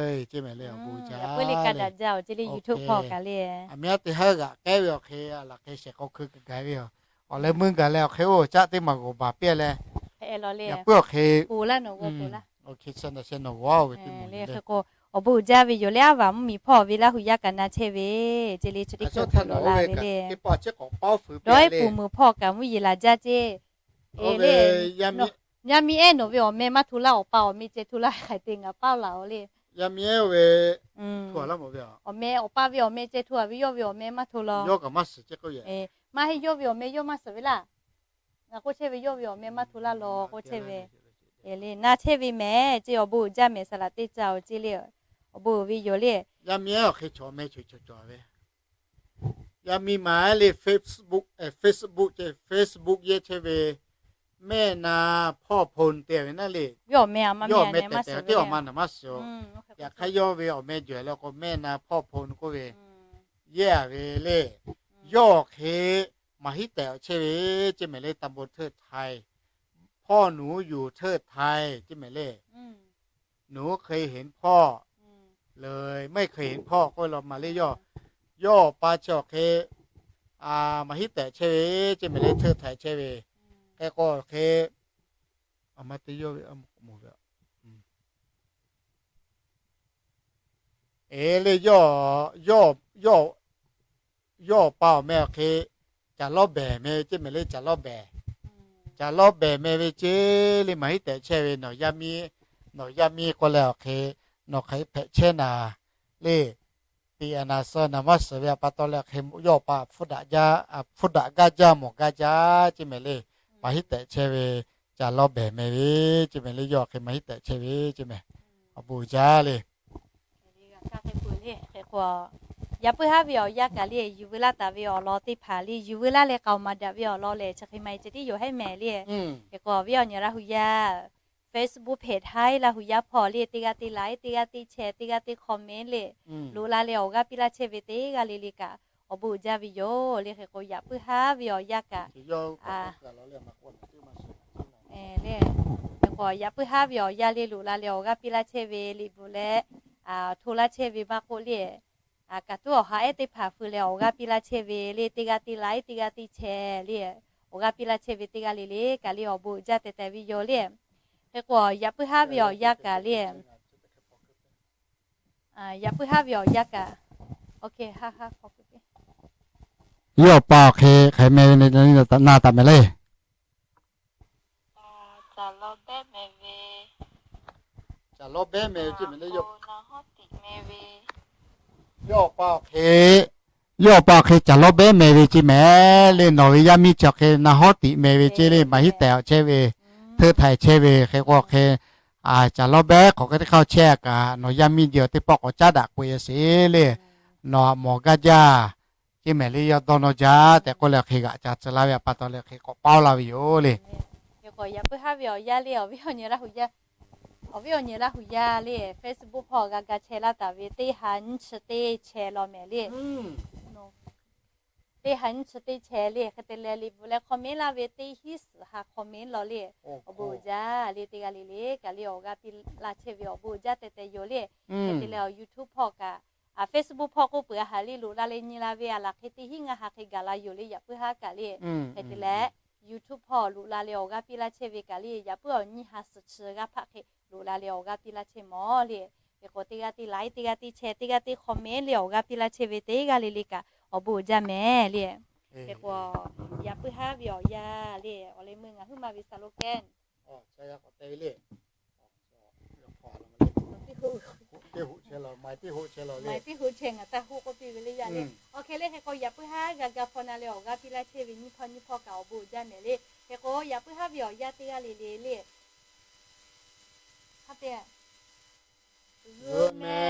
ย ceˇ meh le awˬ bon uiˍ jaˇ le. YouTube hpawˇ kaꞈ le, a miˉ teˇ haˉ g'aꞈ k'ehˉ ve awˬ hk'e laꞈ hk'e shehˍ k'aw hkui kaꞈ gaˬ ve yoˬ. Awˬ leh meuˇ gaˬ leh awˬ hk'e oˇ caˆ teˇ maˬ g'awˬ baˬ piˇ leh, yaꞈ puiˉ awˬ hk'e, awˬ bon uiˍ jaˇ ve yoˬ le. Aˉ vaˬ mvuhˇ miˬ hpawˇ ve Laˇ huˍ yaˇ kaꞈ na chehˇ ve ceˇ le. Chi teˇ hkui lo la ve le. Dawˇ puˬ meuˬ hpawˇ kaꞈ mvuhˇ yeˬ laˬ jaˇ ceˇ. Yaˇ miˇ ehˉ nawˬ ve awˬ meh maˇ hto laˇ, awˬ pa awˬ meh ceh hto laˇ hk'aiˬ te ngaˬ paˇ laˬ-oˬ le. Awˬ meh awˬ pa ve awˬ meh ceh hto a ve yawˇ ve awˬ meh maˇ hto law. Maˇ heˆ, yawˇ ve awˬ meh yawˇ maˇ suhˍ ve laˇ. Ngaˬ k'oˆ chehˇ ve yawˇ ve awˬ meh maˇ hto laˇ law k'oˆ chehˇ ve. Le na chehˇ ve meh ceˇ, awˬ bon uiˍ jaˇ meh saˍ laꞈ teˇ ca-oˬ ceˇ le. Awˬ bon uiˍ ve yoˬ le. Yaˇ miˇ ehˉ awˬ hk'e chaw meh cawˬ cawˬ ve. Yaˇ miˇ ma ehˉ le Facebook, Facebook ceˇ, Facebook yehˇ chehˇ ve, mehˆ na hpawˇ hpon te ve naˉ le. Yawˇ awˬ meh tehˬ tehˬ teˇ awˬ ma naˬ maˇ suhˍ. Yaꞈ hk'aˇ yawˇ ve awˬ meh jawˬ leh k'o mehˆ na hpawˇ hpon k'oˆ ve yehˇ ve le. Yawˇ awˬ hk'e maˍ hiˉ tehꞈ awˬ chehˇ ve ceˇ meh le. ตำบลเทิดไทย พ่อหนูอยู่เทิดไทย ceˇ meh le. หนูเคยเห็นพ่อ เลย ไม่เคยเห็นพ่อ k'oˆ ve law ma le. Yawˇ, yawˇ awˬ pa chi awˬ hk'e maˍ hiˉ tehꞈ chehˇ ve ceˇ meh le, hteˇ htaiˍ chehˇ ve. Hk'e k'o hk'e, a ma te yawˇ ve, e le, yawˇ awˬ pa awˬ meh awˬ hk'e Caˬ lawˇ behˬ meh ceˇ meh le, Caˬ lawˇ behˬ. Caˬ lawˇ behˬ meh ve ceˇ le, maˍ hiˉ tehꞈ chehˇ ve. Nawˬ yaˇ miˇ, nawˬ yaˇ miˇ k'oˆ leh awˬ hk'e, nawˬ hk'aˬ hk'e hpehꞈ chehˇ naˍ le. Tiꞈ yaꞈ naˍ suh naˍ maˇ suhˍ ve a pa taw leh hk'e yawˇ awˬ pa hpfuhˇ daꞈ gaˇ jaˇ mawˬ gaˇ jaˇ ceˇ meh le. Maˍ hiˉ tehꞈ chehˇ ve, caˬ lawˇ behˬ meh ve ceˇ meh le. Yawˇ hk'e maˍ hiˉ tehꞈ chehˇ ve ceˇ meh. Awˬ bon jaˇ le. Yaꞈ puiˉ haˉ ve awˬ yanˇ kaꞈ le, yuˬ veu laˇ taˍ ve awˬ lawn teˇ hpaˍ le, yuˬ veu laˇ leh k'aoˍ maˍ daꞈ ve awˬ lawn lehˬ, chi hk'e maˬ e ceh tiˉ yoˬ hehˉ meh le. Hk'e k'o awˬ viˉ awˬ nyi Laˇ huˍ yaˇ Facebook page htaꞈ Laˇ huˍ yaˇ hpawˇ le, teˇ g'aˇ teˇ like, teˇ g'aˇ teˇ share, teˇ g'aˇ teˇ comment le, loꞈ la leh awˬ g'aˇ piˇ laˇ chehˇ ve teˇ g'aˇ le le kaꞈ awˬ bon uiˍ jaˇ ve yoˬ le. Hk'e k'o yaꞈ puiˉ haˉ ve awˬ yanˇ kaꞈ le, hk'e k'o yaꞈ puiˉ haˉ ve awˬ yanˇ le, loꞈ la leh awˬ g'aˇ piˇ laˇ chehˇ ve liꞈ bvuhꞈ leh, hto laˇ chehˇ ve maˇ k'oˆ le, kaꞈ tuˉ awˬ ha ehˉ teˇ hpaˍ feu leh awˬ g'aˇ piˇ laˇ chehˇ ve le, teˇ g'aˇ teˇ like, teˇ g'aˇ teˇ share le, awˬ g'aˇ piˇ laˇ chehˇ ve teˇ g'aˇ le le kaꞈ le awˬ bon uiˍ jaˇ teh teh ve yoˬ le. Hk'e k'o yaꞈ puiˉ haˉ ve awˬ yanˇ kaꞈ le, yaꞈ puiˉ haˉ ve awˬ yanˇ kaꞈ, yawˇ awˬ pa awˬ hk'e hk'aˬ meh ve na taˍ meh le. lawˇ behˉ meh ve ceˇ mehˍ le. Yawˇ awˬ pa awˬ hk'e, yawˇ awˬ pa awˬ hk'e caˬ lawˇ behˉ meh ve ceˇ mehˍ le. Nawˬ ve yaˇ miˇ chi awˬ hk'e na hawˉ tiꞈ meh ve ceˇ le. Maˍ hiˉ tehˬ awˬ chehˇ ve, hteuˆ htaiˍ chehˇ ve hk'e k'o hk'e, caˬ lawˇ behˉ hk'awꞈ hk'e teˇ hk'aˇ chehˇ kaꞈ nawˬ yaˇ miˇ de awˬ teˇ pawˆ k'awꞈ caˉ daꞈ k'oꞈ e sheˍ le. Nawˬ mawˬ gaˇ jaˇ ceˇ mehˍ le. Yawˇ dawˇ nawˇ jaˇ tehꞈ k'oˆ leh hk'e g'aꞈ ca tcuh laˇ ve awˬ pa taw leh hk'e k'awꞈ paoˇ laˇ ve yoˬ le. Hk'e k'o yaꞈ puiˉ haˉ ve awˬ yaˇ le, awˬ viˉ awˬ nyi Laˇ huˍ yaˇ, awˬ viˉ awˬ nyi Laˇ huˍ yaˇ le, Facebook hpawˇ g'a ga chehˇ laˇ taˍ ve teˇ ha nyiˇ chi teˇ chehˇ law mehˍ le. Teˇ ha nyiˇ chi teˇ chehˇ le. Hk'e te leh liꞈ bvuhꞈ leh hk'aw mehˉ laˇ ve teˇ hinˉ suhˍ ha hk'aw mehˉ law le. Awˬ bon uiˍ jaˇ le. Teˇ g'aˇ le le kaꞈ le awˬ g'aˇ piˇ laˇ chehˇ ve awˬ bon uiˍ jaˇ teh teh yoˬ le. Hk'e te leh awˬ YouTube hpawˇ kaꞈ, Facebook hpawˇ k'oˆ peuˬ a haˍ le, loꞈ la leh nyi la ve a laˬ hk'e teˇ hinˉ ngaˇ ha hk'e gaˬ la yoˬ le. Yaꞈ puiˉ haˉ kaꞈ le, hk'e te leh YouTube hpawˇ loꞈ la leh awˬ g'aˇ piˇ laˇ chehˇ ve kaꞈ le, yaꞈ puiˉ awˬ nyiˇ ha suhˍ chi g'aˇ hpaˆ hk'e loꞈ la leh awˬ g'aˇ piˇ laˇ chehˇ mawˬ le. Hk'e k'o teˇ g'aˇ teˇ like, teˇ g'aˇ teˇ share, teˇ g'aˇ teˇ comment le awˬ g'aˇ piˇ laˇ chehˇ ve teˇ g'aˇ le le kaꞈ awˬ bon uiˍ jaˇ mehˍ le. Hk'e k'o yaꞈ puiˉ haˉ ve awˬ yaˇ le, awˬ leh meuˇ ngaˬ huiˉ ma ve slogan, teˇ hoꞈ chehˇ ngaˬ taˇ hoꞈ k'oˆ piˇ ve le yaˇ le. Awˬ hk'e le hk'e k'o yaꞈ puiˉ haˉ g'a ga hpaw na leh awˬ g'aˇ piˇ laˇ chehˇ ve nyiˇ hpawˇ nyiˇ hpawˇ kaꞈ awˬ bon uiˍ jaˇ mehˍ le. Hk'e k'o yaꞈ puiˉ haˉ ve awˬ yaˇ teˇ g'aˇ le le le, haˉ te zuhꞈ meh